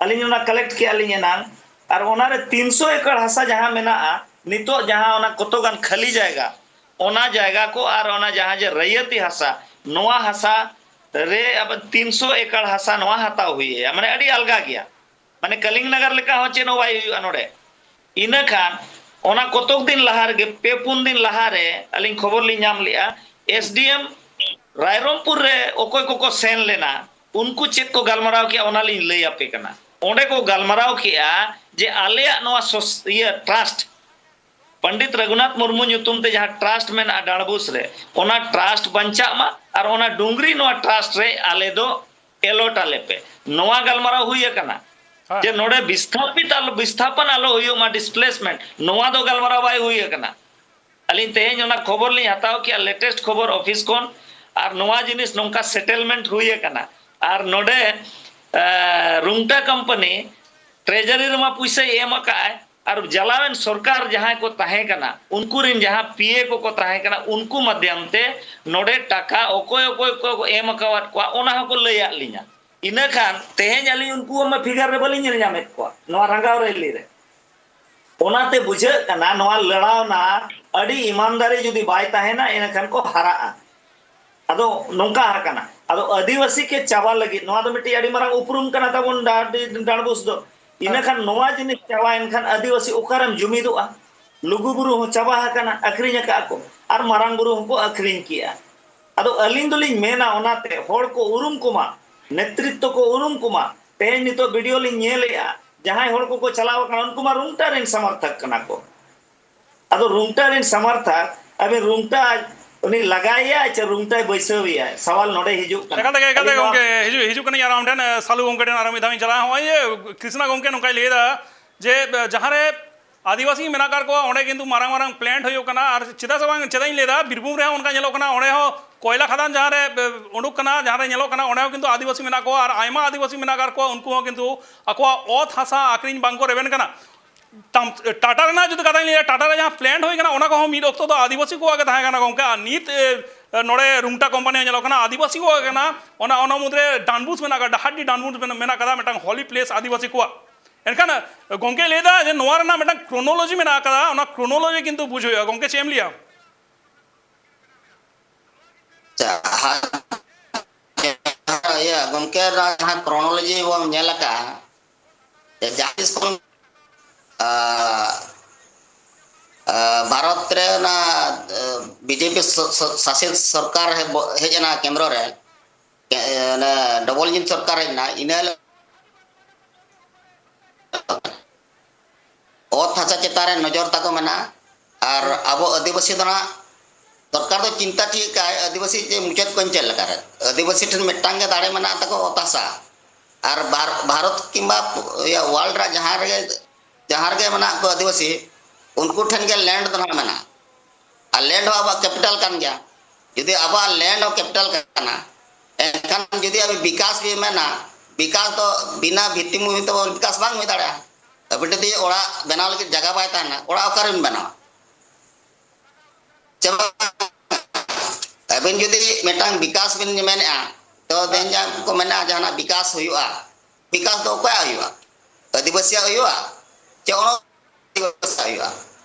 ᱟᱹᱞᱤᱧ ᱚᱱᱟ ᱠᱟᱞᱮᱠᱴ ᱠᱮᱜᱼᱟ ᱞᱤᱧ ᱮᱱᱟᱝ᱾ ᱟᱨ ᱚᱱᱟᱨᱮ ᱛᱤᱱᱥᱚ ᱮᱠᱚᱨ ᱦᱟᱥᱟ ᱡᱟᱦᱟᱸ ᱢᱮᱱᱟᱜᱼᱟ, ᱱᱤᱛᱚᱜ ᱡᱟᱦᱟᱸ ᱚᱱᱟ ᱠᱚᱛᱚᱜᱟᱱ ᱠᱷᱟᱹᱞᱤ ᱡᱟᱭᱜᱟ, ᱚᱱᱟ ᱡᱟᱭᱜᱟ ᱠᱚ ᱟᱨ ᱚᱱᱟ ᱡᱟᱦᱟᱸ ᱡᱮ ᱨᱟᱹᱭᱟᱹᱛᱤ ᱦᱟᱥᱟ, ᱱᱚᱣᱟ ᱦᱟᱥᱟ ᱨᱮ ᱟᱵᱚ ᱛᱤᱱᱥᱚ ᱮᱠᱚᱨ ᱦᱟᱥᱟ ᱱᱚᱣᱟ ᱦᱟᱛᱟᱣ ᱦᱩᱭ ᱟᱭᱟ, ᱢᱟᱱᱮ ᱟᱹᱰᱤ ᱟᱞᱜᱟ ᱜᱮᱭᱟ᱾ ᱢᱟᱱᱮ ᱠᱟᱞᱤᱝ ᱱᱟᱜᱟᱨ ᱞᱮᱠᱟ ᱦᱚᱸ ᱪᱮᱫ ᱦᱚᱸ ᱵᱟᱭ ᱦᱩᱭᱩᱜᱼᱟ ᱱᱚᱰᱮ᱾ ᱤᱱᱟᱹ ᱠᱷᱟᱱ ᱚᱱᱟ ᱠᱚᱛᱚᱠ ᱫᱤᱱ ᱞᱟᱦᱟ ᱨᱮᱜᱮ, ᱯᱮ ᱯᱩᱱ ᱫᱤᱱ ᱞᱟᱦᱟ ᱨᱮ ᱟᱹᱞᱤᱧ ᱠᱷᱚᱵᱚᱨ ᱞᱤᱧ ᱧᱟᱢ ᱞᱮᱜᱼᱟ, ᱮᱥᱰᱤᱮᱢ ᱨᱟᱭᱨᱚᱝᱯᱩᱨ ᱨᱮ ᱚᱠᱚᱭ ᱠᱚᱠᱚ ᱥᱮᱱ ᱞᱮᱱᱟ, ᱩᱱᱠᱩ ᱪᱮᱫ ᱠᱚ ᱜᱟᱞᱢᱟᱨᱟᱣ ᱠᱮᱜᱼᱟ, ᱚᱱᱟ ᱞᱤᱧ ᱞᱟᱹᱭ ᱟᱯᱮ ᱠᱟᱱᱟ᱾ ᱚᱸᱰᱮ ᱠᱚ ᱜᱟᱞᱢᱟᱨᱟᱣ ᱠᱮᱜᱼᱟ ᱡᱮ ᱟᱞᱮᱭᱟᱜ ᱱᱚᱣᱟ ᱥᱚᱥ-, ᱤᱭᱟᱹ, ᱴᱨᱟᱥᱴ, ᱯᱚᱱᱰᱤᱛ ᱨᱚᱜᱷᱩᱱᱟᱛᱷ ᱢᱩᱨᱢᱩ ᱧᱩᱛᱩᱢ ᱛᱮ ᱡᱟᱦᱟᱸ ᱴᱨᱟᱥᱴ ᱢᱮᱱᱟᱜᱼᱟ ᱰᱟᱸᱰᱵᱩᱥ ᱨᱮ, ᱚᱱᱟ ᱴᱨᱟᱥᱴ ᱵᱟᱧᱪᱟᱜ ᱢᱟ ᱟᱨ ᱚᱱᱟ ᱰᱩᱝᱜᱽᱨᱤ ᱱᱚᱣᱟ ᱴᱨᱟᱥᱴ ᱨᱮ ᱟᱞᱮ ᱫᱚ ᱮᱞᱚᱴ ᱟᱞᱮ ᱯᱮ᱾ ᱱᱚᱣᱟ ᱜᱟᱞᱢᱟᱨᱟᱣ ᱦᱩᱭ ᱟᱠᱟᱱᱟ᱾ ᱦᱮᱸ᱾ ᱡᱮ ᱱᱚᱰᱮ ᱵᱤᱥᱛᱷᱟᱯᱤᱛ ᱟᱞᱚ, ᱵᱤᱥᱛᱷᱟᱯᱚᱱ ᱟᱞᱚ ᱦᱩᱭᱩᱜ ᱢᱟ, ᱰᱤᱥᱯᱞᱮᱥᱢᱮᱱᱴ, ᱱᱚᱣᱟ ᱫᱚ ᱜᱟᱞᱢᱟᱨᱟᱣ ᱵᱟᱭ ᱦᱩᱭ ᱟᱠᱟᱱᱟ᱾ ᱟᱹᱞᱤᱧ ᱛᱮᱦᱮᱧ ᱚᱱᱟ ᱠᱷᱚᱵᱚᱨ ᱞᱤᱧ ᱦᱟᱛᱟᱣ ᱠᱮᱜᱼᱟ, ᱞᱮᱴᱮᱥᱴ ᱠᱷᱚᱵᱚᱨ ᱚᱯᱷᱤᱥ ᱠᱷᱚᱱ, ᱟᱨ ᱱᱚᱣᱟ ᱡᱤᱱᱤᱥ ᱱᱚᱝᱠᱟ ᱥᱮᱴᱮᱞᱢᱮᱱᱴ ᱦᱩᱭ ᱟᱠᱟᱱᱟ᱾ ᱟᱨ ᱱᱚᱰᱮ, ᱮ, ᱨᱩᱝᱴᱟ ᱠᱳᱢᱯᱟᱱᱤ ᱴᱨᱮᱡᱟᱨᱤ ᱨᱮᱢᱟ ᱯᱩᱭᱥᱟᱹᱭ ᱮᱢ ᱟᱠᱟᱫᱼᱟᱭ, ᱟᱨ ᱡᱟᱞᱟᱣᱮᱱ ᱥᱚᱨᱠᱟᱨ ᱡᱟᱦᱟᱸᱭ ᱠᱚ ᱛᱟᱦᱮᱸ ᱠᱟᱱᱟ, ᱩᱱᱠᱩ ᱨᱤᱱ ᱡᱟᱦᱟᱸ ᱯᱤᱮ ᱠᱚᱠᱚ ᱛᱟᱦᱮᱸ ᱠᱟᱱᱟ, ᱩᱱᱠᱩ ᱢᱟᱫᱽᱫᱷᱚᱢ ᱛᱮ ᱱᱚᱰᱮ ᱴᱟᱠᱟ ᱚᱠᱚᱭ ᱚᱠᱚᱭ ᱠᱚ ᱮᱢ ᱟᱠᱟᱣᱟᱫ ᱠᱚᱣᱟ, ᱚᱱᱟ ᱦᱚᱸᱠᱚ ᱞᱟᱹᱭᱟᱫ ᱞᱤᱧᱟ᱾ ᱤᱱᱟᱹ ᱠᱷᱟᱱ ᱛᱮᱦᱮᱧ ᱟᱹᱞᱤᱧ ᱩᱱᱠᱩ ᱢᱟ ᱯᱷᱤᱜᱟᱨ ᱨᱮ ᱵᱟᱹᱞᱤᱧ ᱧᱮᱞ ᱧᱟᱢᱮᱫ ᱠᱚᱣᱟ ᱱᱚᱣᱟ ᱨᱟᱸᱜᱟᱣ ᱨᱮᱞᱤ ᱨᱮ᱾ ᱚᱱᱟᱛᱮ ᱵᱩᱡᱷᱟᱹᱜ ᱠᱟᱱᱟ, ᱱᱚᱣᱟ ᱞᱟᱲᱟᱣᱱᱟ ᱟᱹᱰᱤ ᱤᱢᱟᱱᱫᱟᱨᱤ ᱡᱩᱫᱤ ᱵᱟᱭ ᱛᱟᱦᱮᱱᱟ, ᱮᱱᱠᱷᱟᱱ ᱠᱚ ᱦᱟᱨᱟᱜᱼᱟ᱾ ᱟᱫᱚ ᱱᱚᱝᱠᱟ ᱟᱠᱟᱱᱟ, ᱟᱫᱚ ᱟᱹᱫᱤᱵᱟᱹᱥᱤ ᱠᱮ ᱪᱟᱵᱟ ᱞᱟᱹᱜᱤᱫ, ᱱᱚᱣᱟ ᱫᱚ ᱢᱤᱫᱴᱤᱡ ᱟᱹᱰᱤ ᱢᱟᱨᱟᱝ ᱩᱯᱨᱩᱢ ᱠᱟᱱᱟ ᱛᱟᱵᱚᱱ ᱰᱟ-, ᱰᱤ-, ᱰᱟᱸᱰᱵᱩᱥ ᱫᱚ᱾ ᱤᱱᱟᱹ ᱠᱷᱟᱱ ᱱᱚᱣᱟ ᱡᱤᱱᱤᱥ ᱪᱟᱵᱟᱭᱮᱱ ᱠᱷᱟᱱ ᱟᱹᱫᱤᱵᱟᱹᱥᱤ ᱚᱠᱟᱨᱮᱢ ᱡᱩᱢᱤᱫᱚᱜᱼᱟ? ᱞᱩᱜᱩ ᱵᱩᱨᱩ ᱦᱚᱸ ᱪᱟᱵᱟ ᱟᱠᱟᱱᱟ, ᱟᱹᱠᱷᱨᱤᱧ ᱟᱠᱟᱫᱼᱟ ᱠᱚ᱾ ᱟᱨ ᱢᱟᱨᱟᱝ ᱵᱩᱨᱩ ᱦᱚᱸᱠᱚ ᱟᱹᱠᱷᱨᱤᱧ ᱠᱮᱜᱼᱟ᱾ ᱟᱫᱚ ᱟᱹᱞᱤᱧ ᱫᱚᱞᱤᱧ ᱢᱮᱱᱟ, ᱚᱱᱟᱛᱮ ᱦᱚᱲ ᱠᱚ ᱩᱨᱩᱢ ᱠᱚᱢᱟ, ᱱᱮᱛᱨᱤᱛᱛᱚ ᱠᱚ ᱩᱨᱩᱢ ᱠᱚᱢᱟ᱾ ᱛᱮᱦᱮᱧ ᱱᱤᱛᱚᱜ ᱵᱷᱤᱰᱤᱭᱳ ᱞᱤᱧ ᱧᱮᱞᱮᱜᱼᱟ, ᱡᱟᱦᱟᱸᱭ ᱦᱚᱲ ᱠᱚᱠᱚ ᱪᱟᱞᱟᱣ ᱟᱠᱟᱱᱟ, ᱩᱱᱠᱩ ᱢᱟ ᱨᱩᱝᱴᱟ ᱨᱮᱱ ᱥᱟᱢᱟᱨᱛᱷᱚᱠ ᱠᱟᱱᱟ ᱠᱚ᱾ ᱟᱫᱚ ᱨᱩᱝᱴᱟ ᱨᱮᱱ ᱥᱟᱢᱟᱨᱛᱷᱚᱠ, ᱟᱵᱤᱱ ᱨᱩᱝᱴᱟ ᱩᱱᱤ ᱞᱟᱜᱟᱭᱮᱭᱟ ᱪᱮ ᱨᱩᱝᱴᱟᱭ ᱵᱟᱹᱭᱥᱟᱹᱣᱮᱭᱟ? ᱥᱟᱣᱟᱞ ᱱᱚᱰᱮ ᱦᱤᱡᱩᱜ ᱠᱟᱱᱟ᱾ ᱮᱠᱟᱞ ᱛᱮᱜᱮ, ᱮᱠᱟᱞ ᱛᱮᱜᱮ ᱟᱹᱞᱤᱧ ᱱᱚᱣᱟ ᱜᱚᱢᱠᱮ, ᱦᱤᱡᱩᱜ, ᱦᱤᱡᱩᱜ ᱠᱟᱱᱟᱧ ᱟᱨ ᱟᱢ ᱴᱷᱮᱱ, ᱮ, ᱥᱟᱞᱩ ᱜᱚᱢᱠᱮ ᱴᱷᱮᱱ ᱟᱨ ᱢᱤᱫ ᱫᱷᱟᱣ ᱤᱧ ᱪᱟᱞᱟᱜᱼᱟ᱾ ᱱᱚᱜᱼᱚᱭ ᱡᱮ ᱠᱨᱤᱥᱱᱟ ᱜᱚᱢᱠᱮ ᱱᱚᱝᱠᱟᱭ ᱞᱟᱹᱭ ᱮᱫᱟ ᱡᱮ, ᱮ, ᱡᱟᱦᱟᱸ ᱨᱮ ᱟᱹᱫᱤᱵᱟᱹᱥᱤ ᱢᱮᱱᱟᱜ ᱟᱠᱟᱫ ᱠᱚᱣᱟ, ᱚᱸᱰᱮ ᱠᱤᱱᱛᱩ ᱢᱟᱨᱟᱝ ᱢᱟᱨᱟᱝ ᱯᱞᱮᱱᱴ ᱦᱩᱭᱩᱜ ᱠᱟᱱᱟ᱾ ᱟᱨ ᱪᱮᱫᱟᱜ ᱥᱮ ᱵᱟᱝ, ᱪᱮᱫᱟᱜ ᱤᱧ ᱞᱟᱹᱭ ᱮᱫᱟ, ᱵᱤᱨᱵᱷᱩᱢ ᱨᱮᱦᱚᱸ ᱚᱱᱠᱟ ᱧᱮᱞᱚᱜ ᱠᱟᱱᱟ, ᱚᱸᱰᱮ ᱦᱚᱸ ᱠᱚᱭᱞᱟ ᱠᱷᱟᱫᱟᱱ ᱡᱟᱦᱟᱸ ᱨᱮ, ᱮ, ᱩᱰᱩᱠ ᱠᱟᱱᱟ, ᱡᱟᱦᱟᱸ ᱨᱮ ᱧᱮᱞᱚᱜ ᱠᱟᱱᱟ, ᱚᱸᱰᱮ ᱦᱚᱸ ᱠᱤᱱᱛᱩ ᱟᱹᱫᱤᱵᱟᱹᱥᱤ ᱢᱮᱱᱟᱜ ᱠᱚᱣᱟ᱾ ᱟᱨ ᱟᱭᱢᱟ ᱟᱹᱫᱤᱵᱟᱹᱥᱤ ᱢᱮᱱᱟᱜ ᱟᱠᱟᱫ ᱠᱚᱣᱟ, ᱩᱱᱠᱩ ᱦᱚᱸ ᱠᱤᱱᱛᱩ ᱟᱠᱚᱣᱟᱜ ᱚᱛ ᱦᱟᱥᱟ ᱟᱠᱷᱨᱤᱧ ᱵᱟᱝ ᱠᱚ ᱨᱮᱵᱮᱱ ᱠᱟᱱᱟ᱾ ᱛᱟᱢ-, ᱴᱟᱴᱟ ᱨᱮᱱᱟᱜ ᱡᱩᱫᱤ ᱠᱟᱛᱷᱟᱧ ᱞᱟᱹᱭᱟ, ᱴᱟᱴᱟ ᱨᱮ ᱡᱟᱦᱟᱸ ᱯᱞᱮᱱᱴ ᱦᱩᱭ ᱠᱟᱱᱟ, ᱚᱱᱟ ᱠᱚᱦᱚᱸ ᱢᱤᱫ ᱚᱠᱛᱚ ᱫᱚ ᱟᱹᱫᱤᱵᱟᱹᱥᱤ ᱠᱚᱣᱟᱜ ᱜᱮ ᱛᱟᱦᱮᱸ ᱠᱟᱱᱟ ᱜᱚᱢᱠᱮ᱾ ᱟᱨ ᱱᱤᱛ, ᱮ, ᱱᱚᱰᱮ ᱨᱩᱝᱴᱟ ᱠᱳᱢᱯᱟᱱᱤ ᱦᱚᱸ ᱧᱮᱞᱚᱜ ᱠᱟᱱᱟ, ᱟᱹᱫᱤᱵᱟᱹᱥᱤ ᱠᱚᱣᱟᱜ ᱜᱮ ᱠᱟᱱᱟ᱾ ᱚᱱᱟ, ᱚᱱᱟ ᱢᱩᱫᱽᱨᱮ ᱰᱟᱱᱵᱩᱥ ᱢᱮᱱᱟᱜ ᱟᱠᱟᱫᱟ, ᱰᱟᱦᱟᱨᱰᱤ ᱰᱟᱱᱵᱩᱥ ᱢᱮᱱᱟᱜ, ᱢᱮᱱᱟᱜ ᱟᱠᱟᱫᱟ, ᱢᱤᱫᱴᱟᱝ ᱦᱚᱞᱤ ᱯᱞᱮᱥ ᱟᱹᱫᱤᱵᱟᱹᱥᱤ ᱠᱚᱣᱟᱜ᱾ ᱮᱱᱠᱷᱟᱱ, ᱮ, ᱜᱚᱢᱠᱮ ᱞᱟᱹᱭ ᱮᱫᱟ ᱡᱮ ᱱᱚᱣᱟ ᱨᱮᱱᱟᱜ ᱢᱤᱫᱴᱟᱝ ᱠᱨᱳᱱᱳᱞᱚᱡᱤ ᱢᱮᱱᱟᱜ ᱟᱠᱟᱫᱟ, ᱚᱱᱟ ᱠᱨᱳᱱᱳᱞᱚᱡᱤ ᱠᱤᱱᱛᱩ ᱵᱩᱡᱽ ᱦᱩᱭᱩᱜᱼᱟ᱾ ᱜᱚᱢᱠᱮ, ᱪᱮᱫ ᱮᱢ ᱞᱟᱹᱭᱟ? ᱡᱟᱦᱟᱸ, ᱤᱭᱟᱹ, ᱜᱚᱢᱠᱮ, ᱡᱟᱦᱟᱸ ᱠᱨᱳᱱᱳᱞᱚᱡᱤ ᱵᱚᱱ ᱧᱮᱞ ᱟᱠᱟᱫᱼᱟ, ᱡᱟᱦᱟᱸ ᱛᱤᱥ ᱠᱷᱚᱱ, ᱟ, ᱟ, ᱵᱷᱟᱨᱚᱛ ᱨᱮ ᱚᱱᱟ, ᱟ, ᱵᱤᱡᱮᱯᱤ ᱥᱚ-, ᱥᱚ-, ᱥᱟᱥᱤᱛ ᱥᱚᱨᱠᱟᱨ ᱦᱮ-, ᱵᱚ-, ᱦᱮᱡ ᱮᱱᱟ ᱠᱮᱱᱫᱨᱚ ᱨᱮ, ᱮ, ᱚᱱᱮ ᱰᱚᱵᱚᱞ ᱤᱧᱡᱤᱱ ᱥᱚᱨᱠᱟᱨ ᱦᱮᱡ ᱮᱱᱟ, ᱤᱱᱟᱹ ᱦᱤᱞᱳᱜ ᱚᱛ ᱦᱟᱥᱟ ᱪᱮᱛᱟᱱ ᱨᱮ ᱱᱚᱡᱚᱨ ᱛᱟᱠᱚ ᱢᱮᱱᱟᱜᱼᱟ᱾ ᱟᱨ ᱟᱵᱚ ᱟᱹᱫᱤᱵᱟᱹᱥᱤ ᱫᱚ ᱱᱟᱜ ᱥᱚᱨᱠᱟᱨ ᱫᱚ ᱪᱤᱱᱛᱟ ᱴᱷᱤᱠ ᱠᱟᱜᱼᱟᱭ, ᱟᱹᱫᱤᱵᱟᱹᱥᱤ ᱡᱮ ᱢᱩᱪᱟᱹᱫ ᱠᱚᱧ ᱪᱮᱫ ᱞᱮᱠᱟ ᱨᱮ᱾ ᱟᱹᱫᱤᱵᱟᱹᱥᱤ ᱴᱷᱮᱱ ᱢᱤᱫᱴᱟᱝ ᱜᱮ ᱫᱟᱲᱮ ᱢᱮᱱᱟᱜ ᱛᱟᱠᱚ, ᱚᱛ ᱦᱟᱥᱟ᱾ ᱟᱨ ᱵᱷᱟᱨ-, ᱵᱷᱟᱨᱚᱛ ᱠᱤᱝᱵᱟ ᱤᱭᱟᱹ ᱣᱟᱨᱞᱰ ᱨᱮ ᱡᱟᱦᱟᱸ ᱨᱮᱜᱮ, ᱡᱟᱦᱟᱸ ᱨᱮᱜᱮ ᱢᱮᱱᱟᱜ ᱠᱚ ᱟᱹᱫᱤᱵᱟᱹᱥᱤ, ᱩᱱᱠᱩ ᱴᱷᱮᱱ ᱜᱮ ᱞᱮᱱᱰ ᱫᱚ ᱱᱟᱜ ᱢᱮᱱᱟᱜᱼᱟ᱾ ᱟᱨ ᱞᱮᱱᱰ ᱦᱚᱸ ᱟᱵᱚᱣᱟᱜ ᱠᱮᱯᱤᱴᱟᱞ ᱠᱟᱱ ᱜᱮᱭᱟ᱾ ᱡᱩᱫᱤ ᱟᱵᱚᱣᱟᱜ ᱞᱮᱱᱰ ᱦᱚᱸ ᱠᱮᱯᱤᱴᱟᱞ ᱠᱟᱱᱟ, ᱮᱱᱠᱷᱟᱱ ᱡᱩᱫᱤ ᱟᱵᱚ ᱵᱤᱠᱟᱥ ᱵᱚᱱ ᱢᱮᱱᱟ, ᱵᱤᱠᱟᱥ ᱫᱚ ᱵᱤᱱᱟ ᱵᱷᱤᱛᱛᱤᱵᱷᱩᱢᱤ ᱛᱮ ᱵᱤᱠᱟᱥ ᱵᱟᱝ ᱦᱩᱭ ᱫᱟᱲᱮᱭᱟᱜᱼᱟ᱾ ᱟᱵᱚ ᱡᱩᱫᱤ ᱚᱲᱟᱜ ᱵᱮᱱᱟᱣ ᱞᱟᱹᱜᱤᱫ ᱡᱟᱭᱜᱟ ᱵᱟᱭ ᱛᱟᱦᱮᱱᱟ, ᱚᱲᱟᱜ ᱚᱠᱟᱨᱮᱢ ᱵᱮᱱᱟᱣᱟ? ᱪᱮ ᱵᱟᱝ? ᱟᱹᱵᱤᱱ ᱡᱩᱫᱤ ᱢᱤᱫᱴᱟᱝ ᱵᱤᱠᱟᱥ ᱵᱤᱱ ᱢᱮᱱᱮᱫᱼᱟ, ᱛᱚ ᱛᱮᱦᱮᱧ ᱡᱟᱦᱟᱸ ᱠᱚ ᱢᱮᱱᱟ ᱡᱟᱦᱟᱱᱟᱜ ᱵᱤᱠᱟᱥ ᱦᱩᱭᱩᱜᱼᱟ, ᱵᱤᱠᱟᱥ ᱫᱚ ᱚᱠᱚᱭᱟᱜ ᱦᱩᱭᱩᱜᱼᱟ? ᱟᱹᱫᱤᱵᱟᱹᱥᱤᱭᱟᱜ ᱦᱩᱭᱩᱜᱼᱟ ᱪᱮ ᱚᱱᱟ ᱦᱩᱭᱩᱜᱼᱟ?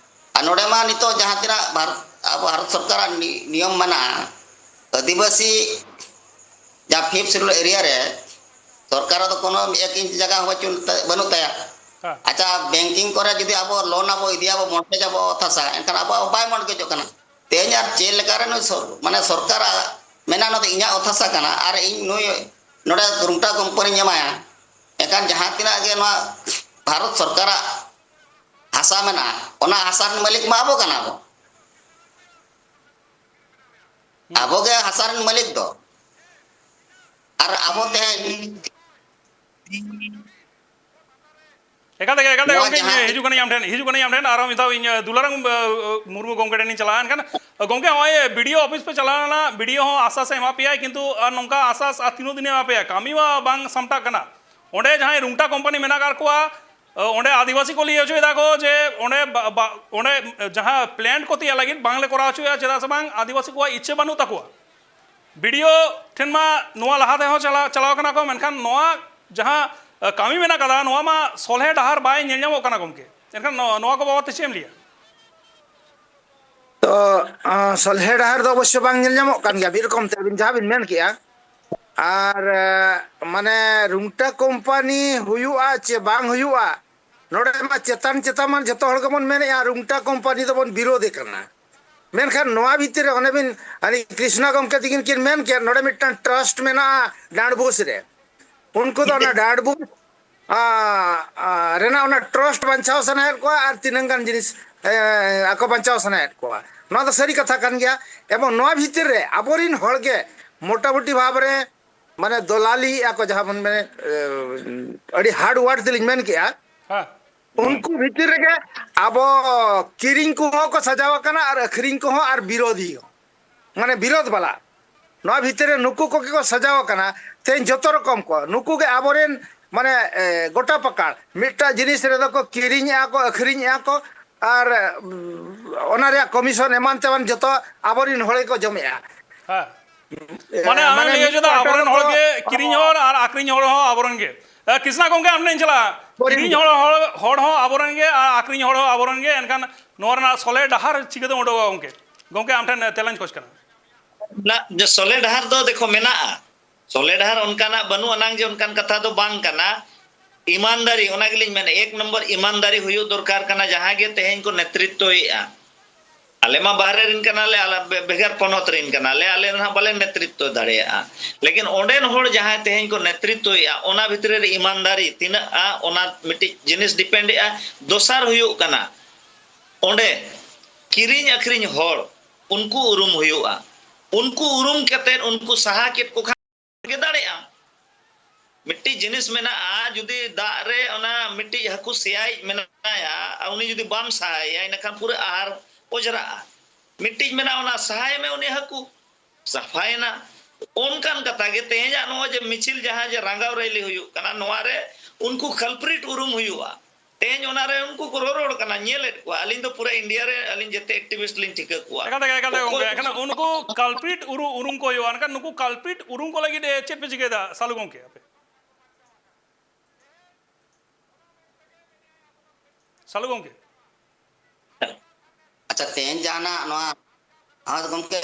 ᱟᱨ ᱱᱚᱰᱮ ᱢᱟ ᱱᱤᱛᱚᱜ ᱡᱟᱦᱟᱸ ᱛᱤᱱᱟᱹᱜ ᱵᱷᱟᱨᱚᱛ, ᱟᱵᱚ ᱵᱷᱟᱨᱚᱛ ᱥᱚᱨᱠᱟᱨᱟᱜ ᱱᱤ-, ᱱᱤᱭᱚᱢ ᱢᱮᱱᱟᱜᱼᱟ, ᱟᱹᱫᱤᱵᱟᱹᱥᱤ ᱡᱟᱦᱟᱸ ᱯᱷᱤᱯᱛᱷ ᱥᱤᱰᱩᱞ ᱮᱨᱤᱭᱟ ᱨᱮ ᱥᱚᱨᱠᱟᱨᱟᱜ ᱫᱚ ᱠᱳᱱᱳ ᱮᱠ ᱤᱧᱪ ᱡᱟᱭᱜᱟ ᱦᱚᱸ ᱵᱟᱹᱪᱩᱜ, ᱵᱟᱹᱱᱩᱜ ᱛᱟᱭᱟ᱾ ᱦᱮᱸ᱾ ᱟᱪᱪᱷᱟ, ᱵᱮᱝᱠᱤᱝ ᱠᱚᱨᱮ ᱡᱩᱫᱤ ᱟᱵᱚ ᱞᱳᱱ ᱟᱵᱚ, ᱤᱫᱤᱭᱟᱵᱚ, ᱢᱚᱨᱴᱜᱮᱡᱽ ᱟᱵᱚ ᱚᱛ ᱦᱟᱥᱟ, ᱮᱱᱠᱷᱟᱱ ᱟᱵᱚᱣᱟᱜ ᱵᱟᱭ ᱢᱚᱨᱴᱜᱮᱡᱚᱜ ᱠᱟᱱᱟ᱾ ᱛᱮᱦᱮᱧ ᱟᱨ ᱪᱮᱫ ᱞᱮᱠᱟᱨᱮ ᱱᱩᱭ ᱥᱚᱨ-, ᱢᱟᱱᱮ ᱥᱚᱨᱠᱟᱨᱟᱜ ᱢᱮᱱᱟᱜ, ᱱᱚᱣᱟ ᱫᱚ ᱤᱧᱟᱹᱜ ᱚᱛ ᱦᱟᱥᱟ ᱠᱟᱱᱟ ᱟᱨ ᱤᱧ ᱱᱩᱭ ᱱᱚᱰᱮ ᱨᱩᱝᱴᱟ ᱠᱳᱢᱯᱟᱱᱤᱧ ᱮᱢᱟᱭᱟ, ᱮᱱᱠᱷᱟᱱ ᱡᱟᱦᱟᱸ ᱛᱤᱱᱟᱹᱜ ᱜᱮ ᱱᱚᱣᱟ ᱵᱷᱟᱨᱚᱛ ᱥᱚᱨᱠᱟᱨᱟᱜ ᱦᱟᱥᱟ ᱢᱮᱱᱟᱜᱼᱟ, ᱚᱱᱟ ᱦᱟᱥᱟ ᱨᱮᱱ ᱢᱟᱹᱞᱤᱠ ᱢᱟ ᱟᱵᱚ ᱠᱟᱱᱟ ᱵᱚ᱾ ᱦᱩᱸ᱾ ᱟᱵᱚ ᱜᱮ ᱦᱟᱥᱟ ᱨᱮᱱ ᱢᱟᱹᱞᱤᱠ ᱫᱚ᱾ ᱟᱨ ᱟᱵᱚ ᱛᱮᱦᱮᱧ ᱮᱠᱟᱞ ᱛᱮᱜᱮ, ᱮᱠᱟᱞ ᱛᱮᱜᱮ ᱱᱚᱣᱟ ᱜᱚᱢᱠᱮ, ᱤᱧ ᱡᱟᱦᱟᱸ ᱦᱤᱡᱩᱜ ᱠᱟᱹᱱᱟᱹᱧ ᱟᱢ ᱴᱷᱮᱱ, ᱦᱤᱡᱩᱜ ᱠᱟᱹᱱᱟᱹᱧ ᱟᱢ ᱴᱷᱮᱱ, ᱟᱨᱚ ᱢᱤᱫ ᱫᱷᱟᱣ ᱤᱧ ᱫᱩᱞᱟᱨᱟᱢ ᱢᱩᱨᱢᱩ ᱜᱚᱢᱠᱮ ᱴᱷᱮᱱᱤᱧ ᱪᱟᱞᱟᱜᱼᱟ᱾ ᱮᱱᱠᱷᱟᱱ ᱜᱚᱢᱠᱮ, ᱱᱚᱜᱼᱚᱭ ᱵᱤ ᱰᱤ ᱳ ᱚᱯᱷᱤᱥ ᱯᱮ ᱪᱟᱞᱟᱣ ᱞᱮᱱᱟ, ᱵᱤ ᱰᱤ ᱳ ᱦᱚᱸ ᱟᱥᱟᱥ ᱮ ᱮᱢᱟ ᱯᱮᱭᱟᱭ, ᱠᱤᱱᱛᱩ ᱟᱨ ᱱᱚᱝᱠᱟ ᱟᱥᱟᱥ ᱟᱨ ᱛᱤᱱᱟᱹᱜ ᱫᱤᱱᱮ ᱮᱢᱟ ᱯᱮᱭᱟ? ᱠᱟᱹᱢᱤ ᱢᱟ ᱵᱟᱝ ᱥᱟᱢᱴᱟᱜ ᱠᱟᱱᱟ᱾ ᱚᱸᱰᱮ ᱡᱟᱦᱟᱸᱭ ᱨᱩᱝᱴᱟ ᱠᱳᱢᱯᱟᱱᱤ ᱢᱮᱱᱟᱜ ᱟᱠᱟᱫ ᱠᱚᱣᱟ, ᱚᱸᱰᱮ ᱟᱹᱫᱤᱵᱟᱹᱥᱤ ᱠᱚ ᱞᱟᱹᱭ ᱦᱚᱪᱚᱭᱮᱫᱟ ᱠᱚ ᱡᱮ ᱚᱸᱰᱮ ᱵᱟ-, ᱵᱟ-, ᱚᱸᱰᱮ ᱡᱟᱦᱟᱸ ᱯᱞᱮᱱᱴ ᱠᱚ ᱛᱮᱭᱟᱨ ᱞᱟᱹᱜᱤᱫ ᱵᱟᱝᱞᱮ ᱠᱚᱨᱟᱣ ᱦᱚᱪᱚᱭᱟ, ᱪᱮᱫᱟᱜ ᱥᱮ ᱵᱟᱝ ᱟᱹᱫᱤᱵᱟᱹᱥᱤ ᱠᱚᱣᱟᱜ ᱤᱪᱪᱷᱟᱹ ᱵᱟᱹᱱᱩᱜ ᱛᱟᱠᱚᱣᱟ᱾ ᱵᱤ ᱰᱤ ᱳ ᱴᱷᱮᱱ ᱢᱟ ᱱᱚᱣᱟ ᱞᱟᱦᱟ ᱛᱮᱦᱚᱸ ᱪᱟᱞᱟᱣ, ᱪᱟᱞᱟᱣ ᱠᱟᱱᱟ ᱠᱚ, ᱢᱮᱱᱠᱷᱟᱱ ᱱᱚᱣᱟ ᱡᱟᱦᱟᱸ ᱠᱟᱹᱢᱤ ᱢᱮᱱᱟᱜ ᱠᱟᱫᱟ, ᱱᱚᱣᱟ ᱢᱟ ᱥᱚᱞᱦᱮ ᱰᱟᱦᱟᱨ ᱵᱟᱭ ᱧᱮᱞ ᱧᱟᱢᱚᱜ ᱠᱟᱱᱟ ᱜᱚᱢᱠᱮ᱾ ᱮᱱᱠᱷᱟᱱ ᱱᱚᱣᱟ, ᱱᱚᱣᱟ ᱠᱚ ᱵᱟᱵᱚᱫ ᱛᱮ ᱪᱮᱫ ᱮᱢ ᱞᱟᱹᱭᱟ? ᱛᱚ ᱥᱚᱞᱦᱮ ᱰᱟᱦᱟᱨ ᱫᱚ ᱚᱵᱚᱥᱥᱚ ᱵᱟᱝ ᱧᱮᱞ ᱧᱟᱢᱚᱜ ᱠᱟᱱ ᱜᱮᱭᱟ, ᱢᱤᱫ ᱨᱚᱠᱚᱢ ᱛᱮ ᱟᱹᱵᱤᱱ ᱡᱟᱦᱟᱸ ᱵᱤᱱ ᱢᱮᱱ ᱠᱮᱜᱼᱟ᱾ ᱟᱨ ᱢᱟᱱᱮ ᱨᱩᱝᱴᱟ ᱠᱳᱢᱯᱟᱱᱤ ᱦᱩᱭᱩᱜᱼᱟ ᱪᱮ ᱵᱟᱝ ᱦᱩᱭᱩᱜᱼᱟ, ᱱᱚᱰᱮ ᱢᱟ ᱪᱮᱛᱟᱱ ᱪᱮᱛᱟᱱ ᱢᱟ ᱡᱷᱚᱛᱚ ᱦᱚᱲ ᱜᱮᱵᱚᱱ ᱢᱮᱱᱮᱜᱼᱟ ᱨᱩᱝᱴᱟ ᱠᱳᱢᱯᱟᱱᱤ ᱫᱚᱵᱚᱱ ᱵᱤᱨᱳᱫᱮ ᱠᱟᱱᱟ᱾ ᱢᱮᱱᱠᱷᱟᱱ ᱱᱚᱣᱟ ᱵᱷᱤᱛᱤᱨ ᱨᱮ ᱚᱱᱮ ᱵᱤᱱ, ᱟᱹᱞᱤᱧ ᱠᱨᱤᱥᱱᱟ ᱜᱚᱢᱠᱮ ᱛᱤᱠᱤᱱ ᱠᱤᱱ ᱢᱮᱱ ᱠᱮᱫ, ᱱᱚᱰᱮ ᱢᱤᱫᱴᱟᱝ ᱴᱨᱟᱥᱴ ᱢᱮᱱᱟᱜᱼᱟ ᱰᱟᱸᱰᱵᱳᱥ ᱨᱮ, ᱩᱱᱠᱩ ᱫᱚ ᱚᱱᱟ ᱰᱟᱸᱰᱵᱳᱥ ᱨᱮᱱᱟᱜ ᱚᱱᱟ ᱴᱨᱟᱥᱴ ᱵᱟᱧᱪᱟᱣ ᱥᱟᱱᱟᱭᱮᱫ ᱠᱚᱣᱟ ᱟᱨ ᱛᱤᱱᱟᱹᱝ ᱜᱟᱱ ᱡᱤᱱᱤᱥ ᱟᱠᱚ ᱵᱟᱧᱪᱟᱣ ᱥᱟᱱᱟᱭᱮᱫ ᱠᱚᱣᱟ᱾ ᱱᱚᱣᱟ ᱫᱚ ᱥᱟᱹᱨᱤ ᱠᱟᱛᱷᱟ ᱠᱟᱱ ᱜᱮᱭᱟ᱾ ᱮᱵᱚᱝ ᱱᱚᱣᱟ ᱵᱷᱤᱛᱤᱨ ᱨᱮ ᱟᱵᱚᱨᱤᱱ ᱦᱚᱲᱜᱮ ᱢᱚᱴᱟᱢᱩᱴᱤ ᱵᱷᱟᱵᱽ ᱨᱮ ᱢᱟᱱᱮ ᱫᱚᱞᱟᱞᱤᱭᱮᱫᱼᱟ ᱠᱚ, ᱡᱟᱦᱟᱸ ᱵᱚᱱ ᱢᱮᱱᱮᱫ, ᱟᱹᱰᱤ ᱦᱟᱨᱰ ᱣᱟᱨᱰ ᱛᱮᱞᱤᱧ ᱢᱮᱱ ᱠᱮᱜᱼᱟ᱾ ᱦᱮᱸ᱾ ᱩᱱᱠᱩ ᱵᱷᱤᱛᱤᱨ ᱨᱮᱜᱮ ᱟᱵᱚ ᱠᱤᱨᱤᱧ ᱠᱚᱦᱚᱸ ᱠᱚ ᱥᱟᱡᱟᱣ ᱟᱠᱟᱱᱟ ᱟᱨ ᱟᱹᱠᱷᱨᱤᱧ ᱠᱚᱦᱚᱸ ᱟᱨ ᱵᱤᱨᱳᱫᱷᱤ ᱦᱚᱸ, ᱢᱟᱱᱮ ᱵᱤᱨᱳᱫᱷ ᱵᱟᱞᱟ᱾ ᱱᱚᱣᱟ ᱵᱷᱤᱛᱤᱨ ᱨᱮ ᱱᱩᱠᱩ ᱠᱚᱜᱮ ᱠᱚ ᱥᱟᱡᱟᱣ ᱟᱠᱟᱱᱟ᱾ ᱛᱮᱦᱮᱧ ᱡᱚᱛᱚ ᱨᱚᱠᱚᱢ ᱠᱚ, ᱱᱩᱠᱩ ᱜᱮ ᱟᱵᱚᱨᱮᱱ ᱢᱟᱱᱮ ᱮ, ᱜᱚᱴᱟ ᱯᱟᱠᱟᱲ ᱢᱤᱫᱴᱟᱝ ᱡᱤᱱᱤᱥ ᱨᱮᱫᱚ ᱠᱚ ᱠᱤᱨᱤᱧᱮᱜᱼᱟ ᱠᱚ, ᱟᱹᱠᱷᱨᱤᱧᱮᱜᱼᱟ ᱠᱚ, ᱟᱨ ᱩᱢ, ᱚᱱᱟ ᱨᱮᱭᱟᱜ ᱠᱚᱢᱤᱥᱚᱱ ᱮᱢᱟᱱ ᱛᱮᱢᱟᱱ ᱡᱚᱛᱚ ᱟᱵᱚᱨᱮᱱ ᱦᱚᱲ ᱜᱮᱠᱚ ᱡᱚᱢᱮᱜᱼᱟ᱾ ᱦᱮᱸ᱾ ᱢᱟᱱᱮ ᱟᱢᱮᱢ ᱞᱟᱹᱭ ᱦᱚᱪᱚᱭᱮᱫᱟ ᱟᱵᱚᱨᱮᱱ ᱦᱚᱲ ᱜᱮ ᱠᱤᱨᱤᱧ ᱦᱚᱲ ᱟᱨ ᱟᱠᱷᱨᱤᱧ ᱦᱚᱲ ᱦᱚᱸ ᱟᱵᱚᱨᱮᱱ ᱜᱮ᱾ ᱮ, ᱠᱨᱤᱥᱱᱟ ᱜᱚᱢᱠᱮ, ᱟᱢ ᱴᱷᱮᱱ ᱤᱧ ᱪᱟᱞᱟᱜᱼᱟ᱾ ᱠᱤᱨᱤᱧ ᱦᱚᱲ, ᱦᱚᱲ, ᱦᱚᱲ ᱦᱚᱸ ᱟᱵᱚᱨᱮᱱ ᱜᱮ ᱟᱨ ᱟᱠᱷᱨᱤᱧ ᱦᱚᱲ ᱦᱚᱸ ᱟᱵᱚᱨᱮᱱ ᱜᱮ, ᱮᱱᱠᱷᱟᱱ ᱱᱚᱣᱟ ᱨᱮᱱᱟᱜ ᱥᱚᱞᱦᱮ ᱰᱟᱦᱟᱨ ᱪᱤᱠᱟᱹᱛᱮᱢ ᱩᱰᱩᱠᱚᱜᱼᱟ ᱜᱚᱢᱠᱮ? ᱜᱚᱢᱠᱮ, ᱟᱢ ᱴᱷᱮᱱ ᱛᱮᱞᱟᱧ ᱠᱷᱚᱡᱽ ᱠᱟᱱᱟ᱾ ᱱᱟ-, ᱡᱮ ᱥᱚᱞᱦᱮ ᱰᱟᱦᱟᱨ ᱫᱚ ᱫᱮᱠᱷᱚ ᱢᱮᱱᱟᱜᱼᱟ, ᱥᱚᱞᱦᱮ ᱰᱟᱦᱟᱨ ᱚᱱᱠᱟᱱᱟᱜ ᱵᱟᱹᱱᱩᱜ ᱟᱱᱟᱝ ᱡᱮ ᱚᱱᱠᱟᱱ ᱠᱟᱛᱷᱟ ᱫᱚ ᱵᱟᱝ ᱠᱟᱱᱟ᱾ ᱤᱢᱟᱱᱫᱟᱨᱤ, ᱚᱱᱟ ᱜᱮᱞᱤᱧ ᱢᱮᱱᱟ, ᱮᱠ ᱱᱚᱢᱵᱚᱨ ᱤᱢᱟᱱᱫᱟᱨᱤ ᱦᱩᱭᱩᱜ ᱫᱚᱨᱠᱟᱨ ᱠᱟᱱᱟ, ᱡᱟᱦᱟᱸᱭ ᱜᱮ ᱛᱮᱦᱮᱧ ᱠᱚ ᱱᱮᱛᱨᱤᱛᱛᱚᱭᱮᱫᱼᱟ᱾ ᱟᱞᱮ ᱢᱟ ᱵᱟᱦᱨᱮ ᱨᱮᱱ ᱠᱟᱱᱟᱞᱮ, ᱟᱞᱮ ᱵᱮ-, ᱵᱷᱮᱜᱟᱨ ᱯᱚᱱᱚᱛ ᱨᱮᱱ ᱠᱟᱱᱟᱞᱮ, ᱟᱞᱮ ᱫᱚ ᱱᱟᱦᱟᱜ ᱵᱟᱞᱮ ᱱᱮᱛᱨᱤᱛᱣᱚ ᱫᱟᱲᱮᱭᱟᱜᱼᱟ᱾ ᱞᱮᱠᱤᱱ ᱚᱸᱰᱮᱱ ᱦᱚᱲ ᱡᱟᱦᱟᱸᱭ ᱛᱮᱦᱮᱧ ᱠᱚ ᱱᱮᱛᱨᱤᱛᱣᱚᱭᱮᱫᱼᱟ, ᱚᱱᱟ ᱵᱷᱤᱛᱨᱤ ᱨᱮ ᱤᱢᱟᱱᱫᱟᱨᱤ ᱛᱤᱱᱟᱹᱜᱼᱟ, ᱚᱱᱟ ᱢᱤᱫᱴᱤᱡ ᱡᱤᱱᱤᱥ ᱰᱤᱯᱮᱱᱰᱮᱜᱼᱟ᱾ ᱫᱚᱥᱟᱨ ᱦᱩᱭᱩᱜ ᱠᱟᱱᱟ, ᱚᱸᱰᱮ ᱠᱤᱨᱤᱧ ᱟᱹᱠᱷᱨᱤᱧ ᱦᱚᱲ, ᱩᱱᱠᱩ ᱩᱨᱩᱢ ᱦᱩᱭᱩᱜᱼᱟ᱾ ᱩᱱᱠᱩ ᱩᱨᱩᱢ ᱠᱟᱛᱮᱫ ᱩᱱᱠᱩ ᱥᱟᱦᱟ ᱠᱮᱫ ᱠᱚ ᱠᱷᱟᱱ ᱜᱮ ᱫᱟᱲᱮᱭᱟᱜᱼᱟ᱾ ᱢᱤᱫᱴᱤᱡ ᱡᱤᱱᱤᱥ ᱢᱮᱱᱟᱜᱼᱟ, ᱡᱩᱫᱤ ᱫᱟᱜ ᱨᱮ ᱚᱱᱟ ᱢᱤᱫᱴᱤᱡ ᱦᱟᱹᱠᱩ ᱥᱮᱭᱟᱭᱤᱡ ᱢᱮᱱᱟᱭᱟ, ᱟᱨ ᱩᱱᱤ ᱡᱩᱫᱤ ᱵᱟᱢ ᱥᱟᱦᱟᱭᱮᱭᱟ, ᱤᱱᱟᱹᱠᱷᱟᱱ ᱯᱩᱨᱟᱹ ᱟᱦᱟᱨ ᱚᱡᱽᱨᱟᱜᱼᱟ᱾ ᱢᱤᱫᱴᱤᱡ ᱢᱮᱱᱟᱜᱼᱟ, ᱚᱱᱟ ᱥᱟᱦᱟᱭ ᱢᱮ ᱩᱱᱤ ᱦᱟᱹᱠᱩ, ᱥᱟᱯᱷᱟᱭᱮᱱᱟ᱾ ᱚᱱᱠᱟᱱ ᱠᱟᱛᱷᱟ ᱜᱮ ᱛᱮᱦᱮᱧᱟᱜ ᱱᱚᱜᱼᱚᱭ ᱡᱮ ᱢᱤᱪᱷᱤᱞ, ᱡᱟᱦᱟᱸ ᱡᱮ ᱨᱟᱸᱜᱟᱣ ᱨᱮᱞᱤ ᱦᱩᱭᱩᱜ ᱠᱟᱱᱟ, ᱱᱚᱣᱟ ᱨᱮ ᱩᱱᱠᱩ culprit ᱩᱨᱩᱢ ᱦᱩᱭᱩᱜᱼᱟ᱾ ᱛᱮᱦᱮᱧ ᱚᱱᱟ ᱨᱮ ᱩᱱᱠᱩ ᱠᱚ ᱨᱚᱨᱚᱲ ᱠᱟᱱᱟ, ᱧᱮᱞᱮᱫ ᱠᱚᱣᱟ᱾ ᱟᱹᱞᱤᱧ ᱫᱚ ᱯᱩᱨᱟᱹ ᱤᱱᱰᱤᱭᱟ ᱨᱮ ᱟᱹᱞᱤᱧ ᱡᱮᱛᱮ activist ᱞᱤᱧ ᱴᱷᱤᱠᱟᱹ ᱠᱚᱣᱟ᱾ ᱮᱠᱟᱞ ᱛᱮᱜᱮ, ᱮᱠᱟᱞ ᱛᱮᱜᱮ ᱚᱠᱚᱭ ᱜᱚᱢᱠᱮ, ᱮᱱᱠᱷᱟᱱ ᱩᱱᱠᱩ culprit ᱩᱨᱩ-, ᱩᱨᱩᱢ ᱠᱚ ᱦᱩᱭᱩᱜᱼᱟ᱾ ᱮᱱᱠᱷᱟᱱ ᱱᱩᱠᱩ culprit ᱩᱨᱩᱢ ᱠᱚ ᱞᱟᱹᱜᱤᱫ, ᱮ, ᱪᱮᱫ ᱯᱮ ᱪᱤᱠᱟᱹᱭᱮᱫᱟ ᱥᱟᱞᱩ ᱜᱚᱢᱠᱮ ᱟᱯᱮ? ᱥᱟᱞᱩ ᱜᱚᱢᱠᱮ᱾ ᱟᱪᱪᱷᱟ, ᱛᱮᱦᱮᱧ ᱡᱟᱦᱟᱱᱟᱜ ᱱᱚᱣᱟ, ᱦᱳᱭ ᱜᱚᱢᱠᱮ,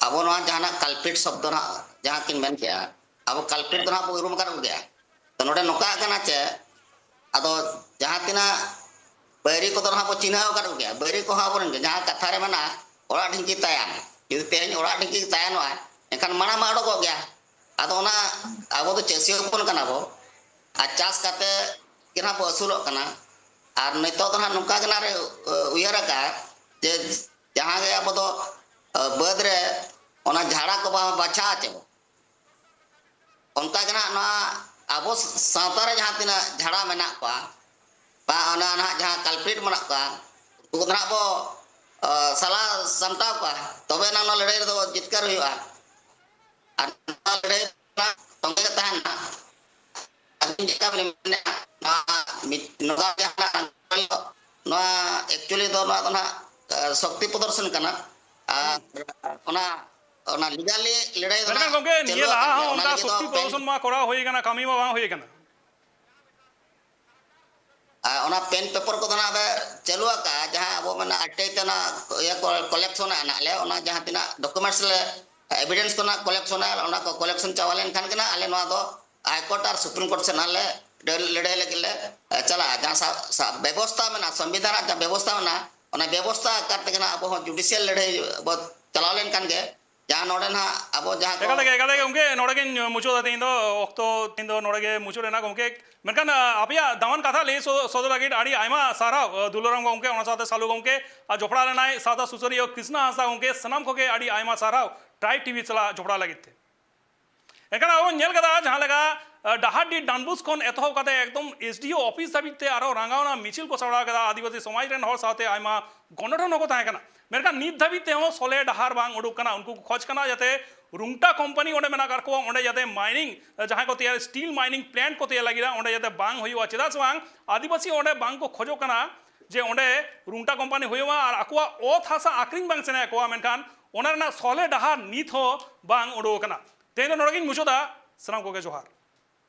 ᱟᱵᱚ ᱱᱚᱣᱟ ᱡᱟᱦᱟᱱᱟᱜ culprit ᱥᱚᱵᱫᱚ ᱱᱟᱜ ᱡᱟᱦᱟᱸ ᱠᱤᱱ ᱢᱮᱱ ᱠᱮᱜᱼᱟ, ᱟᱵᱚ culprit ᱫᱚ ᱱᱟᱜ ᱵᱚ ᱩᱨᱩᱢ ᱟᱠᱟᱫ ᱠᱚᱜᱮᱭᱟ᱾ ᱛᱚ ᱱᱚᱰᱮ ᱱᱚᱝᱠᱟ ᱠᱟᱱᱟ ᱪᱮ, ᱟᱫᱚ ᱡᱟᱦᱟᱸ ᱛᱤᱱᱟᱹᱜ ᱵᱟᱹᱭᱨᱤ ᱠᱚᱫᱚ ᱱᱟᱜ ᱵᱚ ᱪᱤᱱᱦᱟᱹᱣ ᱟᱠᱟᱫ ᱠᱚᱜᱮᱭᱟ, ᱵᱟᱹᱭᱨᱤ ᱠᱚᱦᱚᱸ ᱟᱵᱚᱨᱮᱱ ᱜᱮ, ᱡᱟᱦᱟᱸ ᱠᱟᱛᱷᱟ ᱨᱮ ᱢᱮᱱᱟᱜᱼᱟ, ᱚᱲᱟᱜ ᱰᱷᱤᱝᱠᱤ ᱛᱟᱭᱟᱱ, ᱡᱩᱫᱤ ᱛᱮᱦᱮᱧ ᱚᱲᱟᱜ ᱰᱷᱤᱝᱠᱤ ᱛᱟᱭᱟᱱᱚᱜᱼᱟ, ᱮᱱᱠᱷᱟᱱ ᱢᱟᱲᱟᱝ ᱢᱟ ᱚᱰᱚᱠᱚᱜ ᱜᱮᱭᱟ᱾ ᱟᱫᱚ ᱚᱱᱟ, ᱟᱵᱚ ᱫᱚ ᱪᱟᱹᱥᱤ ᱦᱚᱯᱚᱱ ᱠᱟᱱᱟ ᱵᱚ, ᱟᱨ ᱪᱟᱥ ᱠᱟᱛᱮ ᱜᱮ ᱱᱟᱜ ᱵᱚ ᱟᱹᱥᱩᱞᱚᱜ ᱠᱟᱱᱟ᱾ ᱟᱨ ᱱᱤᱛᱚᱜ ᱫᱚ ᱱᱟᱜ ᱱᱚᱝᱠᱟ ᱜᱮ ᱱᱟᱜ ᱨᱮ, ᱮ, ᱩᱭᱦᱟᱹᱨ ᱟᱠᱟᱫᱼᱟ ᱡᱮ ᱡᱟᱦᱟᱸ ᱜᱮ ᱟᱵᱚ ᱫᱚ, ᱮ, ᱵᱟᱹᱫᱽ ᱨᱮ ᱚᱱᱟ ᱡᱷᱟᱲᱟ ᱠᱚ ᱵᱟ-, ᱵᱟᱪᱷᱟᱣ ᱪᱮ ᱵᱚ, ᱚᱱᱠᱟ ᱜᱮ ᱱᱟᱜ ᱱᱚᱣᱟ ᱟᱵᱚ ᱥᱟᱶᱛᱟ ᱨᱮ ᱡᱟᱦᱟᱸ ᱛᱤᱱᱟᱹᱜ ᱡᱷᱟᱲᱟ ᱢᱮᱱᱟᱜ ᱠᱚᱣᱟ, ᱵᱟ ᱚᱱᱟ ᱱᱟᱦᱟᱜ ᱡᱟᱦᱟᱸ culprit ᱢᱮᱱᱟᱜ ᱠᱚᱣᱟ, ᱩᱱᱠᱩ ᱠᱚᱫᱚ ᱱᱟᱦᱟᱜ ᱵᱚ, ᱟ, ᱥᱟᱞᱟ ᱥᱟᱢᱴᱟᱣ ᱠᱚᱣᱟ, ᱛᱚᱵᱮ ᱮᱱᱟᱝ ᱱᱚᱣᱟ ᱞᱟᱹᱲᱦᱟᱹᱭ ᱨᱮᱫᱚ ᱡᱤᱛᱠᱟᱹᱨ ᱦᱩᱭᱩᱜᱼᱟ᱾ ᱟᱨ ᱱᱚᱣᱟ ᱞᱟᱹᱲᱦᱟᱹᱭ ᱛᱚᱸᱜᱮ ᱜᱮ ᱛᱟᱦᱮᱱᱟ᱾ ᱟᱹᱵᱤᱱ ᱪᱮᱫ ᱞᱮᱠᱟ ᱵᱤᱱ ᱢᱮᱱᱮᱫᱼᱟ? ᱱᱚᱣᱟ ᱢᱤᱫ, ᱱᱚᱝᱠᱟ ᱜᱮ ᱦᱟᱸᱜ ᱱᱚᱣᱟ actually ᱫᱚ, ᱱᱚᱣᱟ ᱫᱚ ᱱᱟᱦᱟᱜ, ᱟ, ᱥᱚᱠᱛᱤ ᱯᱨᱚᱫᱚᱨᱥᱚᱱ ᱠᱟᱱᱟ᱾ ᱟᱨ ᱚᱱᱟ, ᱚᱱᱟ legally ᱞᱟᱹᱲᱦᱟᱹᱭ ᱫᱚ ᱢᱮᱱᱠᱷᱟᱱ ᱱᱟᱦᱟᱜ ᱜᱚᱢᱠᱮ, ᱪᱟᱹᱞᱩ ᱱᱤᱭᱟᱹ ᱞᱟᱦᱟ ᱟᱠᱟᱱ ᱜᱮᱭᱟ᱾ ᱦᱚᱸ ᱚᱱᱟ ᱚᱱᱠᱟ ᱞᱟᱹᱜᱤᱫ ᱫᱚ ᱥᱚᱠᱛᱤ ᱯᱮᱱ ᱯᱨᱚᱫᱚᱨᱥᱚᱱ ᱢᱟ ᱠᱚᱨᱟᱣ ᱦᱩᱭ ᱟᱠᱟᱱᱟ, ᱠᱟᱹᱢᱤ ᱢᱟ ᱵᱟᱝ ᱦᱩᱭ ᱟᱠᱟᱱᱟ᱾ ᱟᱨ ᱚᱱᱟ pen paper ᱠᱚᱫᱚ ᱱᱟᱜ ᱞᱮ ᱪᱟᱹᱞᱩ ᱟᱠᱟᱫᱼᱟ, ᱡᱟᱦᱟᱸ ᱟᱵᱚ ᱢᱮᱱᱟ ᱟᱴᱴᱟᱭ ᱛᱮ ᱚᱱᱟ ᱤᱭᱟᱹ ᱠᱚ collection ᱟᱜ ᱱᱟᱜ ᱞᱮ, ᱚᱱᱟ ᱡᱟᱦᱟᱸ ᱛᱤᱱᱟᱹᱜ documents ᱞᱮ, evidence ᱠᱚ ᱱᱟᱜ collection ᱟᱜ, ᱚᱱᱟ ᱠᱚ collection ᱪᱟᱵᱟ ᱞᱮᱱᱠᱷᱟᱱ ᱜᱮ ᱱᱟᱜ ᱟᱞᱮ ᱱᱚᱣᱟ ᱫᱚ High Court ᱟᱨ Supreme Court ᱥᱮᱫ ᱱᱟᱜ ᱞᱮ ᱞᱟᱹᱲ-, ᱞᱟᱹᱲᱦᱟᱹᱭ ᱞᱟᱹᱜᱤᱫ ᱞᱮ, ᱮ, ᱪᱟᱞᱟᱜᱼᱟ᱾ ᱡᱟᱦᱟᱸ ᱥᱟ-, ᱥᱟ-, ᱵᱮᱵᱚᱥᱛᱷᱟ ᱢᱮᱱᱟᱜᱼᱟ, ᱥᱚᱝᱵᱤᱫᱷᱟᱱ ᱨᱮᱱᱟᱜ ᱡᱟᱦᱟᱸ ᱵᱮᱵᱚᱥᱛᱷᱟ ᱢᱮᱱᱟᱜᱼᱟ, ᱚᱱᱟ ᱵᱮᱵᱚᱥᱛᱷᱟ ᱠᱟᱛᱮ ᱜᱮ ᱱᱟᱦᱟᱜ ᱟᱵᱚ ᱦᱚᱸ ᱡᱩᱰᱤᱥᱤᱭᱟᱞ ᱞᱟᱹᱲᱦᱟᱹᱭ ᱵᱚ ᱪᱟᱞᱟᱣ ᱞᱮᱱᱠᱷᱟᱱ ᱜᱮ, ᱡᱟᱦᱟᱸ ᱱᱚᱰᱮ ᱱᱟᱦᱟᱜ ᱟᱵᱚ ᱡᱟᱦᱟᱸ ᱠᱚ ᱮᱠᱟᱞ ᱛᱮᱜᱮ, ᱮᱠᱟᱞ ᱛᱮᱜᱮ ᱜᱚᱢᱠᱮ, ᱱᱚᱰᱮ ᱜᱤᱧ ᱢᱩᱪᱟᱹᱫᱟ ᱛᱮᱦᱮᱧ ᱫᱚ, ᱚᱠᱛᱚ ᱛᱮᱦᱮᱧ ᱫᱚ ᱱᱚᱰᱮ ᱜᱮ ᱢᱩᱪᱟᱹᱫ ᱮᱱᱟ ᱜᱚᱢᱠᱮ᱾ ᱢᱮᱱᱠᱷᱟᱱ, ᱟ, ᱟᱯᱮᱭᱟᱜ ᱫᱟᱢᱟᱱ ᱠᱟᱛᱷᱟ ᱞᱟᱹᱭ ᱥᱚ-, ᱥᱚᱫᱚᱨ ᱞᱟᱹᱜᱤᱫ ᱟᱹᱰᱤ ᱟᱭᱢᱟ ᱥᱟᱨᱦᱟᱣ, ᱟ, ᱫᱩᱞᱟᱨᱟᱢ ᱜᱚᱢᱠᱮ, ᱚᱱᱟ ᱥᱟᱶᱛᱮ ᱥᱟᱞᱩ ᱜᱚᱢᱠᱮ, ᱟᱨ ᱡᱚᱯᱲᱟᱣ ᱞᱮᱱᱟᱭ ᱥᱟᱶᱛᱟ ᱥᱩᱥᱟᱹᱨᱤᱭᱟᱹ ᱠᱨᱤᱥᱱᱟ ᱦᱟᱸᱥᱫᱟ ᱜᱚᱢᱠᱮ, ᱥᱟᱱᱟᱢ ᱠᱚᱜᱮ ᱟᱹᱰᱤ ᱟᱭᱢᱟ ᱥᱟᱨᱦᱟᱣ ᱴᱨᱟᱭᱤᱵᱽ ᱴᱤᱵᱷᱤ ᱥᱟᱞᱟᱜ ᱡᱚᱯᱲᱟᱣ ᱞᱟᱹᱜᱤᱫ ᱛᱮ᱾ ᱮᱱᱠᱷᱟᱱ ᱟᱵᱚ ᱵᱚᱱ ᱧᱮᱞ ᱠᱟᱫᱟ, ᱡᱟᱦᱟᱸ ᱞᱮᱠᱟ, ᱟ, ᱰᱟᱦᱟᱨᱰᱤ ᱰᱟᱱᱵᱩᱥ ᱠᱷᱚᱱ ᱮᱛᱚᱦᱚᱵ ᱠᱟᱛᱮ ᱮᱠᱫᱚᱢ ᱮᱥ ᱰᱤ ᱳ ᱚᱯᱷᱤᱥ ᱫᱷᱟᱹᱵᱤᱡ ᱛᱮ ᱟᱨᱦᱚᱸ ᱨᱟᱸᱜᱟᱣᱱᱟ ᱢᱤᱪᱷᱤᱞ ᱠᱚ ᱥᱟᱯᱲᱟᱣ ᱠᱮᱫᱟ᱾ ᱟᱹᱫᱤᱵᱟᱹᱥᱤ ᱥᱚᱢᱟᱡᱽ ᱨᱮᱱ ᱦᱚᱲ ᱥᱟᱶᱛᱮ ᱟᱭᱢᱟ ᱜᱚᱱᱚᱴᱷᱚᱱ ᱦᱚᱸᱠᱚ ᱛᱟᱦᱮᱸ ᱠᱟᱱᱟ, ᱢᱮᱱᱠᱷᱟᱱ ᱱᱤᱛ ᱫᱷᱟᱹᱵᱤᱡ ᱛᱮᱦᱚᱸ ᱥᱚᱞᱦᱮ ᱰᱟᱦᱟᱨ ᱵᱟᱝ ᱩᱰᱩᱠ ᱠᱟᱱᱟ᱾ ᱩᱱᱠᱩ ᱠᱚ ᱠᱷᱚᱡᱽ ᱠᱟᱱᱟ ᱡᱟᱛᱮ ᱨᱩᱝᱴᱟ ᱠᱳᱢᱯᱟᱱᱤ ᱚᱸᱰᱮ ᱢᱮᱱᱟᱜ ᱟᱠᱟᱫ ᱠᱚᱣᱟ, ᱚᱸᱰᱮ ᱡᱟᱛᱮ ᱢᱟᱭᱱᱤᱝ, ᱡᱟᱦᱟᱸᱭ ᱠᱚ ᱛᱮᱭᱟᱨ, ᱥᱴᱤᱞ ᱢᱟᱭᱱᱤᱝ ᱯᱞᱮᱱᱴ ᱠᱚ ᱛᱮᱭᱟᱨ ᱞᱟᱹᱜᱤᱫᱟ, ᱚᱸᱰᱮ ᱡᱟᱛᱮ ᱵᱟᱝ ᱦᱩᱭᱩᱜᱼᱟ᱾ ᱪᱮᱫᱟᱜ ᱥᱮ ᱵᱟᱝ, ᱟᱹᱫᱤᱵᱟᱹᱥᱤ ᱚᱸᱰᱮ ᱵᱟᱝ ᱠᱚ ᱠᱷᱚᱡᱚᱜ ᱠᱟᱱᱟ ᱡᱮ ᱚᱸᱰᱮ ᱨᱩᱝᱴᱟ ᱠᱳᱢᱯᱟᱱᱤ ᱦᱩᱭᱩᱜᱼᱟ ᱟᱨ ᱟᱠᱚᱣᱟᱜ ᱚᱛ ᱦᱟᱥᱟ ᱟᱠᱷᱨᱤᱧ ᱵᱟᱝ ᱥᱟᱱᱟᱭᱮᱫ ᱠᱚᱣᱟ, ᱢᱮᱱᱠᱷᱟᱱ ᱚᱱᱟ ᱨᱮᱱᱟᱜ ᱥᱚᱞᱦᱮ ᱰᱟᱦᱟᱨ ᱱᱤᱛ ᱦᱚᱸ ᱵᱟᱝ ᱩᱰᱩᱠ ᱟᱠᱟᱱᱟ᱾ ᱛᱮᱦᱮᱧ ᱫᱚ ᱱᱚᱰᱮ ᱜᱤᱧ ᱢᱩᱪᱟᱹᱫᱟ᱾ ᱥᱟᱱᱟᱢ ᱠᱚᱜᱮ ᱡᱚᱦᱟᱨ᱾